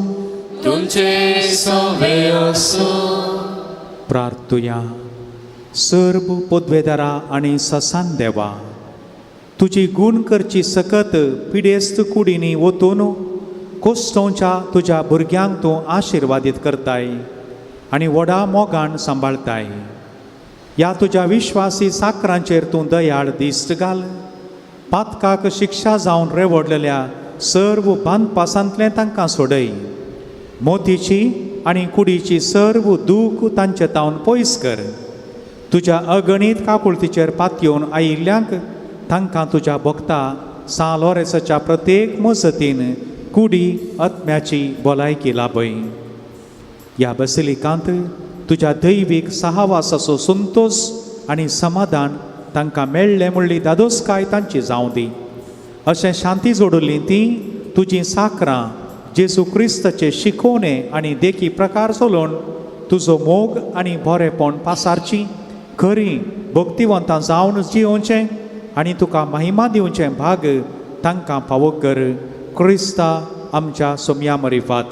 B: तुमचे सोवे आसूं.
C: प्रार्थुया. सर्व पदवेदारा आनी ससान देवा, तुजी गूण करची सकत पिडेस्त कुडींनी वतून कोस्तोवच्या तुज्या भुरग्यांक तूं आशिर्वादीत करताय आनी व्हडा मोगान सांबाळताय. ह्या तुज्या विश्वासी साकरांचेर तूं दयाळ दिश्ट घाल. पातकाक शिक्षा जावन रेवडलेल्या सर्व बांदपासांतलें तांकां सोडय. मोतीची आनी कुडीची सर्व दूख तांचे तावन पयस कर. तुज्या अगणीत काकुळतीचेर पातयेवन आयिल्ल्यांक तांकां तुज्या भक्ता सां लोरेसाच्या प्रत्येक मजतीन कुडी आत्म्याची भलायकी लाभय. ह्या बसलिकांत तुज्या दैवीक सहावासाचो संतोश आनी समाधान तांकां मेळ्ळें म्हणली दादोसकाय तांची जावं दी. अशें शांती जोडुल्ली ती तुजीं साकरां जेजू क्रिस्ताचे शिकोवणे आनी देखी प्रकार चलोवन तुजो मोग आनी बरेपण पासारची खरी भक्तिवंतां जावन जियोवचें आनी तुका महिमा दिवचें भाग तांकां फावो कर. क्रिस्ता आमच्या सोम्या मरिफात.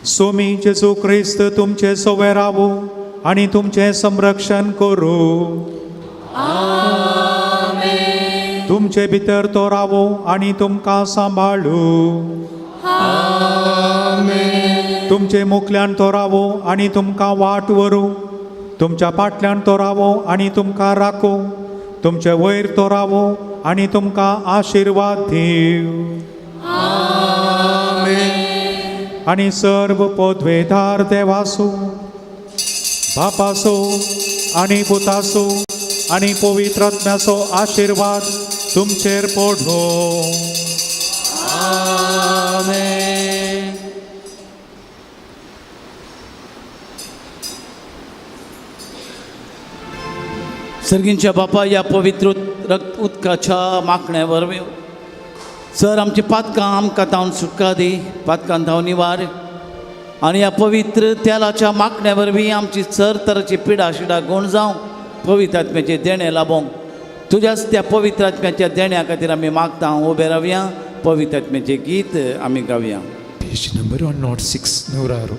C: सोमी जेजू क्रिस्त तुमचे सोवे रावू आनी तुमचें संरक्षण करूं. तुमचे भितर तो रावो आनी तुमकां सांबाळू. तुमचे मुखल्यान तो रावो आनी तुमकां वाट व्हरूं. तुमच्या फाटल्यान तो रावो आनी तुमकां राखूं. तुमचे वयर तो रावो आनी तुमकां आशिर्वाद दिवं. आनी सर्व पदवेदार देवासू बापासो आनी पुतासो आनी पवित्र आत्म्याचो आशिर्वाद तुमचेर पडो.
B: आमेन.
E: सर्गींच्या बापा, ह्या पवित्र रक्त उदकाच्या मागण्या वरवीं सर आमची पातकां आमकां तावन सुटका दी, पातकां धांव निवार आनी ह्या पवित्र तेलाच्या मागण्या वरवीं आमची सर तराची पिडा शिडा गूण जावं पवित्र आत्म्याचें देणें लाबोवंक तुज्याच त्या पवित्र आत्म्याच्या देण्या खातीर आमी मागता. उबे रावया, पवित्र आत्म्याचें गीत आमी गावया.
A: पेज नंबर 106 106.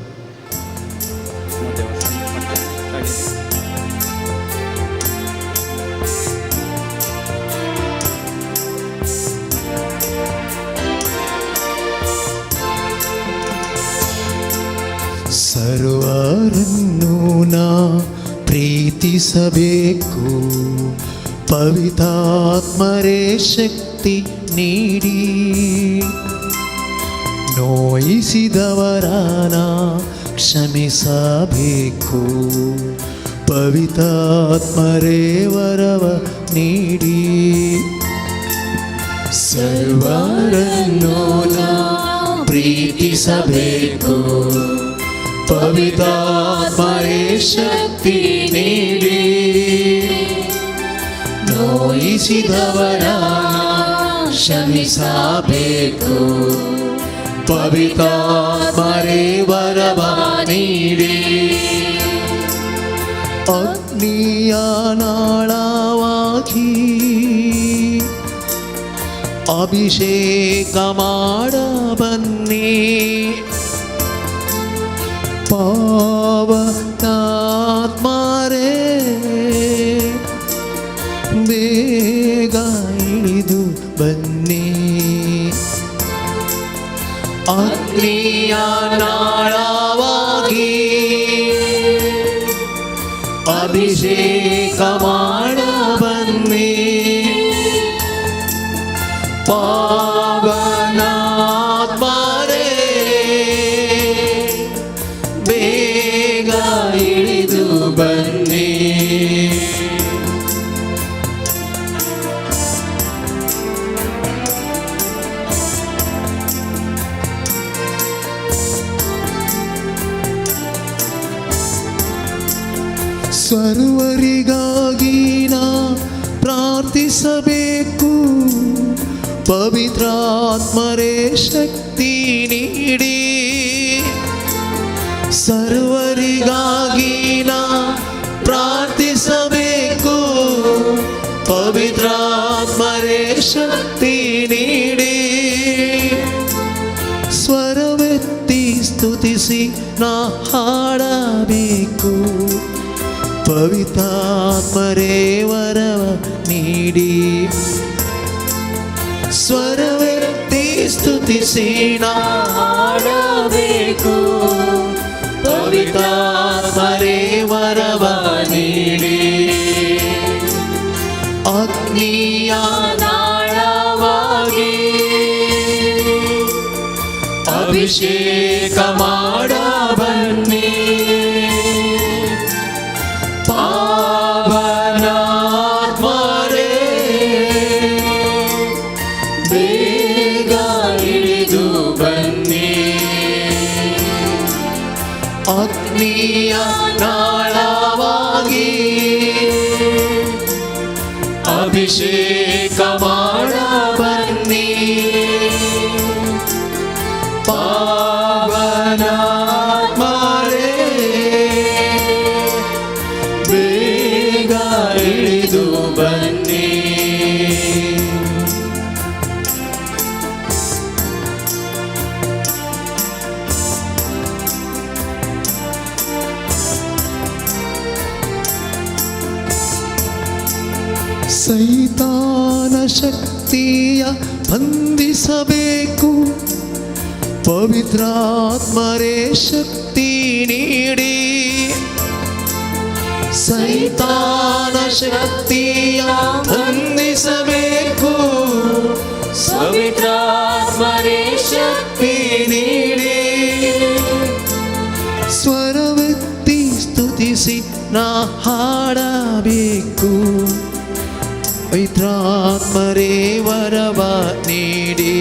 M: ಸರ್ವರನ್ನು ನಾ ಪ್ರೀತಿಸಬೇಕು, ಪವಿತ್ರಾತ್ಮರೇ ಶಕ್ತಿ ನೀಡಿ. ನೋಯಿಸಿದವರನ ಕ್ಷಮಿಸಬೇಕು, ಪವಿತ್ರಾತ್ಮರೇ ವರವ ನೀಡಿ. ಸರ್ವರನ್ನು ನಾ ಪ್ರೀತಿಸಬೇಕು, ಪವಿತ್ರಾತ್ಮರೇ ಶಕ್ತಿ ನೀಡಿ. ನೋಯಿಸಿದವರ ಕ್ಷಮಿಸಬೇಕು, ಪವಿತ್ರಾತ್ಮರೇ ವರವ ನೀಡಿ. ಅಗ್ನಿಯ ನಾಳವಾಗಿ ಅಭಿಷೇಕ ಮಾಡ ಬನ್ನಿ. ಪಾವನಾತ್ಮರೇ ಬೇಗ ಇಳಿದು ಬನ್ನಿ. ಅಗ್ನಿಯ ನಾಳವಾಗಿ ಅಭಿಷೇಕ ಮಾಡ ಬನ್ನಿ. ಪಾವನಾತ್ಮರೇ ಬೇಗ ಇಳಿದು ಬನ್ನಿ. ಸರ್ವರಿಗಾಗಿ ನಾ ಪ್ರಾರ್ಥಿಸಬೇಕು, ಪವಿತ್ರಾತ್ಮರೇ ಶಕ್ತಿ ನೀಡಿ. ಸರ್ವರಿಗಾಗಿ ನಾ ಪ್ರಾರ್ಥಿಸಬೇಕು, ಪವಿತ್ರಾತ್ಮರೇ ಶಕ್ತಿ ನೀಡಿ. ಸ್ವರವೆತ್ತಿ ಸ್ತುತಿಸಿ ನಾ ಹಾಡಬೇಕು, ಪವಿತ್ರಾತ್ಮರೇ ವರವ ನೀಡಿ. ಸ್ವರವೆತ್ತಿ ಸ್ತುತಿಸಿ ನಾ ಹಾಡಬೇಕು, ಪವಿತ್ರಾತ್ಮರೇ ವರವ ನೀಡಿ. ಅಗ್ನಿಯ ನಾಳವಾಗಿ ಅಭಿಷೇಕ ಮಾಡ ಬನ್ನಿ, ಪಾವನಾತ್ಮರೇ ಬೇಗ ಇಳಿದು ಬನ್ನಿ. ಅಗ್ನಿಯ ನಾಳವಾಗಿ ಅಭಿಷೇಕ ಮಾಡ ಬನ್ನಿ, ಪಾವನಾತ್ಮರೇ ಬೇಗ ಇಳಿದು ಬನ್ನಿ. ಸೈತಾನ ಶಕ್ತಿಯ ಬಂಧಿಸಬೇಕು, ಪವಿತ್ರಾತ್ಮರೇ ಶಕ್ತಿ ನೀಡಿ. ಸೈತಾನ ಶಕ್ತಿಯ ಬಂಧಿಸಬೇಕು, ಪವಿತ್ರಾತ್ಮರೇ ಶಕ್ತಿ ನೀಡಿ. ಸ್ವರವೆತ್ತಿ ಸ್ತುತಿಸಿ ನಾ ಹಾಡಬೇಕು, ಪವಿತ್ರಾತ್ಮರೇ ವರವ ನೀಡಿ.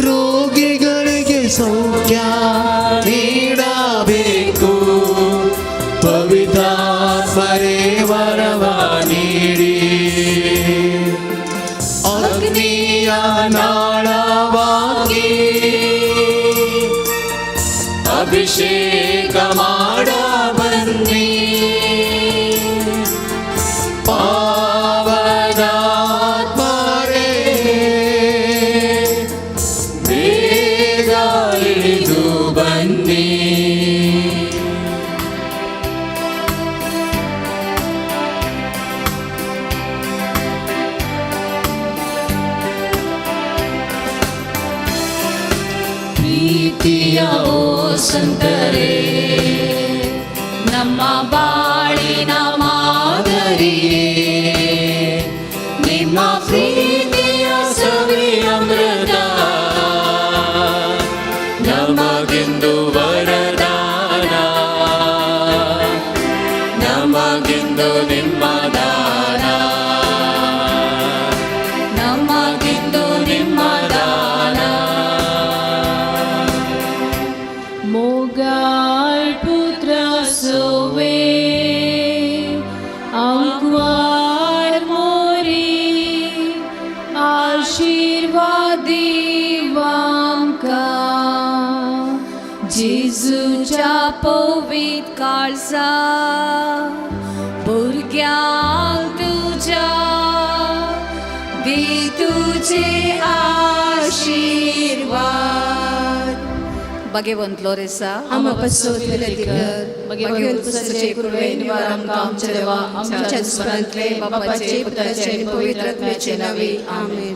M: ರೋಗಿಗಳಿಗೆ ಸೌಖ್ಯ ನೀಡಬೇಕು, ಪವಿತ್ರಾತ್ಮರೇ ವರವ ನೀಡಿ. ಅಗ್ನಿಯ ನಾಳವಾಗಿ ಅಭಿಷೇಕ ಮಾಡ ಬನ್ನಿ, ಪಾವನಾತ್ಮರೇ ಬೇಗ ಇಳಿದು ಬನ್ನಿ.
G: ಪ್ರೀತಿಯ ಓ ಸಂತರೇ, ನಮ್ಮ ಬಾಳಿನ ಮಾದರಿಯೇ, ನಿಮ್ಮ ಪ್ರೀತಿಯ ಸವಿ ಅಮೃತ ನಮಗಿಂದು ವರದಾನ, ನಮಗಿಂದು ನಿಮ್ಮ ದಾನ, ನಮಗಿಂದು ನಿಮ್ಮ ದಾನ.
I: मोगाळ पुत्र सोवे अंकवार मोरी आशीर्वाद दिवामका जेजूच्या पवित्र काळजा भुरग्यांक तुज्या दी तुजे आशीर्वाद.
B: भगवंत लोरेसा
H: आमा पासत विनंती कर, भगवंत पुस्तकाचे कृपे निवार आमकां आमच्या देवा, आमच्या दुस्मानांतले बापाचे, पुताचे आनी पवित्र आत्म्याचे नांवे, आमेन.